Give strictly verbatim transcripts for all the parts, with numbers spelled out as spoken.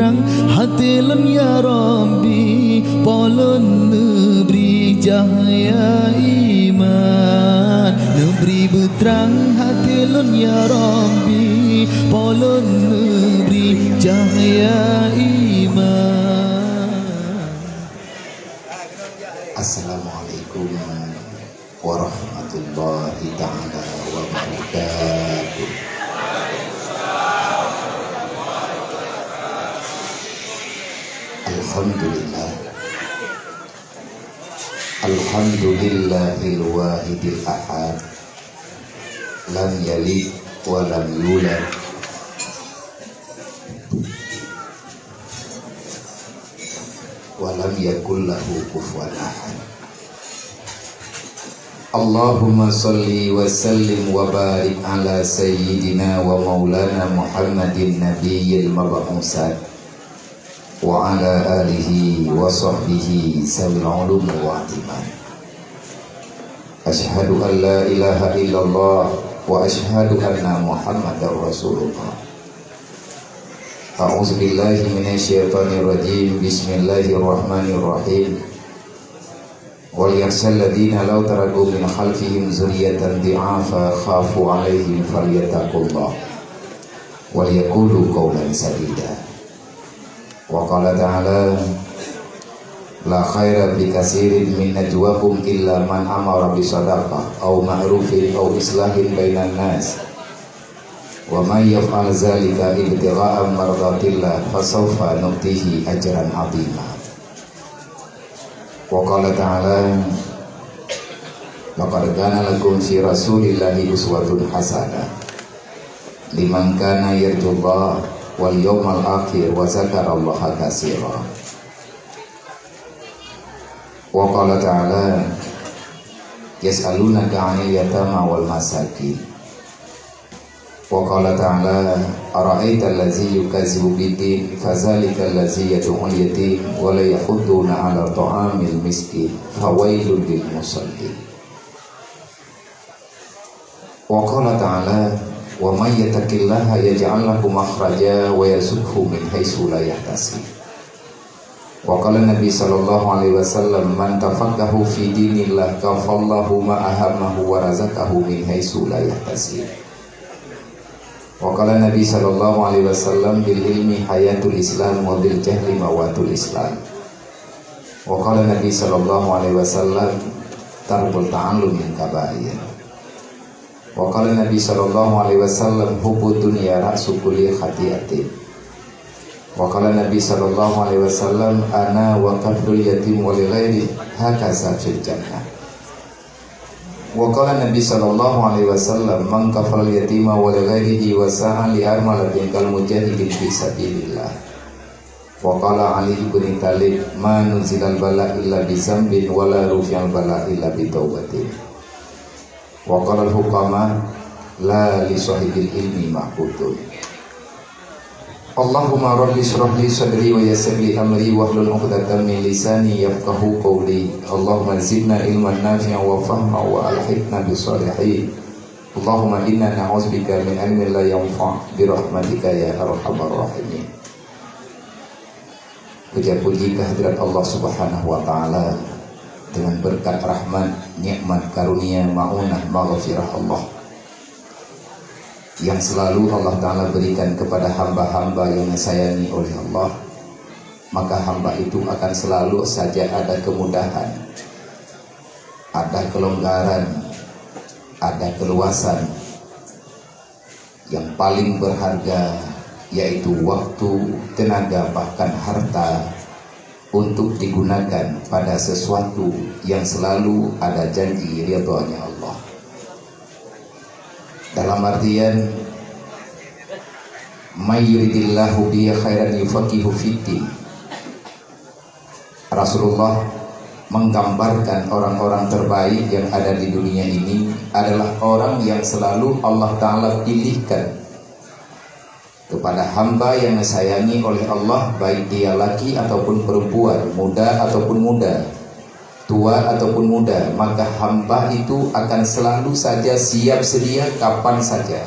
Até lôn ya Rabbi, po lôn neubri cahya iman. Neubri beutrang até lôn ya Rabbi, po lôn neubri cahya iman. Assalamualaikum warahmatullahi taala wabarakatuh. Alhamdulillah. Alhamdulillahil wahidil ahad. Lam yalid wa lam yulad. Wa lam yakul lahu kufuwan ahad. Allahumma shalli wa sallim wa barik ala sayyidina wa maulana Muhammadin nabiyil mab'usat wa ala alihi wa sahbihi zawil ulum wal i'timan. Asyhadu an la ilaha illallah wa asyhadu anna Muhammadar Rasulullah. A'udzubillahi minasyaitonirrajim. Bismillahirrahmanirrahim. Wal yakhshal ladzina law taraku min khalfihim dzurriyyatan dhi'afa khafu 'alaihim falyattaqullah wal yaqulu qawlan sadida. Wa qala ta'ala, la khaira fi katsirin min najwahum illa man amara bi shadaqah aw ma'rufin aw islahin bainan nas. Wa may yaf'al dzalika ibtigha'a mardatillah fasawfa nu'tihi ajran 'azima. Wa qala ta'ala, laqad kana lakum fi Rasulillahi uswatun hasanah liman kana yarjullaha wal yawmal akhir wa dzakarallaha katsira. Wa qala ta'ala, yas'alunaka 'anil yatama wal masakin. Wa qala ta'ala, ara'aital ladzi yukazzibu biddin, fadzalikal ladzi yad'ul yatim, wa la yahuddu 'ala ta'amil miskin, fawailul lil musallin. Wa qala ta'ala, wa may yattaqillaha yaj'al lahu makhraja wa yarzuqhu min haitsu la yahtasib. Wa qala Nabi sallallahu alaihi wasallam, man tafaqaha fi dinillah kafallahu ma ahammahu wa razaqahu min haitsu la yahtasib. Wa qala Nabi sallallahu alaihi wasallam, bil ilmi hayatul Islam wa bil jahli mawatul Islam. Wa qala Nabi sallallahu alaihi wasallam, tarkul ta'allum min kabair. Wa qala Nabi sallallahu alaihi wasallam, hubbu dunya ra'su kulli khati'atin. Wa qala Nabi sallallahu alaihi wasallam, ana wa kaflul yatim wa li ghairi hakaza fil jannah. Wa qala Nabi sallallahu alaihi wasallam, man kafal yatima wa li ghairihi wa sa'a li armalatin kal mujahidin fi sabilillah. Wa qala Ali ibn Thalib, ma nuzilal bala illa bi zambin wa la rufi'al bala illa bi taubatin. Wa qala al-hukama, la li sahibil ilmi ma'khudun. Allahumma rabbi shrah li sadri wa yassir li amri wahlul 'uqdatam min lisani yafqahu qawli. Allahumma zidna ilman nafi'an wa fahma wa alhiqna bis salihin. Allahumma inna na'udzubika min ilmin la yanfa' bi rahmatika ya arhamar rahimin. Puja-puji kehadirat Allah Subhanahu wa Ta'ala, dengan berkat rahmat, nikmat, karunia, maunah, maghfirah Allah yang selalu Allah Ta'ala berikan kepada hamba-hamba yang disayangi oleh Allah, maka hamba itu akan selalu saja ada kemudahan, ada kelonggaran, ada keluasan. Yang paling berharga yaitu waktu, tenaga, bahkan harta untuk digunakan pada sesuatu yang selalu ada janji ridhonya Allah. Dalam artian, may yuridillahu bihi khairan yufaqihu fiddin. Rasulullah menggambarkan orang-orang terbaik yang ada di dunia ini adalah orang yang selalu Allah Ta'ala pilihkan kepada hamba yang disayangi oleh Allah, baik dia laki ataupun perempuan, muda ataupun muda, tua ataupun muda, maka hamba itu akan selalu saja siap sedia kapan saja.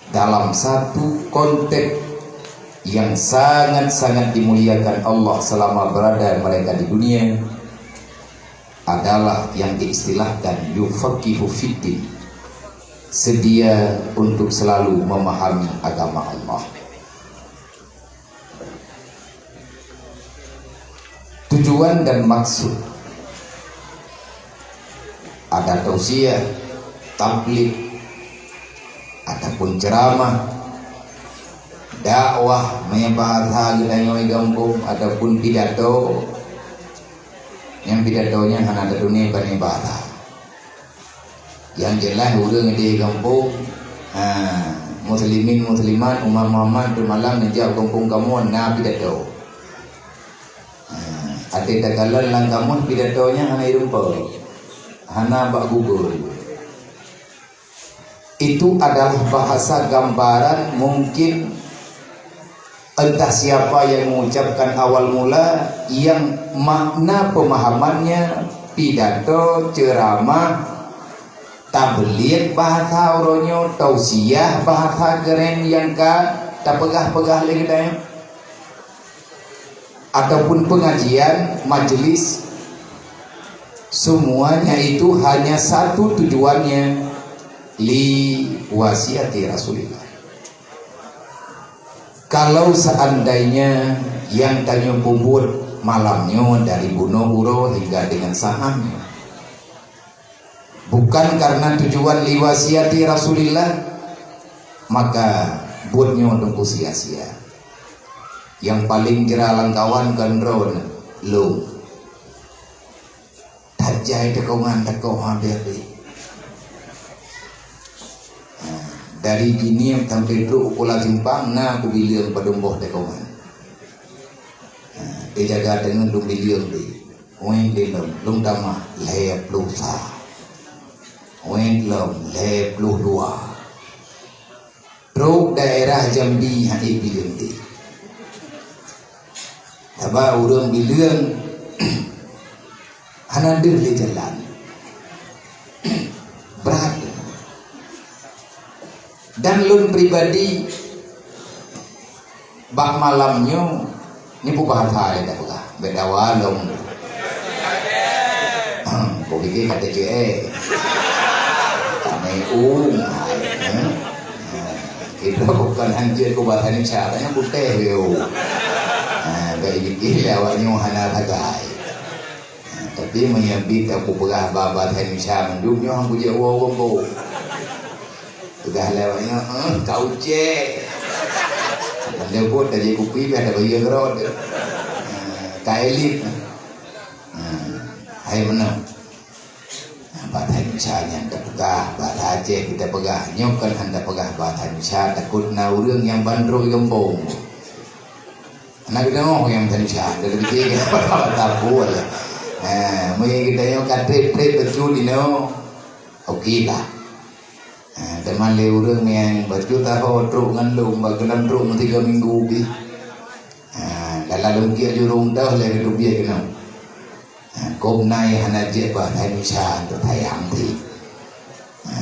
Dalam satu konteks Yang sangat-sangat dimuliakan Allah selama berada mereka di dunia adalah yang diistilahkan yufaqihu fiddin, sedia untuk selalu memahami agama Allah. Tujuan dan maksud ada tausiah, tabligh, ataupun ceramah, dakwah, meunyoe bahasa geutanyoe gampông, ataupun pidato. Nyang pidato nyan hana teutuné bak bahasa. Yang jelas ureuëng di gampông, ha, muslimin muslimat, umat Muhammad, tu malam neujak gampông kamoe na pidato. Ha, até takalon lam kamus pidato nyan hana irumpa. Hana bak Google. Itu adalah bahasa gambaran, mungkin entah siapa yang mengucapkan awal mula, yang makna pemahamannya pidato, ceramah, tabligh bahasa uroe nyoe, tausiah bahasa keren nyang ka tapeugah-peugah lé geutanyoe, ataupun pengajian, majelis, semuanya itu hanya satu tujuannya, li wasiati Rasulillah. Kalau seandainya yang tanyoe peubuet malam nyoe dari bunoe uroe hingga dengan saat nyoe bukan karena tujuan li wasiati Rasulillah, maka buet nyoe teungku sia-sia. Yang paling jra lam kawan kon droeneuh, lôn. That jai teukongan teukoh habéh pih. Ha, dari Ginim sampai trok u Kuala Simpang na kubileueng padum boh teukongan. Ha, teujaga teungeut lôn bileueng pih. Wéng di lom, lôn tamah lhèe ploh sa. Wéng lom lhèe ploh dua. Trok daerah Jambi hana bileueng deh. Sabab ureuëng bileueng hana deuh lé jalan. Brat. Dan lôn pribadi, bak malam nyoe, nyoe peubahasa lé tapeugah, bèk dawa lom. Kau pikir kata C E. Kami ung hai. Itu bukan hanjeuet ku bahasa Indonesia, katanya putih dia. Ha, bèk pikir lé awak nyoe hana sagai. Tapi meunyoe bit ka kupeugah bahasa Indonesia mandum nyoe han kujak woe gombong. Peugah lé awak nyoe, "Eh, ka ucèk." Meunyoe buet tajak kupi biasa bayeue keurot. Ka elit. Hai meunoe. Bahasa Indonesia nyan tapeugah, bahasa Aceh kita peugah. Nyoe kan han tapeugah bahasa Indonesia, takot na ureuëng nyang bandroi gombong. Aneuk geutanyoe nyang teulisan, teulisan, tapue lah. Ha, meunyoe geutanyoe ka trép-trép bacut inoe, oke lah. Ha, teuma lé ureuëng nyang bacut taho trok ngon lôn, bak geulam trok meutiga minggu pih. Ha, dalam lôn kiek jurông dah lé geuteubiet keunoe. Ha, kôm nai hana jeuet bah thai misa teuthayang pih. Ha,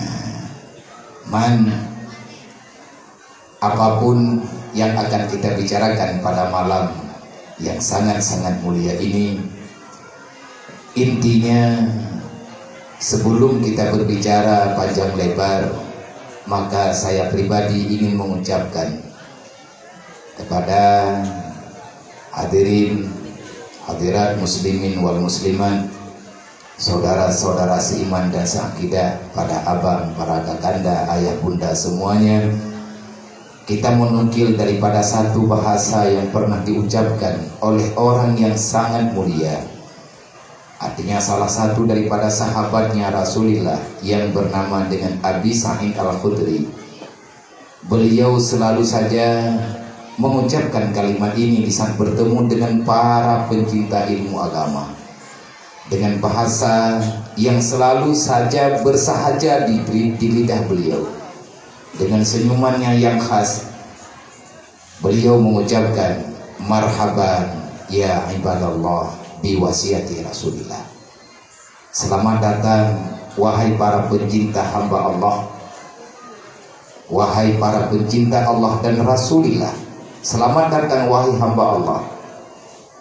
man Apapun yang akan kita bicarakan pada malam yang sangat-sangat mulia ini, intinya, sebelum kita berbicara panjang lebar, maka saya pribadi ingin mengucapkan kepada hadirin, hadirat muslimin wal muslimat, saudara-saudara seiman dan seakidah, para abang, para kakanda, ayah bunda semuanya, kita menukil daripada satu bahasa yang pernah diucapkan oleh orang yang sangat mulia. Artinya salah satu daripada sahabatnya Rasulullah yang bernama dengan Abi Sa'id Al-Khudri. Beliau selalu saja mengucapkan kalimat ini di saat bertemu dengan para pencinta ilmu agama. Dengan bahasa yang selalu saja bersahaja di, di lidah beliau. Dengan senyumannya yang khas, beliau mengucapkan, "Marhaban ya ibadallah bi wasiati Rasulillah." Selamat datang, wahai para pencinta hamba Allah, wahai para pencinta Allah dan Rasulillah, Selamat datang, wahai hamba Allah.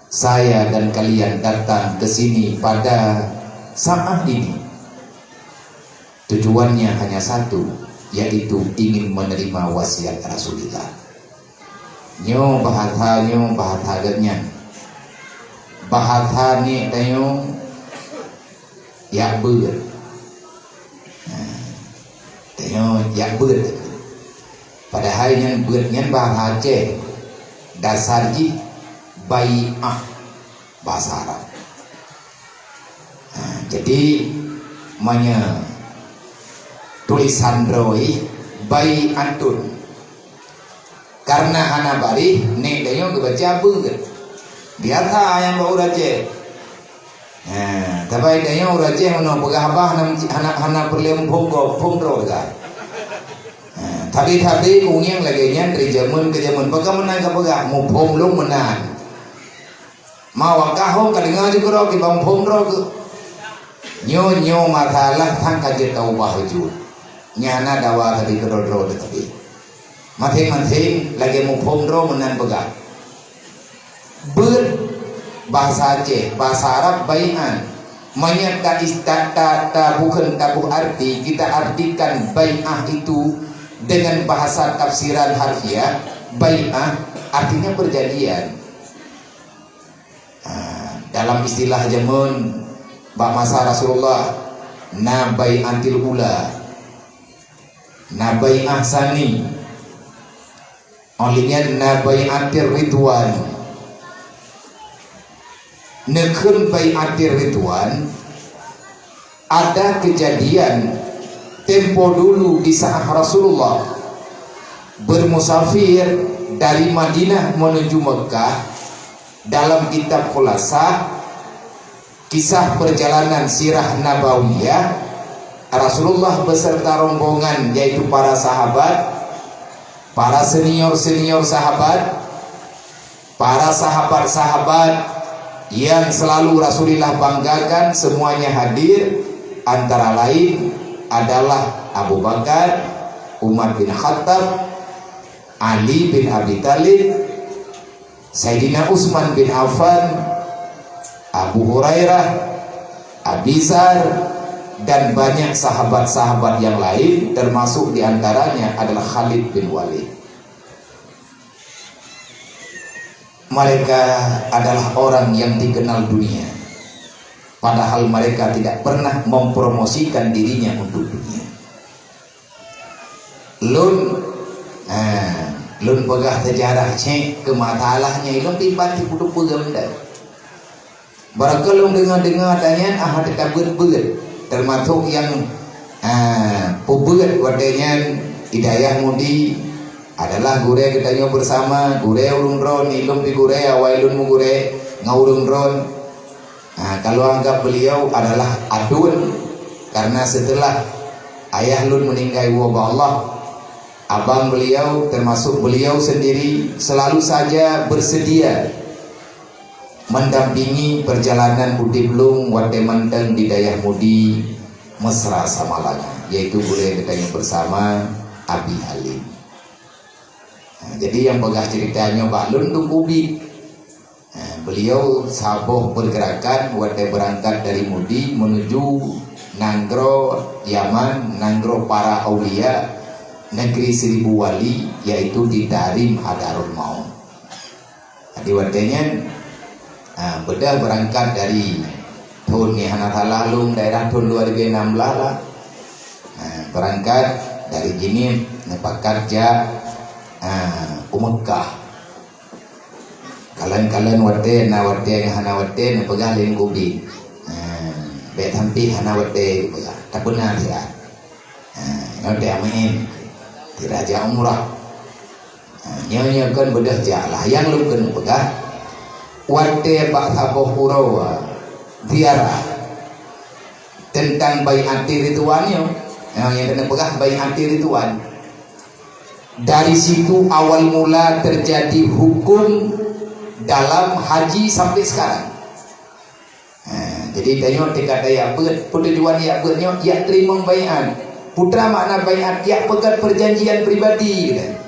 Saya dan kalian datang ke sini pada saat ini. Tujuannya hanya satu, yaitu ingin menerima wasiat Rasulullah. Nyoe bahasa, nyoe bahasa geuh nyan. Bahasa ni tanyoe yak beuet. Nah, tanyoe yak beuet. Padahai nyan beuet nyan bahasa Aceh. Dasar jih bai'ah bahasa Arab. Nah, jadi, meunyoe tulisan droe bai'atun. Karena hana bareh, nek tanyoe geubaca beuet. Biasa nyang bak ureueng Aceh. Ha, tapi tanyoe ureueng Aceh meunoe peugah bah hana, hana, hana peureulée muphom gob, phom droe teuka. Ha, tapi-tapi ureueng lagée nyan dari jameun ke jameun. Bagaimana ka peugah? Muphom lôn meunan. Ma wakah hom ka deungoe jih keudroe, kiban phom droe keuh. Nyoe, nyoe masalah sang ka jeuet taubah bacut. Nyan na dawa sabe keudroe-droe teuh sabe. Maséng-maséng lagée muphom droe meunan peugah. Beuet bahasa Aceh, bahasa Arab bai'an. Meunyoe ta is-, ta, ta, ta bukon taboh arti, kita artikan bai'ah itu dengan bahasa tafsiran harfiah, bai'ah artinya perjanjian. Ah, dalam istilah jameun bak masa Rasulullah, na bai'atil ula, na bai'ah sani, óh lheueh nyan na bai'atir ridwan. Neukheun bai'atir ridwan, ada kejadian tempo dulu di saat Rasulullah bermusafir dari Madinah menuju Mekah. Dalam kitab Khulasah, kisah perjalanan sirah nabawiyah, Rasulullah beserta rombongan, yaitu para sahabat, para senior-senior sahabat, para sahabat-sahabat yang selalu Rasulullah banggakan, semuanya hadir, antara lain adalah Abu Bakar, Umar bin Khattab, Ali bin Abi Thalib, Saidina Utsman bin Affan, Abu Hurairah, Abi Dzar, dan banyak sahabat-sahabat yang lain, termasuk di antaranya adalah Khalid bin Walid. Mereka adalah orang yang dikenal dunia, padahal mereka tidak pernah mempromosikan dirinya untuk dunia. Lôn, ha, lôn peugah seujarah cék keu masalah nyan, lôn pih ban sipeuduek peue meunan. Barangkapeue lôn deungoe-deungoe ata nyan, ah, ata tabeuet-beuet, teumasok nyang, ah, peubeuet watée nyan di Dayah Mudi adalah gurée geutanyoe beusama, gurée ulôn droen, ilôn pih gurée, awai lôn meugurée ngon ulôn droen. Ah, kalau anggap beliau adalah aduen, karena setelah ayah lôn meninggai woe bak Allah, abang beliau, termasuk beliau sendiri, selalu saja bersedia mendampingi perjalanan udeb lôn watée mantong di Dayah Mudi, Mesra Samalanga, yaitu gurée geutanyoe beusama, Abi Halim. Nah, jadi nyang peugah ceurita nyoe bak lôn Teungku Bit. Nah, beliau saboh pergerakan watée beurangkat dari Mudi menuju nanggroe Yaman, nanggroe para aulia, negeri seribu wali, yaitu di Tarim Hadarul Maut. Jadi watée nyan, ha, beudôh beurangkat dari thon ni hana salah lôn daerah thon dua ribu enam belas lah. Ha, beurangkat dari Jeunieb neupakat jak, ha, u Meukah. Kalon-kalon watée na watée ngon hana watée neupeugah lé Teungku Bit. Ha, bék sampé hana watée geupeugah. Tapeuna siat. Ha, nyoe teuh meu'én. Teuh jak umrah. Ha, nyoe, nyoe kon beudôh jak lah. Nyang lôn keuneuk peugah, watée bak saboh uroe ziarah teuntang bai'atir ridwan nyoe. Nyoe nyang keuneuk peugah bai'atir ridwan. Dari situ awal mula terjadi hukum dalam haji sampai sekarang. Ha, jadi tanyoe teuka yak beuet, peue tujuan yak beuet nyoe, yak teurimong baiat. Peue makna baiat, yak peugét perjanjian pribadi, geutanyoe.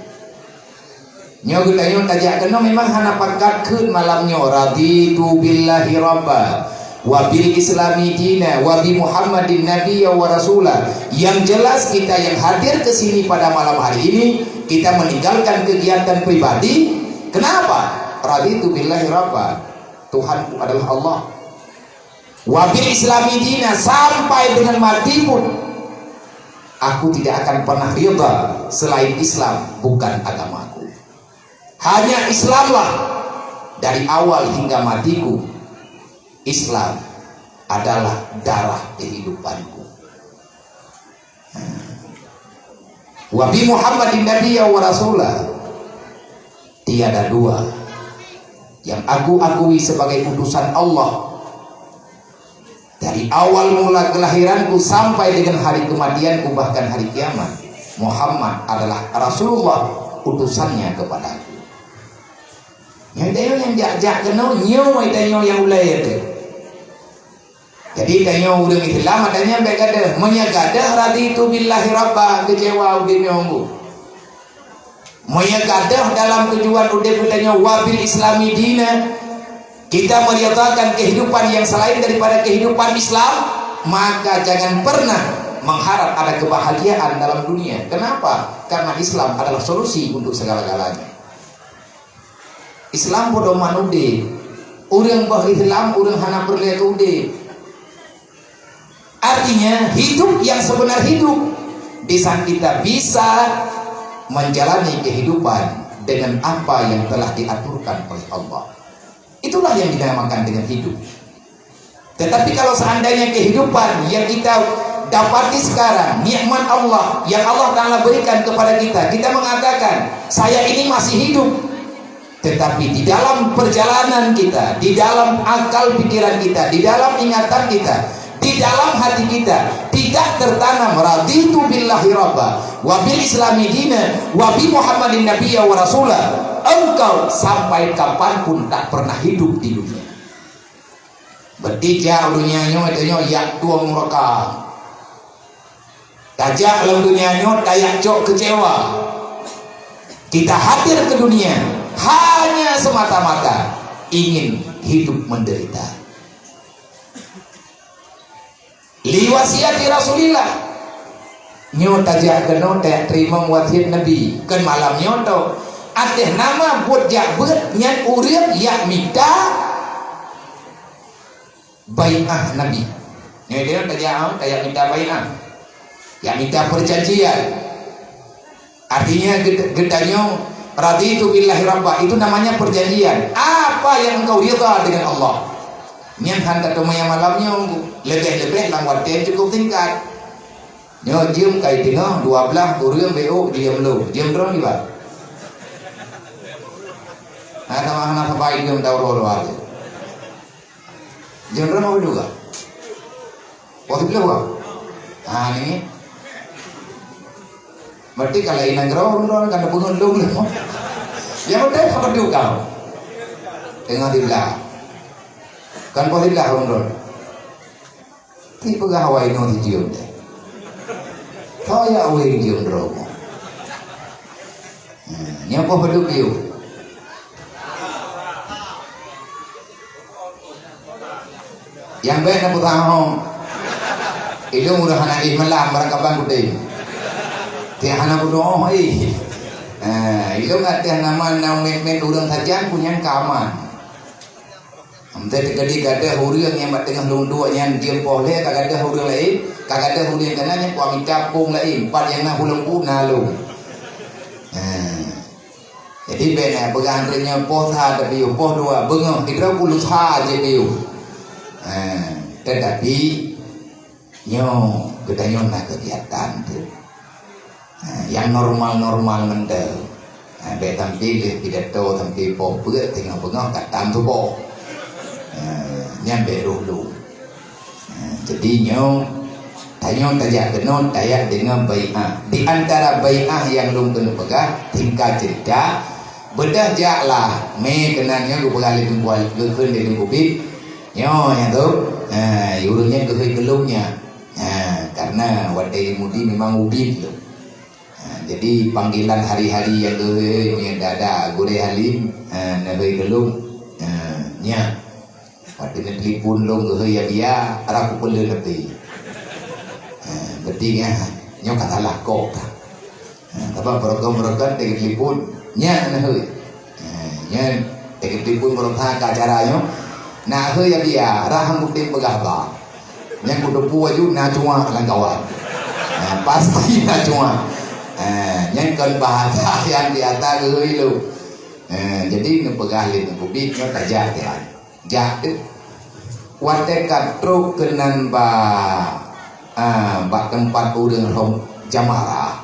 Nyoe geutanyoe tajak keunoe memang hana pakat kheun malam nyoe, "Raditu billahi rabba, wa bil islami dina, wa bi Muhammadin nabiyya wa rasula." Yang jelas kita yang hadir ke sini pada malam hari ini, kita meninggalkan kegiatan pribadi. Kenapa? "Raditu billahi rabba." Tuhanku adalah Allah. "Wa bil islami dina," sampai dengan mati pun aku tidak akan pernah ridha selain Islam bukan agamaku. Hanya Islamlah dari awal hingga matiku. Islam adalah darah kehidupanku. "Wa bi Muhammadin nabiyya wa rasula." Tiada dua yang aku akui sebagai utusan Allah dari awal mula kelahiranku sampai dengan hari kematianku, bahkan hari kiamat. Muhammad adalah Rasulullah, utusannya kepadaku. Nyang tanyoe nyang jak-jak keunoe, nyoe tanyoe nyang ulée teuh. Jadi, tanyoe ureuëng Islam, tanyoe bék gadoh. Meunyoe gadoh, "Raditu billahi rabba," keucewa udeb nyoe. Meunyoe gadoh dalam tujuan udeb tanyoe, "Wa bil islami dina," kita meridhakan kehidupan yang selain daripada kehidupan Islam, maka jangan pernah mengharap ada kebahagiaan dalam dunia. Kenapa? Karena Islam adalah solusi untuk segala-galanya. Islam pedoman udeb. Ureuëng boh Islam, ureuëng hana peureulée keu udeb. Artinya, hidup yang sebenar hidup di saat kita bisa menjalani kehidupan dengan apa yang telah diaturkan oleh Allah. Itulah yang dinamakan dengan hidup. Tetapi kalau seandainya kehidupan yang kita dapati sekarang, nikmat Allah yang Allah Ta'ala berikan kepada kita, kita mengatakan, "Saya ini masih hidup." Tetapi di dalam perjalanan kita, di dalam akal pikiran kita, di dalam ingatan kita, di dalam hati kita, tidak tertanam, "Raditu billahi rabba, wa bil islami dina, wa bi Muhammadin nabiyya wa rasula," engkau sampai kapanpun tak pernah hidup di dunia. Berarti jak u donya nyoe, tanyoe jak tueng nuraka. Tajak lam donya nyoe, tajak cok keucewa. Kita hadir ke dunia hanya semata-mata ingin hidup menderita. Li wasiati Rasulillah. Nyoe tajak keunoe tajak teurimong wasiat Nabi. Kon malam nyoe tôh. Ateueh nama buet jak beuet nyan ureuëng jak mita bai'ah Nabi. Nyoe dia tajak, tajak mita bai'ah. Jak mita perjanjian. Artinya, geuta-, geutanyoe, "Raditu billahi rabba," itu namanya perjanjian. Apa yang engkau ridha dengan Allah? Nyan han tateumé malam nyoe, leubeh-leubeh lam watée cukup singkat. Nyoe jeuem kai teungoh, dua blaih ureuëng B O jeuem lom. Jeuem droe nibak? Hana, hana sabai jeuem tau lom. Jeuem droe nibak juga? Poh siblaih, Bang? Ha, ni. Berarti kalau inong droe, ureuëng droe kan beungon lôn lom. Ya, beutôi, apa tu kau? Teungoh siblaih. Kan poh siblaih, ureuëng droe. Tapi peugah awai nyoe sijeuem deh. Kau ya awai jeuem droe. Nyan poh padub piôh. Nyang bèk na peugah hom. Ilôn udah hana éh malam barangkaban putih. Tiang hana peudoh éh. Ha, ilôn ateueh nama na mét-mét ureuëng sajan pun nyan ka aman. Meuteuk teukeudi gadoh ureuëng nyang bak teungoh lôn duek nyan jeuem poh lhèe ka gadoh ureuëng laén, ka gadoh ureuëng keunan nyan kuamita pông laén, pat nyang na hulông bu na lôn. Ha. Jadi bèk na peugah nyan poh sa tapiôh, poh dua beungoh, sidroe puluh sa jih piôh. Ha, tetapi nyoe geutanyoe na keugiatan tu. Ha, nyang normal-normal mantong. Ha, bèk sampoe lheueh pidato sampoe poh peuet teungoh beungoh ka tam tuboh. Ha, nyan bèk roh lôn. Ha, jadi nyoe, tanyoe tajak keunoe, tajak deungon bai'ah. Di antara bai'ah nyang lôn keuneuk peugah, singkat cerita, beudôh jak lah, mé keunan nyoe geupeugah lé Teungku, geukheun lé Teungku Bit. Nyoe nyang tu, ha, ureuëng nyan geuhôi keu lôn nyan. Ha, karena watèe Yahudi memang ubit lôn. Ha, jadi panggilan hari-hari nyang geuhôi, meunyoe dada gurée Halim, ha, neuhôi keu lôn, ha, nyan. Watée neutelepon lôn geuhôi ya biya, rhah kupeuleueh até. Ha, berarti nyan, nyoe ka salah kok. Ha, sabab beureugon-beureugon teutelepon, nyan neuhôi. Ha, nyan teutelepon beureugon ka acara nyoe. Neuhôi ya biya, rhah kutem peugah ba. Nyang kuteupeu aju na cuak lam kawan. Ha, pasti na cuak. Ha, nyan kon bahasa nyang di ata geuhôi lôn. Ha, jadi neupeugah lé Teungku Bit nyoe tajak teuh. Jak teuh. Watée ka trok keunan bak, ha, bak teumpat ureuëng rhom jamara.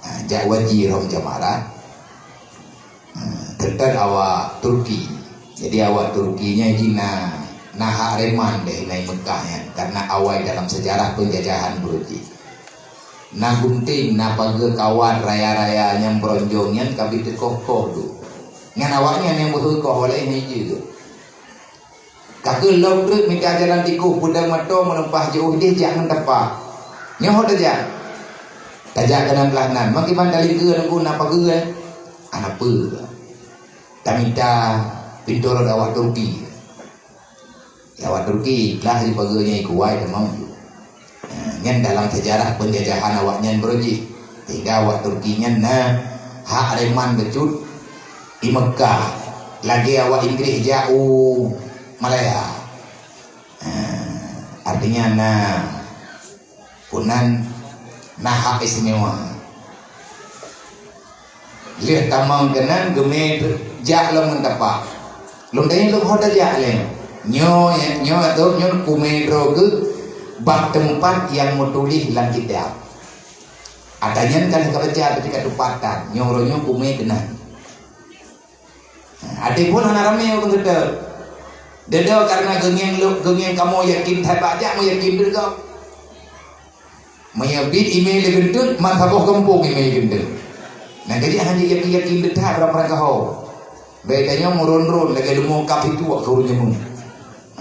Ha, jak waji rhom jamara. Ha, teuntèe awak Turki. Jadi awak Turki nyan jih na, na hak reman deh nai Meukah nyan, karena awai dalam sejarah penjajahan Brunei. Na gunting, na pageue kawat raya-raya nyang bronjong nyan ka bit teukoh-koh tu. Nyan awaknyan nyang beuheukoh walai meujeuet. Ka keuh lom treuk mita jalan tikoh peudong mantong meunumpah jiôh ideh jak ngon tapak. Nyoe ho tajak. Tajak keunan blah nan. Meukiban talingkeue nunggu na pageue. Hana peue. Tamita pintoe rot awak Turki. Awak Turki lah jipageue nyang ikuwai teuma. Nyan dalam sejarah penjajahan awaknyan beurujih, sehingga awak Turki nyan na hak reman bacut di Meukah, lagée awak Inggréh jak u Malaya. Artinya na, punan na hak istimewa. Lheueh tamong keunan geumé jak lom ngon tapak. Lôn tanyong lôn ho tajak lé. Nyoe, nyoe atau nyoe kumé droe geuh bak teumpat nyang meutuléh lam kitab. Ata nyan kan ka baca tapi ka tupat tan. Nyoe uroe nyoe kumé keunan. Até pun hana ramé ureuëng geude. Dedo karena geungieng lôn, geungieng kamoe yakin that bak jak meuyakin dedo. Meunyoe bit imé lé geunteuk, mat saboh gampông imé lé geunteuk. Nah, jadi hana yakin-yakin that barang-barang kaho. Bèk tanyoe meuron-ron lagèe leumô kap itu wak keu ureueng nyoe.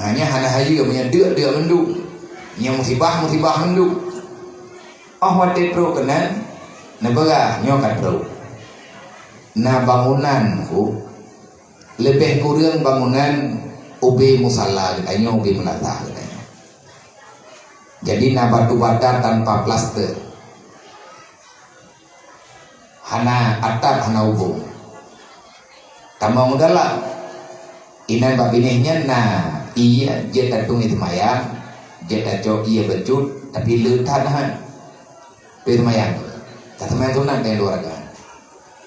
Ha, nyan hana hayeue meunyoe deuk-deuk mandum. Nyan musibah-musibah mandum. Óh watèe trok keunan, neupeugah nyoe ka trok. Na bangunan ku, leubeh kureueng bangunan ubé musala geutanyoe, ubé meunasah geutanyoe. Jadi na batu bata tanpa plaster. Hana atap, hana ubông. Tamong u dalam. Inan bak binéh nyan na ié jeuet tatueng ié seumayang, jeuet tacok ié bacut, tapi le that na han. Tueng ié seumayang. Taseumayang sunat tanyoe dua rakaat.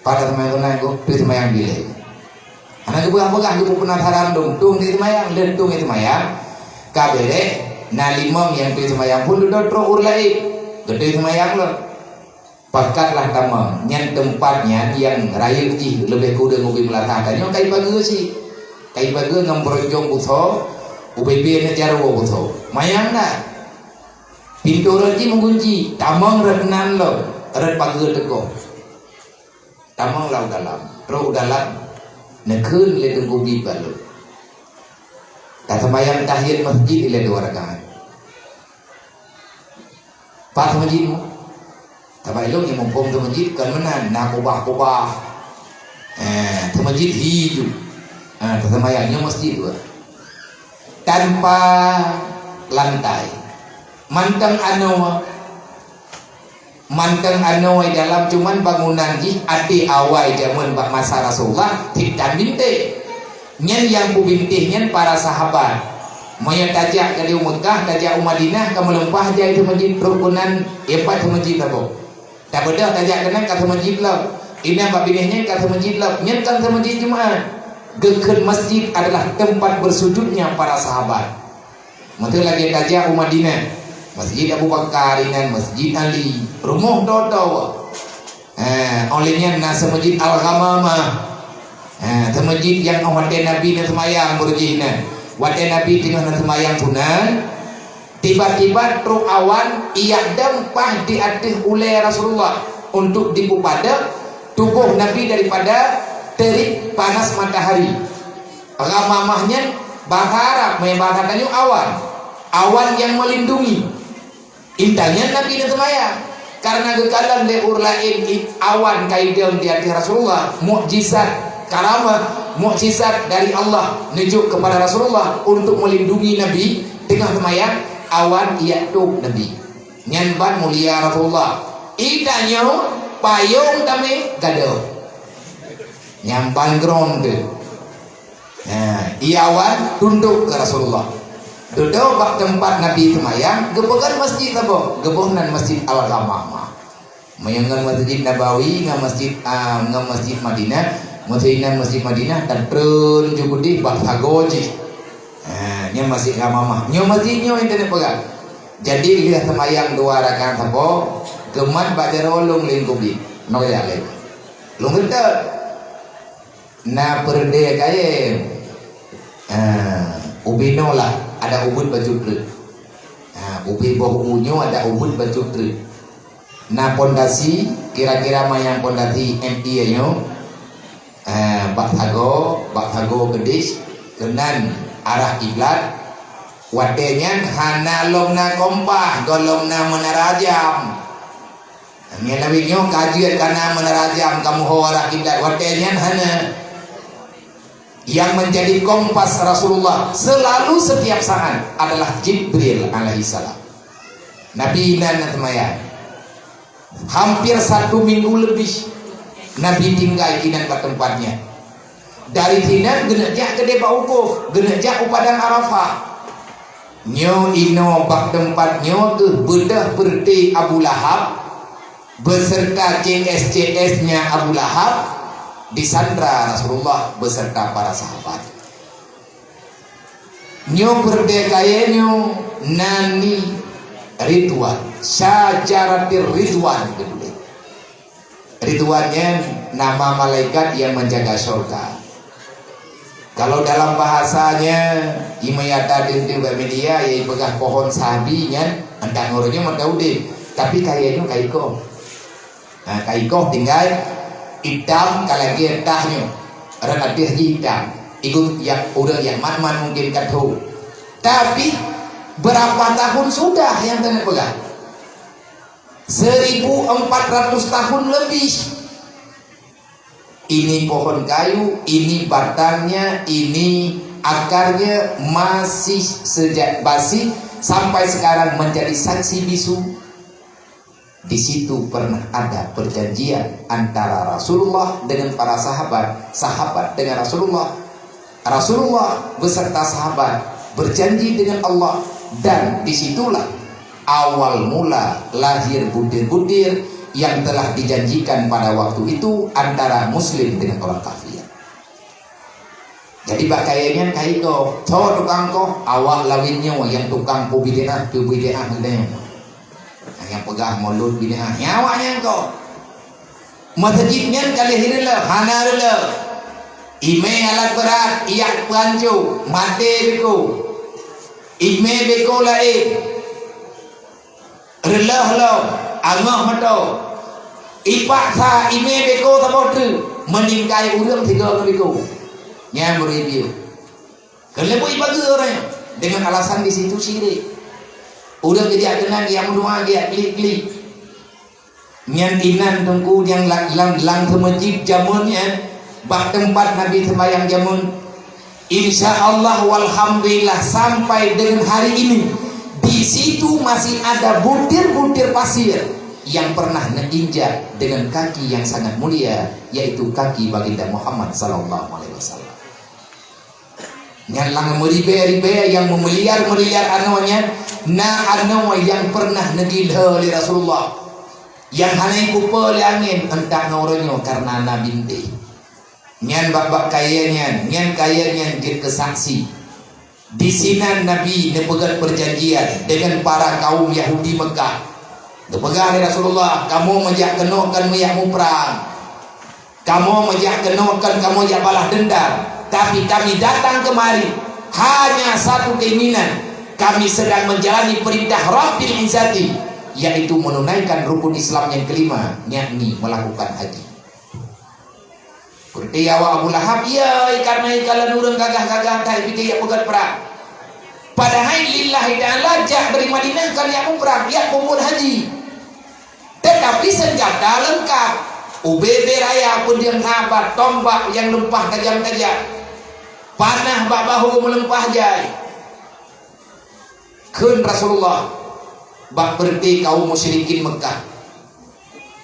Pat taseumayang sunat ko, tueng ié seumayang bilé. Hana geupeugah-peugah, geupeupenasaran dong, tueng ié seumayang, le tueng ié seumayang. Ka bèrèh, na limong nyang tueng ié seumayang pun dudoe trok ureueng laén. Geutueng ié seumayang lom. Pakatlah tamong, nyan teumpat nyan nyang rayeuk jih leubeh kureueng ubé meunasah tanyoe ka ipageue cit. Ka ipageue ngon beuronjong beusoe, ubé-bé aneuk jaroe beusoe. Mayang na. Pintoe rot jih meugunci, tamong rot nan lom, rot pageue teukoh. Tamong lam dalam, trok u dalam, neukheun lé Teungku Bit bak lôn. Taseumayang tahiyat masjid ilèe dua rakaat. Pat seumeujid mu? Sabab ilôn nyang muphom seumeujid kon meunan, na kubah-kubah. Eh, seumeujid hi ju. Eh, taseumayang nyoe masjid dua. Tanpa lantai. Mantong anoe. Mantong anoe dalam, cuman bangunan jih até awai jameun bak masa Rasulullah, tiep tan bintéh. Nyan nyang peubintéh nyan para sahabat. Meunyoe tajak dari Meukah, tajak u Madinah, ka meulumpah jai seumeujid rot keunan, ié pat seumeujid saboh. Tabeudôh tajak keunan ka seumeujid lom. Inan bak binéh nyan ka seumeujid lom. Nyan kon seumeujid Jumat. Geukheun masjid adalah tempat bersujudnya para sahabat. Meuteulagèe tajak u Madinah, Masjid Abu Bakar inan, Masjid Ali, rumoh dua-dua. Ha, óh lheueh nyan na seumeujid Al-Ghamamah. Ha, seumeujid nyang óh watèe Nabi neuseumayang beurujih nyan. Watèe Nabi teungoh neuseumayang sunat, tiba-tiba trok awan ijak dong paih di ateueh ulèe Rasulullah untuk jipeupadam tuboh Nabi daripada terik panas matahari. Ghamamah nyan bahasa Arab, meunyoe bahasa tanyoe awan. Awan nyang meulindungi. Intan nyan Nabi neuseumayang. Karena geukalon lé ureuëng laén i-, awan ka idong di ateueh Rasulullah, mukjizat, karamah, mukjizat dari Allah neujok kepada Rasulullah untuk melindungi Nabi, teungoh seumayang, awan iyak tôb Nabi. Nyan ban mulia Rasulullah. I tanyoe payong tamé gadôh. Nyan ban ground teuh. Nah, i awan tundok keu Rasulullah. Dudoe bak teumpat Nabi seumayang, geupeugöt masjid saboh, geuboh nan Masjid Al-Ghamamah. Meunyoe ngon Masjid Nabawi, ngon Masjid, ah, ngon Masjid Madinah, meuseuinan Masjid Madinah, tatreun ju keudeh bak sagoe jih. Ha, nyan Masjid Ghamamah. Nyoe masjid nyoe nyang keuneuk peugah. Jadi, lheueh seumayang dua rakaat saboh, geumat bak jaroe lôn lingkup jih. Nyoe jak lé. Lôn geutôt. Na peureudée kayée. Ha, ubé noe lah, ada ubit bacut treuk. Ha, ubé boh u nyoe ada ubit bacut treuk. Na pondasi, kira-kira manyang pondasi M I nyoe. Ha, bak sagoe, bak sagoe keudeh, keunan arah kiblat. Watée nyan hana lom na kompas, gohlom na meunara jam. Nyan lawét nyoe ka jeuet ka na meunara jam, ka meuho arah kiblat, watée nyan hana. Yang menjadi kompas Rasulullah selalu setiap saat adalah Jibril alaihissalam. Nabi inan na seumayang. Hampir satu minggu lebih Nabi tinggai inan bak teumpat nyan. Dari sinan geuneuk jak keudeh bak wukuf, geuneuk jak u Padang Arafah. Nyoe inoe bak teumpat nyoe kheueh beudôh peureute Abu Lahab beserta C S C S-nya Abu Lahab disandra Rasulullah beserta para sahabat. Nyoe peureute kayée nyoe nan ni Ridwan, syajaratir Ridwan keudeh. Ridwan nyan nama malaikat yang menjaga syurga. Kalau dalam bahasanya, imeuyata deuh-deuh bak media, ya ipeugah pohon sahabi nyan, handak ngon ureuëng nyoe mantong udeb. Tapi kayée nyoe ka ikoh. Ha, ka ikoh tinggai itam ka lagée tah nyoe. Rot ateueh jih itam. Igut yak ureuëng yak mat-mat mungkin ka tho. Tapi, berapa tahun sudah nyang keuneuk peugah? Seribu empat ratus tahun lebih. Ini pohon kayu, ini batangnya, ini akarnya masih sejak basi sampai sekarang menjadi saksi bisu. Di situ pernah ada perjanjian antara Rasulullah dengan para sahabat, sahabat dengan Rasulullah. Rasulullah beserta sahabat berjanji dengan Allah, dan disitulah awal mula lahir butir-butir yang telah dijanjikan pada waktu itu antara muslim dengan orang kafir. Jadi bak kayée nyan ka ikoh, tho tukang koh, awak lawét nyoe nyang tukang peubid'ah, peubid'ah lé. Nyang peugah mulod bid'ah, nyan awak nyan koh. Masjid nyan ka lheueh reuloh, hana reuloh. Imé alat berat, iyak peuhanco, maté beko. Imé beko laén. Reuloh lom, angoh meuto. Ipaksa imé beko saboh treuk, meuninggai ureuëng sigoe ngon beko. Nyan meureubiet. Keuleubui bageue ureuëng dengan alasan di situ syirik. Ureuëng geujak keunan, geujak meudoa, geujak klik-klik. Nyan inan teungku nyang la-, lam, lam seumeujid jameun nyan, bak teumpat Nabi seumayang jameun. Insya Allah, walhamdulillah, sampai dengan hari ini, di situ masih ada butir-butir pasir yang pernah neinjak dengan kaki yang sangat mulia, yaitu kaki Baginda Muhammad sallallahu alaihi wasallam. Nyan lam meuribée-ribée nyang meumiliar-miliar anoe nyan, na anoe nyang pernah neugilhée lé Rasulullah, nyang hana ikupeue lé angén, entah ngon uroe nyoe karena na bintéh. Nyan bak-bak kayée nyan, nyan kayée nyan jeuet keu saksi. Disinan Nabi neupeugét peurjanjian deungon para kawöm Yahudi Meukah. Geupeugah lé Rasulullah, "Kamoe meujak keunoe kon meujak muprang. Kamoe meujak keunoe kon kamoe jak balah deundam. Tapi kami datang kemari hanya satu keinginan. Kami sedang menjalani perintah Rabbil Izzati, yaitu menunaikan rukun Islam yang kelima, yakni melakukan haji." Peureuté awak Abu Lahab, iya, karena ikalon ureuëng gagah-gagah that pike jak peugét prang. Padahai lillahi ta'ala jak dari Madinah kon jak muprang, jak peubuet haji. Dan Tapi seunjata leungkap. Ubé-bé raya peudeueng sahabat, tombak nyang leumpah tajam-tajam. Panah bak bahu meuleumpah jai. Kheun Rasulullah bak peureuté kaum musyrikin Meukah,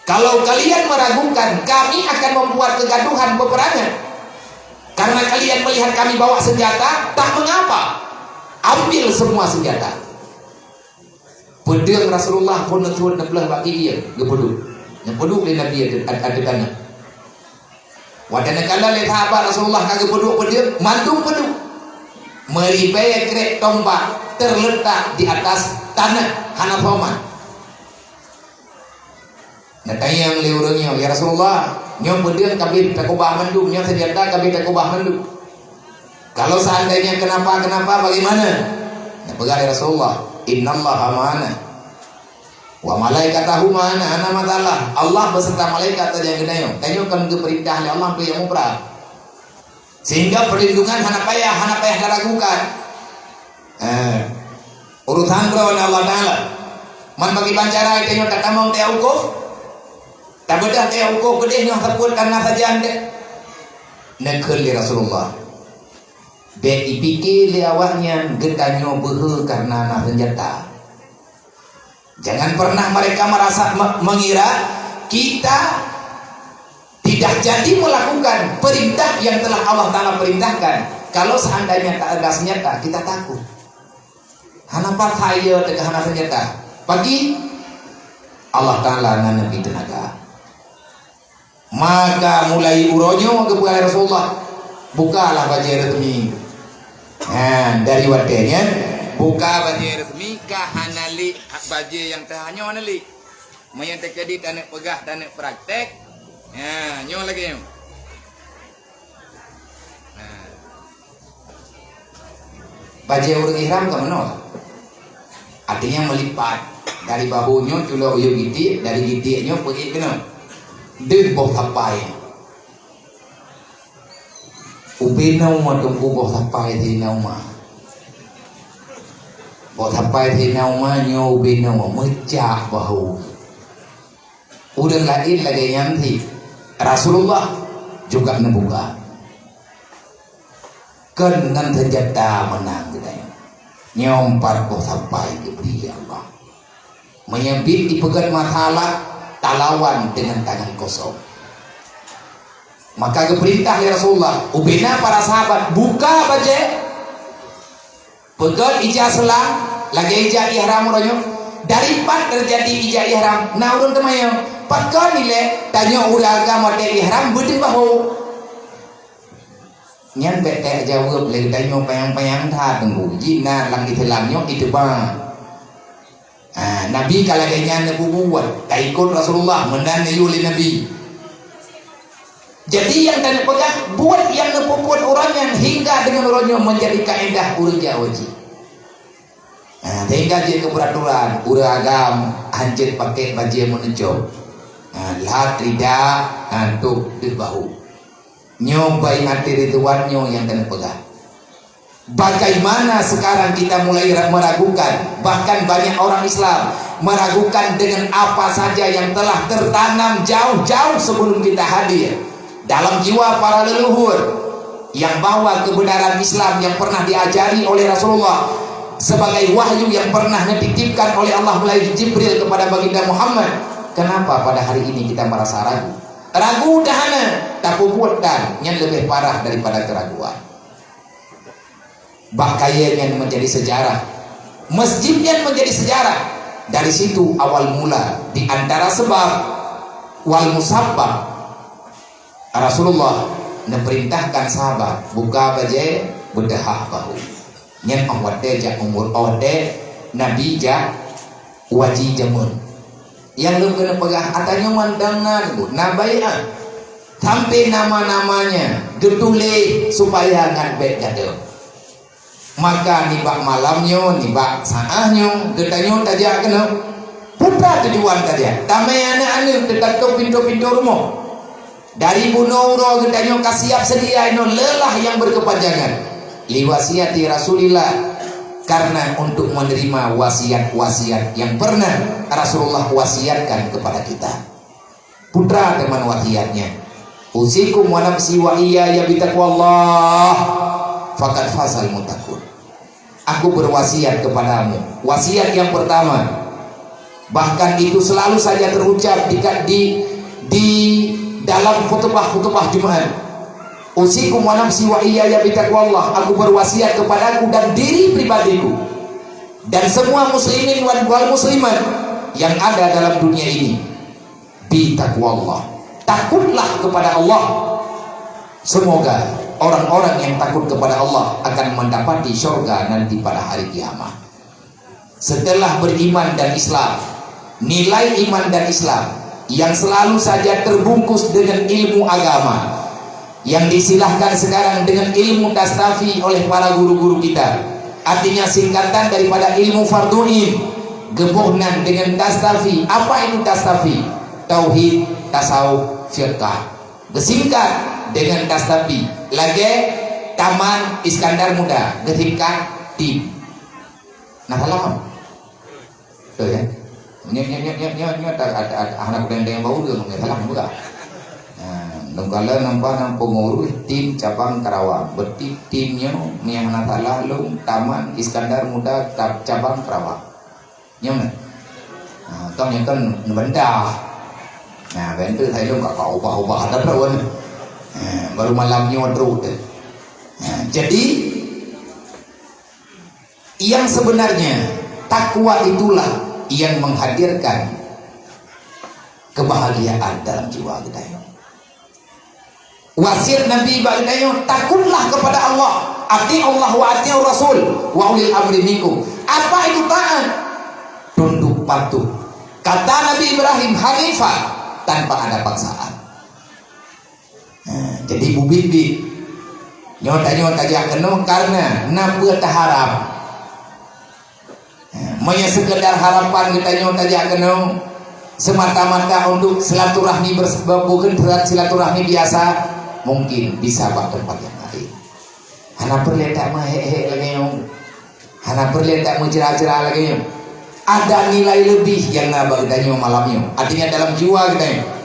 "Kalau kalian meragukan, kami akan membuat kegaduhan peperangan. Karena kalian melihat kami bawa senjata, tak mengapa. Ambil semua senjata." Peudeueng Rasulullah phon neuthuet neupleuh bak gigi, geupeuduek. Geupeuduek lé Nabi ateueh, ateueh taneuh. Watée neukalon lé sahabat Rasulullah ka geupeuduek peudeueng, mandum peuduek. Meuribée krek tombak terletak di atas taneuh hana soman. Neutanyong lé ureuëng nyoe, "Ya Rasulullah, nyoe peudeueng ka abéh takeubah mandum, nyoe seunjata ka abéh takeubah mandum. Kalau seandainya kenapa-kenapa bagaimana?" Neupeugah lé Rasulullah, "Innallaha ma'ana. Wa malaikatahu ma'ana, hana masalah. Allah beserta malaikat sajan geutanyoe. Tanyoe kon geupeurintah lé Allah keu nyang muprang. Sehingga perlindungan hana payah, hana payah diragukan." Eh, urusan droe ngon Allah Taala. Man bagi bancara tanyoe tatamong teuh ukôb. Tabeudah teuh ukôb keudeh nyoe sapeue tanah sajan deh. Neukheun lé Rasulullah, "Bék jipike lé awaknyan geutanyoe beuhe kareuna na seunjata. Jangan pernah mereka merasa me-, mengira kita tidak jadi melakukan perintah yang telah Allah Taala perintahkan. Kalau seandainya tak ada senjata, kita takut. Hana percaya teuka hana seunjata. Pagi Allah Taala na neubi teunaga." Maka mulai uroe nyoe geupeugah lé Rasulullah, "Bukalah bajée resmi." Ha, dari watée nyan, buka bajée resmi, ka hana lé bajée nyang teuh nyoe hana lé. Meunyoe teukeudi taneuk peugah, taneuk praktek, ha, nyoe lagée nyoe. Ha. Bajée ureuëng ihram ka meunoe. Artinya meulipat dari bahu nyoe tulok u yue gitiek, dari gitiek nyoe peuék keunoe. Deuh boh sapai. Ubé noe teungku boh sapai Saidina Umar. Boh sapai Saidina Umar nyoe ubé noe meucah bahu. Ureuëng laén lagée nyan cit. Rasulullah juga neubuka. Kon ngon seunjata meunang geutanyoe. Nyoe pat boh sapai geubri lé Allah. Meunyoe biet jipeugét masalah, talawan deungon tangan kosong. Maka geupeurintah lé Rasulullah, ubena para sahabat buka bajée, peugét ija seulang, lagée ija ihram uroe nyoe. Dari pat teujadi ija ihram, na ureuëng teumanyong, "Pakon ilée tanyoe ureuëng agam watée ihram beudeuh bahu?" Nyan bék tajaweueb lé geutanyoe panyang-panyang that teungku. Jih na lam Islam nyoe iteuba. Ha, Nabi ka lagée nyan neupeubuet, taikot Rasulullah meunan neuyue lé Nabi. Jadi nyang taneuk peugah, buet nyang neupeubuet uroe nyan hingga deungon uroe nyoe meunjadi kaedah ureuëng jak haji. Ha, sehingga jeuet keu peuraturan, ureuëng agam hanjeuet pakék bajée meunucok. Ha, lhat rida, ha, tôb deuh bahu. Nyoe baiat ridwan nyoe nyang keuneuk peugah. Bagaimana sekarang kita mulai ra-, meragukan, bahkan banyak orang Islam meragukan dengan apa saja yang telah tertanam jauh-jauh sebelum kita hadir dalam jiwa para leluhur, yang bahwa kebenaran Islam yang pernah diajari oleh Rasulullah sebagai wahyu yang pernah dititipkan oleh Allah melalui Jibril kepada Baginda Muhammad. Kenapa pada hari ini kita merasa ragu? Ragu dah hana, tapi buat dan yang lebih parah daripada keraguan. Bak kayée nyan menjadi sejarah. Masjid nyan menjadi sejarah. Dari situ awal mula di antara sebab wal musabbab Rasulullah neupeurintahkan sahabat buka bajée beudahah bahu. Nyan óh watée jak umur, óh watée Nabi jak haji jameun. Nyang lôn keuneuk peugah, ata nyoe mandang na teungku, na baiat. Sampai nama-namanya geutuléh supaya ngat bék gadôh. Maka nibak malam nyoe, nibak saát nyoe, geutanyoe tajak keunoe. Peue tujuan tajak? Tamé aneuëk-aneuëk teutatôb pintoe-pintoe rumoh. Dari bunoe uroe geutanyoe ka siap seudia inoe lelah nyang berkepanjangan. Liwasiati Rasulillah, Karena untuk menerima wasiat-wasiat yang pernah Rasulullah wasiatkan kepada kita. Putra teman wasiatnya, "Usikum wa nafsi wa iyaya bitaqwallah, faqad fazal muttaqun." Aku berwasiat kepadamu. Wasiat yang pertama, bahkan itu selalu saja terucap di, di, di dalam khutbah-khutbah Jumat. "Usikum wa nafsi wa iyaya bitaqwallah." Aku berwasiat kepadaku dan diri pribadiku dan semua muslimin wal, wal muslimat yang ada dalam dunia ini, bitaqwallah. Takutlah kepada Allah. Semoga orang-orang yang takut kepada Allah akan mendapati syurga nanti pada hari kiamat. Setelah beriman dan Islam, nilai iman dan Islam yang selalu saja terbungkus dengan ilmu agama, yang disilahkan sekarang dengan ilmu tastafi oleh para guru-guru kita. Artinya singkatan daripada ilmu fardhu ain, geuboh nan dengan tastafi. Apa itu tastafi? Tauhid, tasawuf, fiqah. Gesingkat dengan tastafi. Lagèe Taman Iskandar Muda, gesingkat tim. Nah, salah. Betul, ya? Nyoe, nyoe, nyoe, nyoe, nyoe, nyoe, ta-, ta-, ta-, hana kudeng-deng bak ureueng, nyoe salah juga. Nah, lôn kalon nampak nang pengurus tim cabang Karawang. Berarti tim nyoe, nyang hana salah lôn, Taman Iskandar Muda Ka-, cabang Karawang. Nyoe, nah. Nah, tong nyoe kan ngebantah. Nah, bantu saya lôn ka, ka ubah-ubah ada pun. Nah, baru malam nyoe terus tu. Nah, jadi, yang sebenarnya, takwa itulah yang menghadirkan kebahagiaan dalam jiwa geutanyoe. Wasiat Nabi bak geutanyoe, "Takutlah kepada Allah, ati'ullah wa ati'ur rasul, wa ulil amri minkum." Apa itu taat? Tunduk patuh. Kata Nabi Ibrahim, hanifah, tanpa ada paksaan. Ha, jadi bubit-bit. Nyoe tanyoe tajak keunoe karena na peue taharap. Ha, meunyoe sekedar harapan geutanyoe tajak keunoe semata-mata untuk silaturahmi bers-, bukan silaturahmi biasa, mungkin bisa bak tempat yang lain. Hana peureulèe tak meuhek-hek lagèe nyoe. Hana peureulèe tak meucera-cera lagèe nyoe. Ada nilai lebih yang na bak geutanyoe malam nyoe. Artinya dalam jiwa geutanyoe.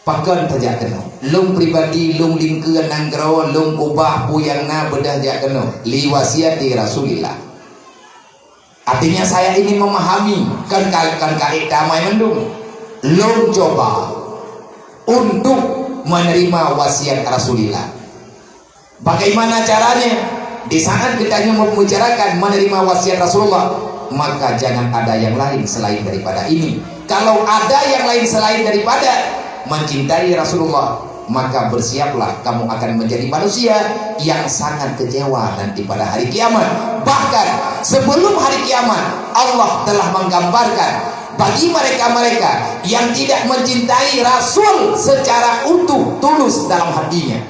Pakon tajak keunoe? Lôn pribadi, lôn lingkeue nanggroe, lôn keubah peue nyang na beudôh jak keunoe, li wasiati Rasulillah. Artinya saya ini memahami, kan ka, kan ka ék damai mandum. Lôn coba untuk menerima wasiat Rasulillah. Bagaimana caranya? Di saat kita hanya membicarakan menerima wasiat Rasulullah, maka jangan ada yang lain selain daripada ini. Kalau ada yang lain selain daripada mencintai Rasulullah, maka bersiaplah kamu akan menjadi manusia yang sangat kecewa nanti pada hari kiamat. Bahkan sebelum hari kiamat, Allah telah menggambarkan bagi mereka-mereka yang tidak mencintai Rasul secara utuh, tulus dalam hatinya.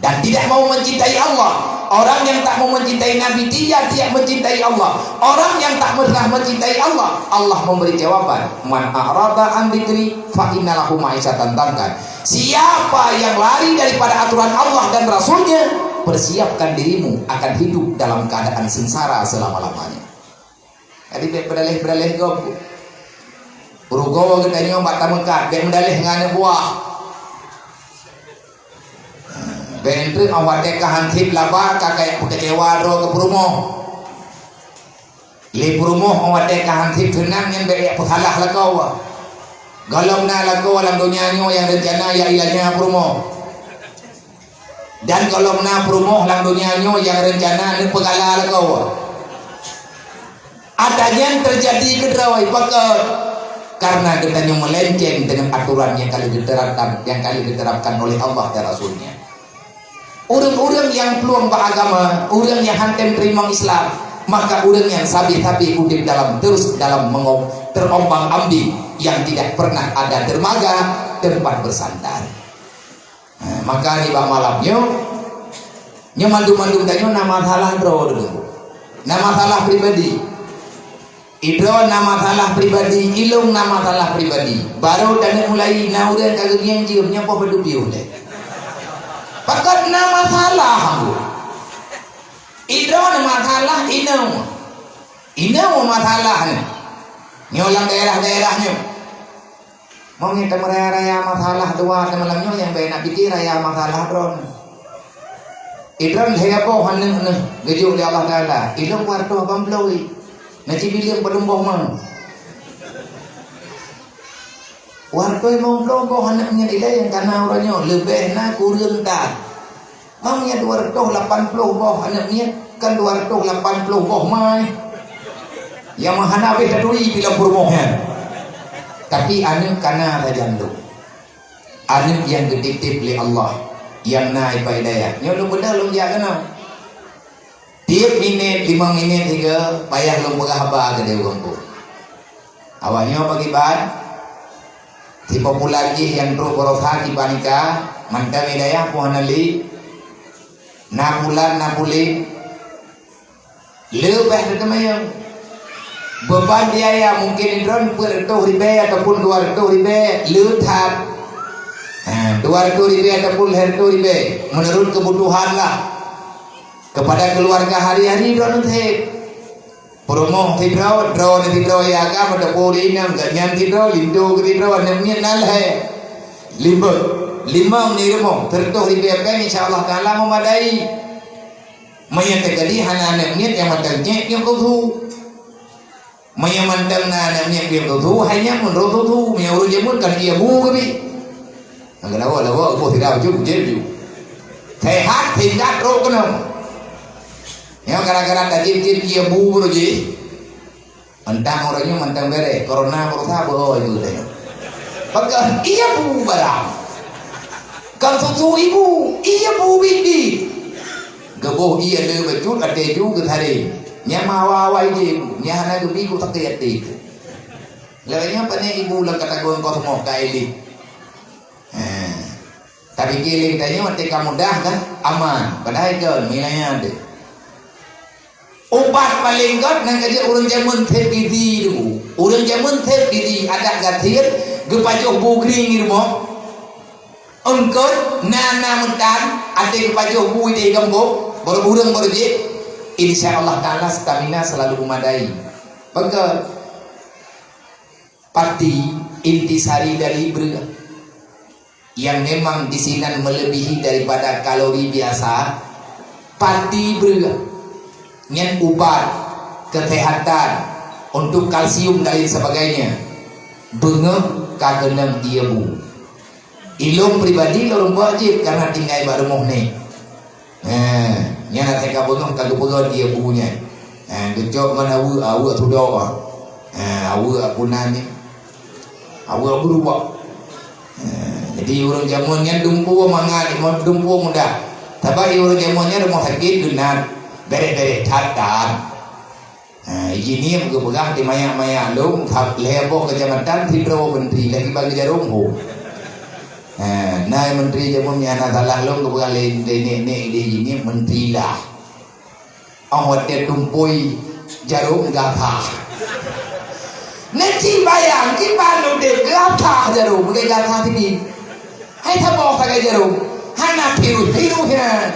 Dan tidak mau mencintai Allah. Orang yang tak mau mencintai Nabi, dia tidak mencintai Allah. Orang yang tak pernah mencintai Allah, Allah memberi jawaban, "Man a'rada an dzikri fa inna lahu ma'isyatan dhanka." Siapa yang lari daripada aturan Allah dan Rasulnya, persiapkan dirimu akan hidup dalam keadaan sengsara selama-lamanya. Jadi bèk beudaleh-beudaleh gob. Peurugoe geutanyoe bak tameukat, bèk meudaleh ngon aneuk buah. Bèk treuk 'oh watèe ka hansip laba, ka kayèe peukeucewa droe keu peurumoh. Lé peurumoh 'oh watèe ka hansip seunang nyan bèk jak peusalah lakoe. Gohlom na lakoe lam donya nyoe nyang reuncana jak ilanya peurumoh. Dan gohlom na peurumoh lam donya nyoe nyang reuncana neupeugala lakoe. Ata nyan teujadi keudroe, pakon? Karena geutanyoe meulenceng deungon aturan nyang ka lheueh geuterapkan, nyang ka lheueh geuterapkan oleh Allah dan Rasul-Nya. Ureueng-ureueng nyang plueng bak agama, ureueng nyang hántom teurimong Islam, maka ureueng nyan sabe-sabe udép dalam, terus dalam mengo-, terombang-ambing yang tidak pernah ada dermaga, tempat bersandar. Ha, maka nibak malam nyoe, nyoe mandum-mandum tanyoe na masalah droe dulu. Na masalah pribadi. Idroe na masalah pribadi, ilong na masalah pribadi. Baru taneuk mulai na ureueng ka geugieng jeuem, nyoe poh padum piôh lé. Pakon na masalah, Abu? Idroe masalah inong. Inong masalah nyoe. Nyoe lam daerah-daerah nyoe. Meunyoe tameuraya-raya masalah dua teumalam nyoe nyang bèk na pike raya masalah droe. Idroe lhèe boh aneuk neuh geujok lé Allah Taala. Ilong dua reutôh lapan ploh. Na cibileung padum boh ma. Dua reutôh limong ploh boh aneuk miet ilèe nyang kana uroe nyoe leubeh na kureueng that. Meunyoe dua reutôh lapan ploh boh aneuk miet, kan dua reutôh lapan ploh boh ma. Nyang meuhana habéh taturi di lam peurumoh nyan. Tapi aneuk kana sajan lom. Aneuk nyang geutitép lé Allah, nyang na ipa hidayah. Nyoe lôn beudôh lôn jak keunoe. Tiep minèt, limong minèt sigoe, payah lôn peugah haba keu ureueng tuha. Awak nyoe pakriban? Sipa pula jih nyang trok baroesa kiban nika, mantong hidayah pun hana lé. Na pulan, na puléh. Leubeh teuteumanyong. Beban biaya mungkin droen peuet reutôh ribèe ataupun dua reutôh ribèe, le that. Ha, dua reutôh ribèe ataupun lhèe reutôh ribèe, meunurot keubutuhan lah. Keupada keuluwarga hari-hari droen sép. Peurumoh sidroe, droe sidroe nyang agam, ataupun inong geuh nyan sidroe, linto geuh sidroe, aneuk miet na lhèe. Limong, limong di rumoh, seureutôh ribèe pèng, insya Allah Taala meumadai. Meunyoe teukeudi hana aneuk miet nyang mantong cèk nyang keu su. Meunyoe mantong na aneuk miet nyang keu su, hai nyan meunurot su. Meunyoe ureueng jameun kan ié bu keubi. Agak lawa-lawa boh tidak ujuk ujuk. Sehat sehingga trok keunoe. Nyoe gara-gara tajim-jim ié bu baru jih. Mantong uroe nyoe mantong bèrèh, corona baroesa beuo ibu teh. Peugah ié bu barang. Kon susu ibu, ié bu bibi. Geuboh ié le bacut até ju geutaré. Nyang mawa-wa ié bu, nyang hana geubi ku sakét até. Lagèe nyoe pane ibu lam kata gong kosmo ka elit. Ha. Tapi giling tanyoe teuka mudah kan aman. Padahai kon milanya deh. Ubat paleng gèt nyang ka jeuet ureueng jameun sép gizi tu. Ureueng jameun sép gizi adak gasien geupajoh bu grieng di rumoh. Eungkot na na meutan até geupajoh bu ideh gambok, baru ureueng baru jeuet. Insya Allah Taala stamina selalu memadai. Bagaimana? Pati intisari dari breueh, yang memang di sinan melebihi daripada kalori biasa, pati breueh, nyan ubat kesehatan untuk kalsium dan lain sebagainya. Beungöh ka keunong ié bu. Ilôn pribadi lôn rumpok jih karena tinggai bak rumoh nèk. Ha, nyan até ka beungoh ka geupeugöt ié bu nyan. Ha, geucok ngon aweuek, aweuek tudok. Ha, aweuek aku nan ni. Aweuek berubah. Ha, jadi ureueng jameun nyan dumpeue mangat, dumpeue mudah. Sabab ureueng jameun nyan rumoh sakét geunat, bèrèh-bèrèh that-that. Ha, iji niem geupeugah di manyak-manyak lôn, lhèe boh keucamatan sidroe menteri lagi bagi jaroe ho. Ha, na menteri jameun nyang hana salah lôn geupeugah lé, lé nèk-nèk di iji niem menteri lah. Ong watèe tumpôi jaroe gasah. Neuci bayang kiban udép gasah jaroe, bukon gasah sini. Hai saboh sagai jaroe, hana virus-virus nyan.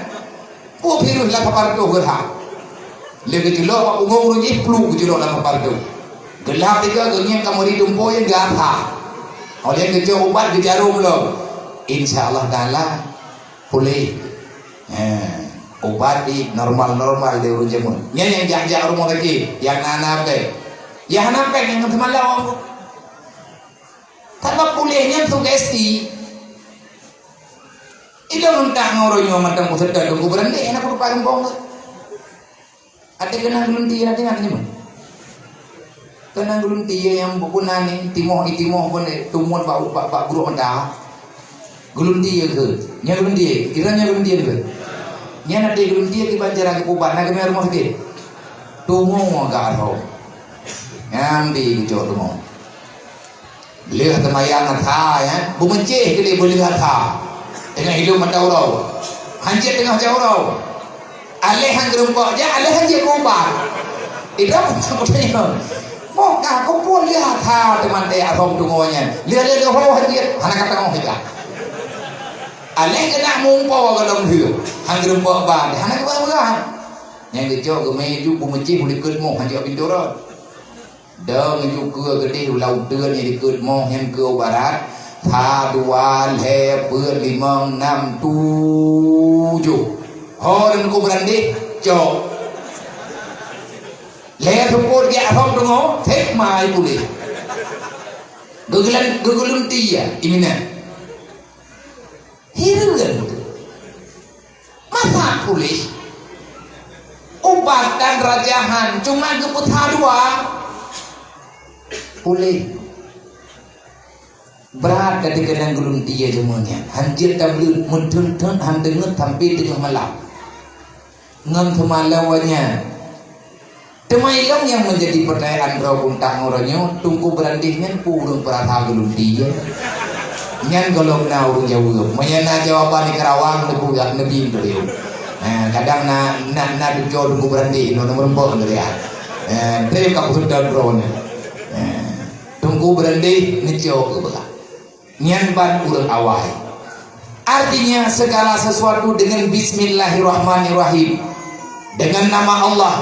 Peue virus lam sapat reutôh geurhah. Lé geuculok bak bungong ureueng jih, pluk geuculok lam sapat reutôh. Geulhah tiga geungieng kamoe di dumpo nyang gata. Oleh geucok ubat geujarom lom. Insya Allah Taala puléh. Ha, ubat di normal-normal lé ureueng jameun. Nyan nyang jak-jak rumoh sakét, nyang na-na pèng. Nyang hana pèng nyang seumalong. Sabab puléh nyan sugesti. Ilôn mantong ngon uroe nyoe mantong meuseutôt teungku beurandeh hana kutupat gampông tu. Até keunong geulunti, até nyan nyoe. Keunong geulunti nyang bukon na ni, timoh, itimoh pun, eh, tumon bak, bak, bak burok mata. Geulunti keu. Nyan geulunti, kira nyan geulunti keu. Nyan até geulunti kiban cara geupuban, na geumè rumoh sakét. Tumo gak arhom. Nyan di geucok tumo. Lheueh teumayang asa, ya. Beumeucéh keu lé beulheueh asa. Teungoh ilôn mata uroe. Hanjeuet teungoh jak uroe. Aléh han geurumpok jak, aléh han jeuet keu ubat. Idroe peutanyong. Boh ka kumpul lheueh asa teuma teuh arhom tungoe nyan. Lheueh lé leuho hanjeuet, hana ka teungoh ija. Aléh keunak mumpo goh lom lheueh. Han geurumpok ban, hana geupeugah. Nyang geucok geumé ju beumeucéh u likot moh hanjeuet pintoe rot. Dong ju keue geudeh ulau teuen nyang likot moh nyang keue barat. Sa, dua, lhèe, peuet, limong, nam, tujoh. Ho, dan ku beurandeh, cok. Lhèe seupôt geujak hom teungoh, sép mai puléh. Geugeulun-, geugeulunti ya, iminan. Hireuen tu. Masa puléh? Ubat dan rajahan, cuma geupeusa dua. Puléh. Brat ka teukeunong geulunti ya jameun nyan. Han jeuet tabeuleut, meutheun-theun han deungeut sampai teungoh malam. Ngon seumalom awaknyan. Teuma ilong nyang meunjadi peutanyaan droe bak uroe nyoe, Teungku Beurandeh nyan peue ureueng peurasa geulunti ya? Nyan gohlom na ureueng jaweueb. Meunyo na jawaban di Karawang, neupeugah neubi teuh. Ha, kadang na, na, na duco Teungku Beurandeh, nyoe na meureumpok teuh ya. Ha, trép ka peuseudoe droe nyan. Ha, Teungku Beurandeh neucok keu beurah. Nyan ban ureueng awai. Artinya, segala sesuatu dengan Bismillahirrahmanirrahim. Dengan nama Allah,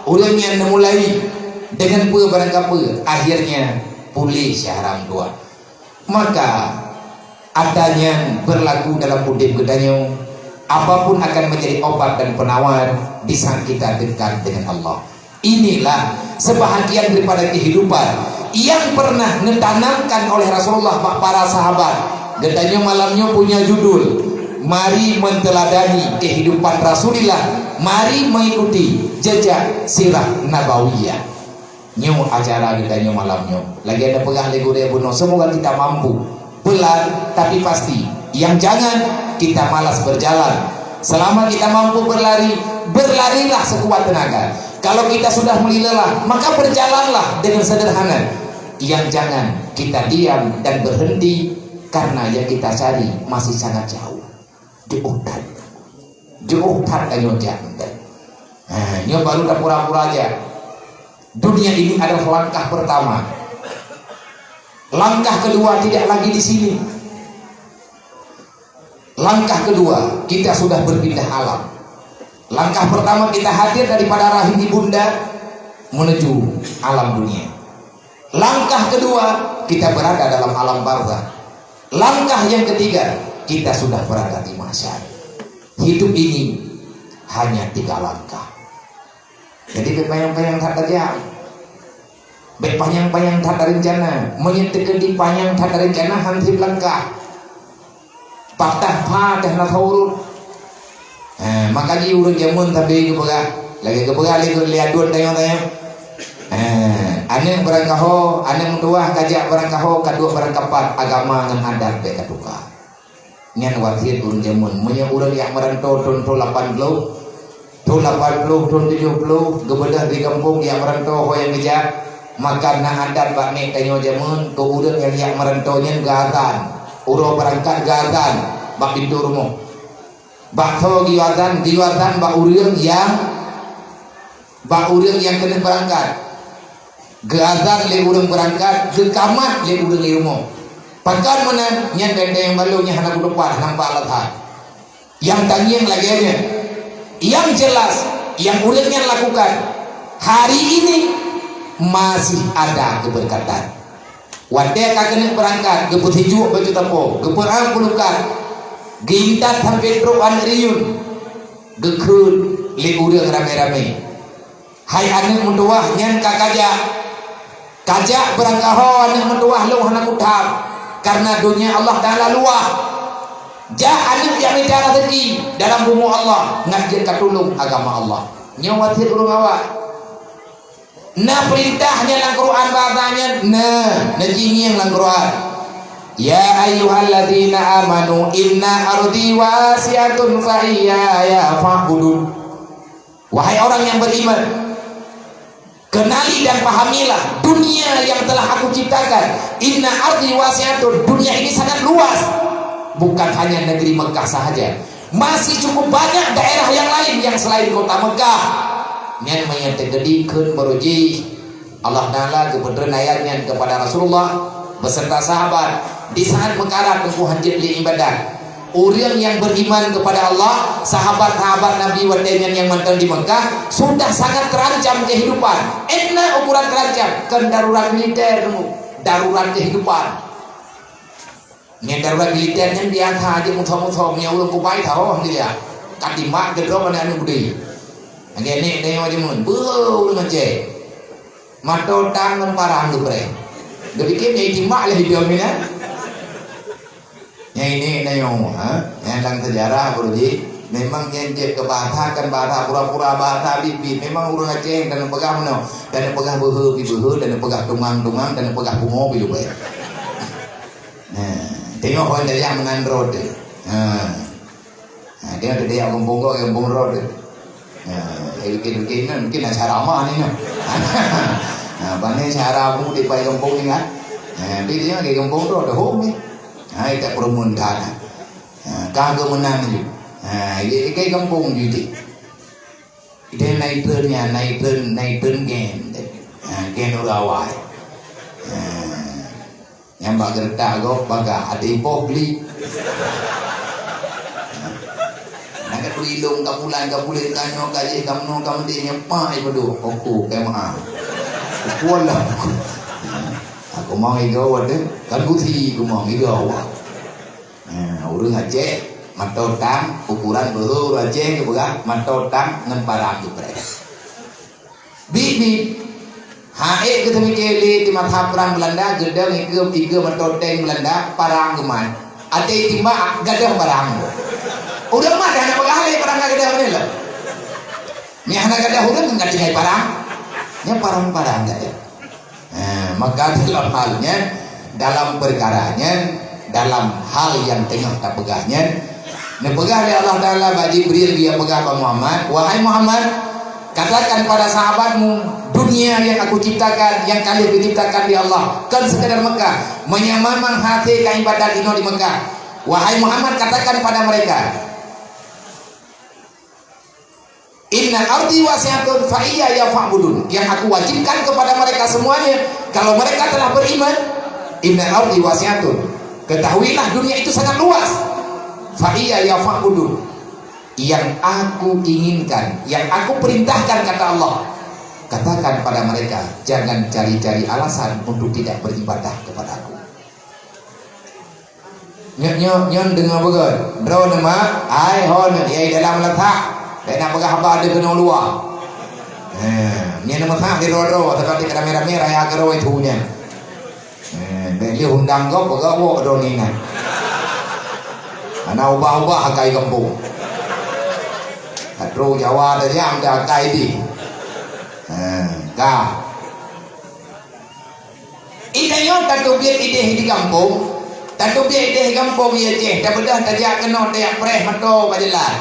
ureueng nyan neumulai. Dengan peue barangkapeue, akhirnya puléh syahram dua. Maka, ata nyan berlaku dalam udeb geutanyoe, apapun akan menjadi obat dan penawar di saat kita dekat dengan Allah. Inilah sebahagian daripada kehidupan yang pernah neutanamkan oleh Rasulullah bak para sahabat. Geutanyoe malam nyoe punya judul, Mari Menteuladani Kehidupan Rasulillah, Mari Mengikuti Jejak Sirah Nabawiyah. Nyoe acara geutanyoe malam nyoe. Lagèe na peugah lé gurèe bunoe, semoga kita mampu. Pelan, tapi pasti. Yang jangan, kita malas berjalan. Selama kita mampu berlari, berlarilah sekuat tenaga. Kalau kita sudah mulai lelah, maka berjalanlah dengan sederhana. Yang jangan, kita diam dan berhenti karena yang kita cari masih sangat jauh. Jauh that. Jauh that tanyoe jak. Ha, nyoe baru tapura-pura jak. Dunia ini adalah langkah pertama. Langkah kedua tidak lagi di sini. Langkah kedua, kita sudah berpindah alam. Langkah pertama, kita hadir daripada rahim ibunda menuju alam dunia. Langkah kedua, kita berada dalam alam barzakh. Langkah yang ketiga, kita sudah berada di mahsyar. Hidup ini hanya tiga langkah. Jadi, bèk panyang-panyang that tajak. Bèk panyang-panyang that tarencana. Meunyo teukeudi panyang that tarencana, han sép langkah. Patah-patah na ureueng. Ha, maka jih ureueng jameun sabe geupeugah. Lagèe geupeugah lé, lé aduen tanyoe-tanyoe. Ha, aneuk barangkaho, aneuk meutuwah ka jak barangkaho, ka duek barangkapat, agama ngon adat bèk ka tuka. Nyan wasiet ureueng jameun. Meunyo ureueng jak meuranto thon, thon lapan ploh, thon lapan ploh, thon tujoh ploh, geubeudôh di gampông jak meuranto ho nyang geujak, maka na adat bak nèk tanyoe jameun, keu ureueng nyang jak meuranto nyan geuazan. Uroe beurangkat geuazan bak pintoe rumoh. Bak soe geuazan? Geuazan bak ureueng nyang, bak ureueng nyang keuneuk beurangkat. Geuazan lé ureueng beurangkat, geukamat lé ureueng di rumoh. Pakon meunan? Nyan benteng nyang balô nyan hana kutupat, hana nampak alasan. Nyang tangieng lagèe nyan. Yang jelas, nyang ureueng nyan lakukan, hari ini masih ada keberkatan. Watèe ka keuneuk beurangkat, geupeusijuek baju tapo, geupeu'ah pulukat, geuintat sampoe trok aneuk riyueng, geukheun lé ureueng ramé-ramé. Hai aneuk meutuwah, nyan ka kajak. Kajak beurangkaho aneuk meutuwah, lôn hana kutham, kareuna donya Allah Taala luwah. Jak aneuk jak mita raseuki dalam bumoe Allah, ngat jeuet ka tulông agama Allah. Nyoe wasiet ureueng awai. Na peurintah nyan lam Quran bahasa nyan? Na, na jingieng lam Quran. "Ya ayyuhalladzina amanu inna ardi wasi'atun fa iyaya fa'budun." Wahai orang yang beriman, kenali dan pahamilah dunia yang telah Aku ciptakan. Inna ardi wasi'atun, dunia ini sangat luas. Bukan hanya negeri Mekah sahaja. Masih cukup banyak daerah yang lain yang selain kota Mekah. Nyan meunyo teukeudi kheun baroe jih. Allah Taala geupeutreun ayat nyan kepada Rasulullah beserta sahabat di saat meukarat teungku hanjeuet lé ibadat. Ureuëng nyang beriman kepada Allah, sahabat-sahabat Nabi watée nyan nyang mantong di Mekah, sudah sangat terancam kehidupan. Ena ukuran terancam, kan darurat militer tu, darurat kehidupan. Nyang darurat militer nyan biasa aja musoh-musoh, nyang ureuëng kubai tahu dia. Katimak gedro mana anu gede. Lagi ni ni aja mun, beuh ureuëng Aceh. Mato tang ngon parang tu pre. Dia fikir nyai timak lah hidup ni kan. Nyai ni nayong, ha? Nyang dalam sejarah, Bro Ji, memang nyang jeuet keu bahasa kan bahasa pura-pura bahasa bit-bit. Memang ureuëng Aceh dan peugah meunoe, dan peugah beuhe pi beuhe, dan peugah tungang-tungang, dan peugah pungo pi lubai. Nah, tengok orang dari yang menandro tu. Ha. Ha, dia tu dia gampông ko, gampông ro tu. Ha, eh, bikin-bikin ni, mungkin nak cara mah ni nah. Ha, bani cara mu di pai gampông ni kan. Ha, dia dia ke gampông ro tu hom ni. Ha, tak perumun dah. Ha, ka ke menang ju. Ha, ye ke gampông ju di. Dia naik turun ya, naik turun, naik turun gen. Ha, gen orang awai. Ha. Nyang bak geuretak gob bagah, até ipoh glik. Nyan ka turi lôn, ka pulan, ka puléh, ka nyoe, ka jih, ka meunoe, ka meudeh, nyang pai peuduek, oku, ka meu'ah. Oku lah. Aku mau iga wadah, kan kusi, aku mau iga awak. Ha, ureuëng Aceh, mato tang, ukuran beuhe ureuëng Aceh, geupeugah, mato tang ngon parang geupreh. Bit-bit. Ha, ék geuteumike lé di masa prang Belanda, geudong ikeue, ikeue meuto teng Belanda, parang geumat. Até timbak, gadôh parang. Ureuëng mat hana peugah lé parang ka gadôh ni lah. Nyan hana gadôh ureuëng, ngon tinggai parang. Nyan parang-parang gadôh. Ha, maka dalam hal nyan, dalam perkara nyan, dalam hal nyang teungoh tapeugah nyan, neupeugah lé Allah Taala bak Jibril, dia peugah bak Muhammad, "Wahai Muhammad, katakan pada sahabatmu, dunia yang aku ciptakan, yang kalian diciptakan di Allah, kan sekadar Mekah, menyamamang hati ka ibadat inoe di Mekah. Wahai Muhammad, katakan pada mereka, 'Inna ardi wasi'atun fa iyaya fa'budun.'" Yang aku wajibkan kepada mereka semuanya, kalau mereka telah beriman, "Inna ardi wasi'atun." Ketahuilah dunia itu sangat luas. "Fa iyaya fa'budun." Yang aku inginkan, yang aku perintahkan, kata Allah, katakan pada mereka, jangan cari-cari alasan untuk tidak beribadah kepada aku. Nyoe, nyoe, nyoe deungoe beugét. Droeneuh mak, ai ho neuh, yai dalam letak. Bèk na peugah haba deuh keunoe luwa. Eh, nyoe neuh meusak di droe-droe, seperti ramé-ramé raya keudroe itu nyan. Eh, bèk lheueh undang gob, peugah woe droeneuh ingat. Hana ubah-ubah akai gampông. Ka trok Jawa tajam dah akai di. Eh, ka. Geutanyoe tateubiet idéh di gampông, tateubiet idéh di gampông, ya Aceh, tabeudôh tajak keunoe, tajak preh moto bak jalan.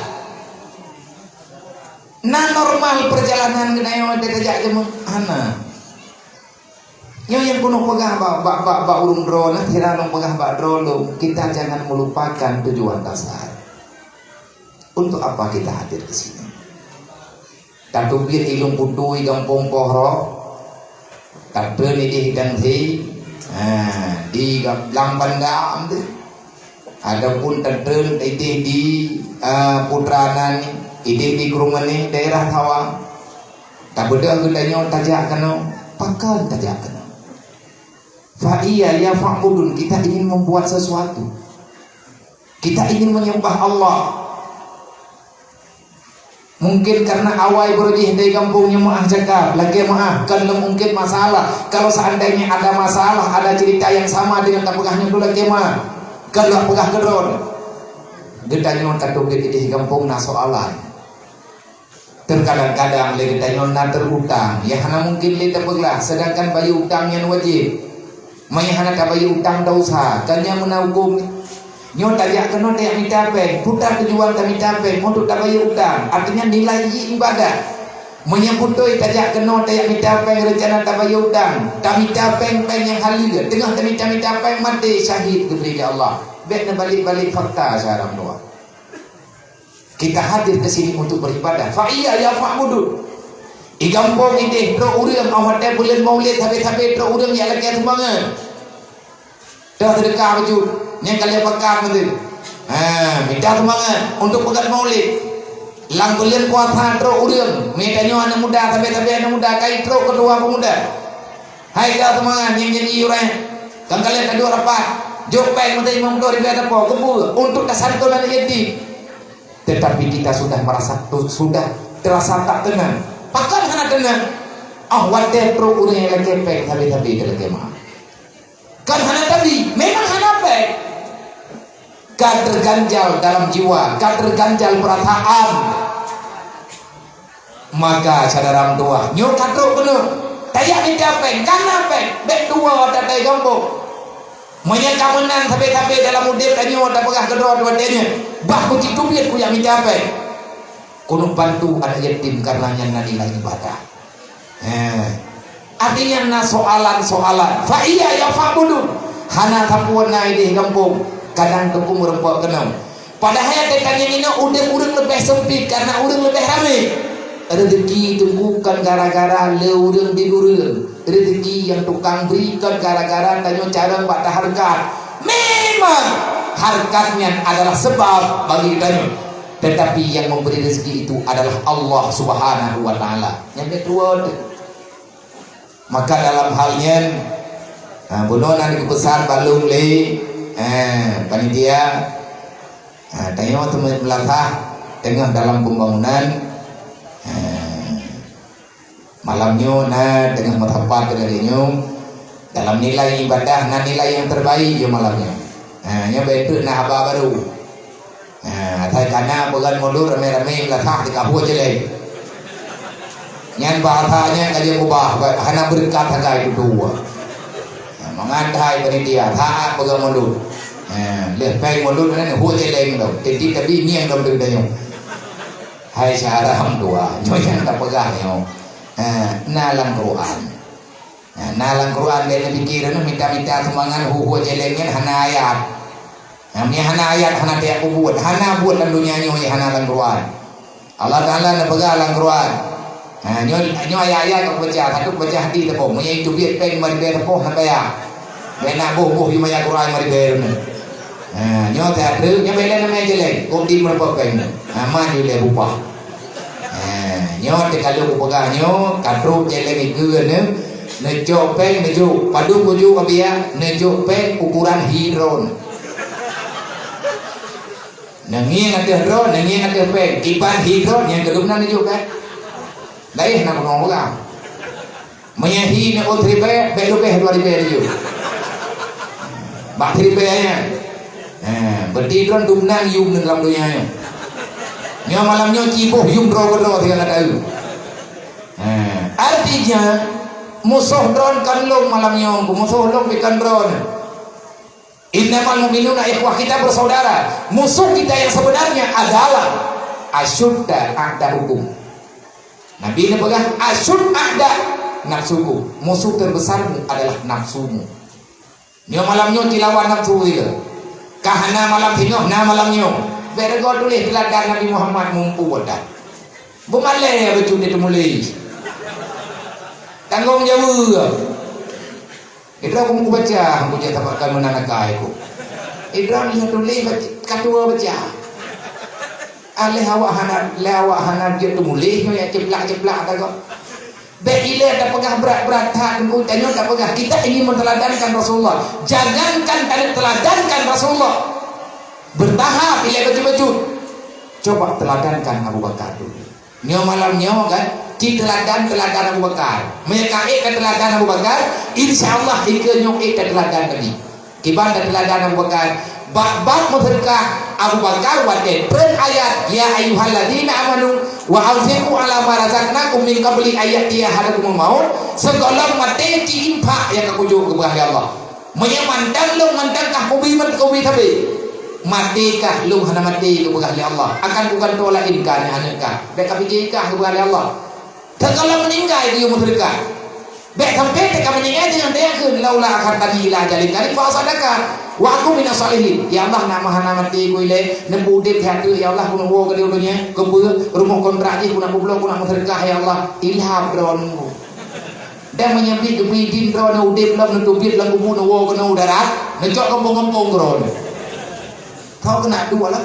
Na normal perjalanan geutanyoe tajak jameun? Hana. Nyoe nyang keuneuk peugah bak, bak, bak, bak ureueng droe, nah, sira lôn peugah bak droe lôn, kita jangan melupakan tujuan dasar. Untuk apa kita hadir ke sini? Tateubiet ilôn putui gampông Pohro, tatreun idéh dan si, ha, di Gam-, Blang Banda tu. Ataupun tatreun idéh di, ah, Putra nan, idéh di Krueng Manéh, daerah Tawang. Tabeudôh geutanyoe tajak keunoe, pakon tajak keunoe? Fa iyaya fa'budun, kita ingin membuat sesuatu. Kita ingin menyembah Allah. Mungkin karena awai beureuh jih dari gampông nyoe meu'ah cakap, lakée meu'ah, kon lôn ungkit masalah. Kalau seandainya ada masalah, ada cerita yang sama dengan tapeugah nyoe, lakée meu'ah. Kon lôn peugah keudroe. Geutanyoe ka teubiet idéh gampông na soalan. Terkadang-kadang lé geutanyoe na terutang, ya hana mungkin lé tapeuglah, sedangkan bayeue utang nyan wajéb. Meunyo hana tabayeue utang, dosa, kan nyan meunan hukôm. Nyoe tajak keunoe tajak mita péng, peue tujuan tamita péng, untuk tabayeue utang, artinya nilai jih ibadat. Meunyo beutôi tajak keunoe tajak mita péng, reuncana tabayeue utang, tamita péng-péng nyang haleue, teungoh tamita-mita péng, maté syahid geubri lé Allah. Bék neubalek-balek fakta syedara meutuwah. Kita hadir ke sini untuk beribadah. Fa iyaya fa'budun. Di gampông idéh trok ureueng, 'oh watée buleuen Maulid sabe-sabe trok ureueng jak lakée sumbangan. Toh seudeukah bacut, nyang ka lheueh pakat meuteun. Ha, mita seumangat untuk peugöt maulid. Lam buleuen puasa trok ureuëng, mita nyoe aneuk muda, sabe-sabe aneuk muda, kai trok keu dua pemuda. Hai ka seumangat nyang janji ureuëng, kan kalian ka dua rapat, jok péng meutai lima puluh ribu atau apa, keupeue untuk tasantun aneuk yatim. Tetapi kita sudah merasa, sudah terasa tak tenang. Pakon hana tenang? Ah, watée trok ureuëng nyang lakée péng, sabe-sabe teu lakée meu'ah. Kan hana tabi, memang hana péng. Ka terganjal dalam jiwa, ka terganjal perasaan. Maka syedara meutuwah, nyoe ka trok keunoe. Tajak mita péng, ka na péng, bék tuwoe tatai gampông. Meunyoe ka meunan sabe-sabe dalam udeb tanyoe tapeugah keudroe watée nyoe, bah kucit teubiet kujak mita péng. Keuneuk bantu aneuk yatim karena nyan na nilai ibadah. Eh, artinya na soalan-soalan. Fa iya ya fa'budun. Hana sapeue na ideh gampông, kadang teuku meureumpok keunoe. Padahai teuka nyang inoe udeb ureuëng leubeh seumpit karena ureuëng leubeh ramé. Rezeki teuku kon gara-gara le ureuëng di ureuëng. Rezeki nyang tukang bri kon gara-gara tanyoe carông bak tahareukat. Memang hareukat nyan adalah sebab bagi tanyoe. Tetapi yang memberi rezeki itu adalah Allah Subhanahu wa Ta'ala. Nyang keudua tu. Maka dalam hal nyan, ha, bunoe na geupeusan balong lé, ha, panitia, ha, tanyoe teuma meulasah teungoh dalam pembangunan, ha, malam nyoe na teungoh meusapat teungoh nyoe, dalam nilai ibadah na nilai yang terbaik yo malam nyoe. Ha, nyoe beutôi na haba baru. Ha, asai kana peugah mulod ramé-ramé meulasah di kahua jeleng. Nyan bahasa nyan ka jeuet ubah, hana beureukat sagai tutoe. Ha, mangat hai panitia, saat peugah mulod. Ha, lheueh péng mulod nyan hua jeleng dong. Teuti tabi ngieng dong teuh dayong. Hai syedara meutuwah, nyoe nyang tapeugah nyoe. Ha, na lam Quran. Nah, na lam Quran, bék neupike droeneuh mita-mita sumbangan hu-hu jeleng nyan hana ayat. Nah, meunyo hana ayat, hana tajak peubuet. Hana buet lam donya nyoe nyang hana lam Quran. Allah Taala neupeugah lam Quran. Nah, nyoe, nyoe ayat-ayat ka kubaca, satu kubaca hadis teupeu. Meunyo teubiet péng lima ribèe teupeu, hana payah. Bék na boh-boh yue maya Quran lima ribèe droeneuh. Nah, nyoe tehat treuk, nyoe bék lé namanya jeleng. Kok di meureumpok péng nyoe. Nah, man yue lé bupah. Ha, nyoe teuka lôn kupeugah nyoe, ka trok jeleng ikeue neu, neucok péng neujok. Padub kujok ka biya, neujok péng ukuran hi droen. Neungieng ateueh droen, neungieng ateueh péng. Kiban hi droen nyang keudum na neujok péng. Laén na keunoe peugah. Meunyo hi neuôt siribèe, bék leubeh dua ribèe laju. Bak siribèe nyan. Eh, berarti droen dumnan yum lam donya nyoe. Nyoe malam nyoe ciboh yum droe keudroe sigoe gata. Eh, artinya, musoh droen kon lôn malam nyoe, musoh lôn bukan droen. Innamal mu'minuna ikhwah, kita bersaudara. Musuh kita yang sebenarnya adalah asyudda a'da'ukum. Nabi neupeugah, "Asyud a'da nafsukum." Musuh terbesarmu adalah nafsumu. Nyoe malam nyoe tilawan nafsu itu. Kah na malam singoh, na malam nyoe. Bék rego tuléh teuladan Nabi Muhammad mumpung dah. Beumalée beutôi teumuléh. Tanggong jaweueb. Idroe keumu baca, hana kujak tapakan meunan akai ku. Idroe nyoe tuléh baca, ka tuwoe baca. Aléh awak hana, lé awak hana jeuet teumuléh nyoe ya ceplak-ceplak ka kok. Bék ilée tapeugah brat-brat that, teungku tanyoe tapeugah kita ingin meuteladankan Rasulullah. Jangankan taneuk teladankan Rasulullah. Bertahap ilée bacut-bacut. Coba teladankan Abu Bakar dulu. Nyoe malam nyoe kan, ci teuladan-teuladan Abu Bakar. Meunyoe ka ék ka teuladan Abu Bakar, insya Allah ikeue nyoe ék ka teuladan Nabi. Kiban ka teuladan Abu Bakar. Bak, bak meuseudeukah Abu Bakar watée treun ayat, "Ya ayyuhalladzina amanu wa anfiqu ala ma razaqnakum min qabli an ya'tiya ahadakumul maut." Sigohlom maté ci infak nyang ka kujok keubeurah lé Allah. Meunyoe mantong lôn mantong kah kubi mat-, kubi sabe, maté kah lôn hana maté keubeurah lé Allah, akan kugantoe laén kah aneuk-aneuk kah. Bék kapike kah keubeurah lé Allah. Teuka lôn meuninggai geuyue meuseudeukah. Bék sampai teuka meuninggai deungon teuka kheun, "Laula akhartani ila ajalin qarib fa asaddaqa wa akun minas shalihin." Ya Allah, nak meuhana maté ku ilée, neubudeb siat teuk, ya Allah, keuneuk woe keudeh donya, keupeue, rumoh kontrak jih keuneuk peubloe, keuneuk meuseudeukah, ya Allah. Ilham droeneuh. Dan meunyoe bit geubri idin droeneuh udeb lom, neuteubiet lam kubu, neuwoe keunoe u darat, neucok gampông-gampông droeneuh. Tho keuneuk dua lah.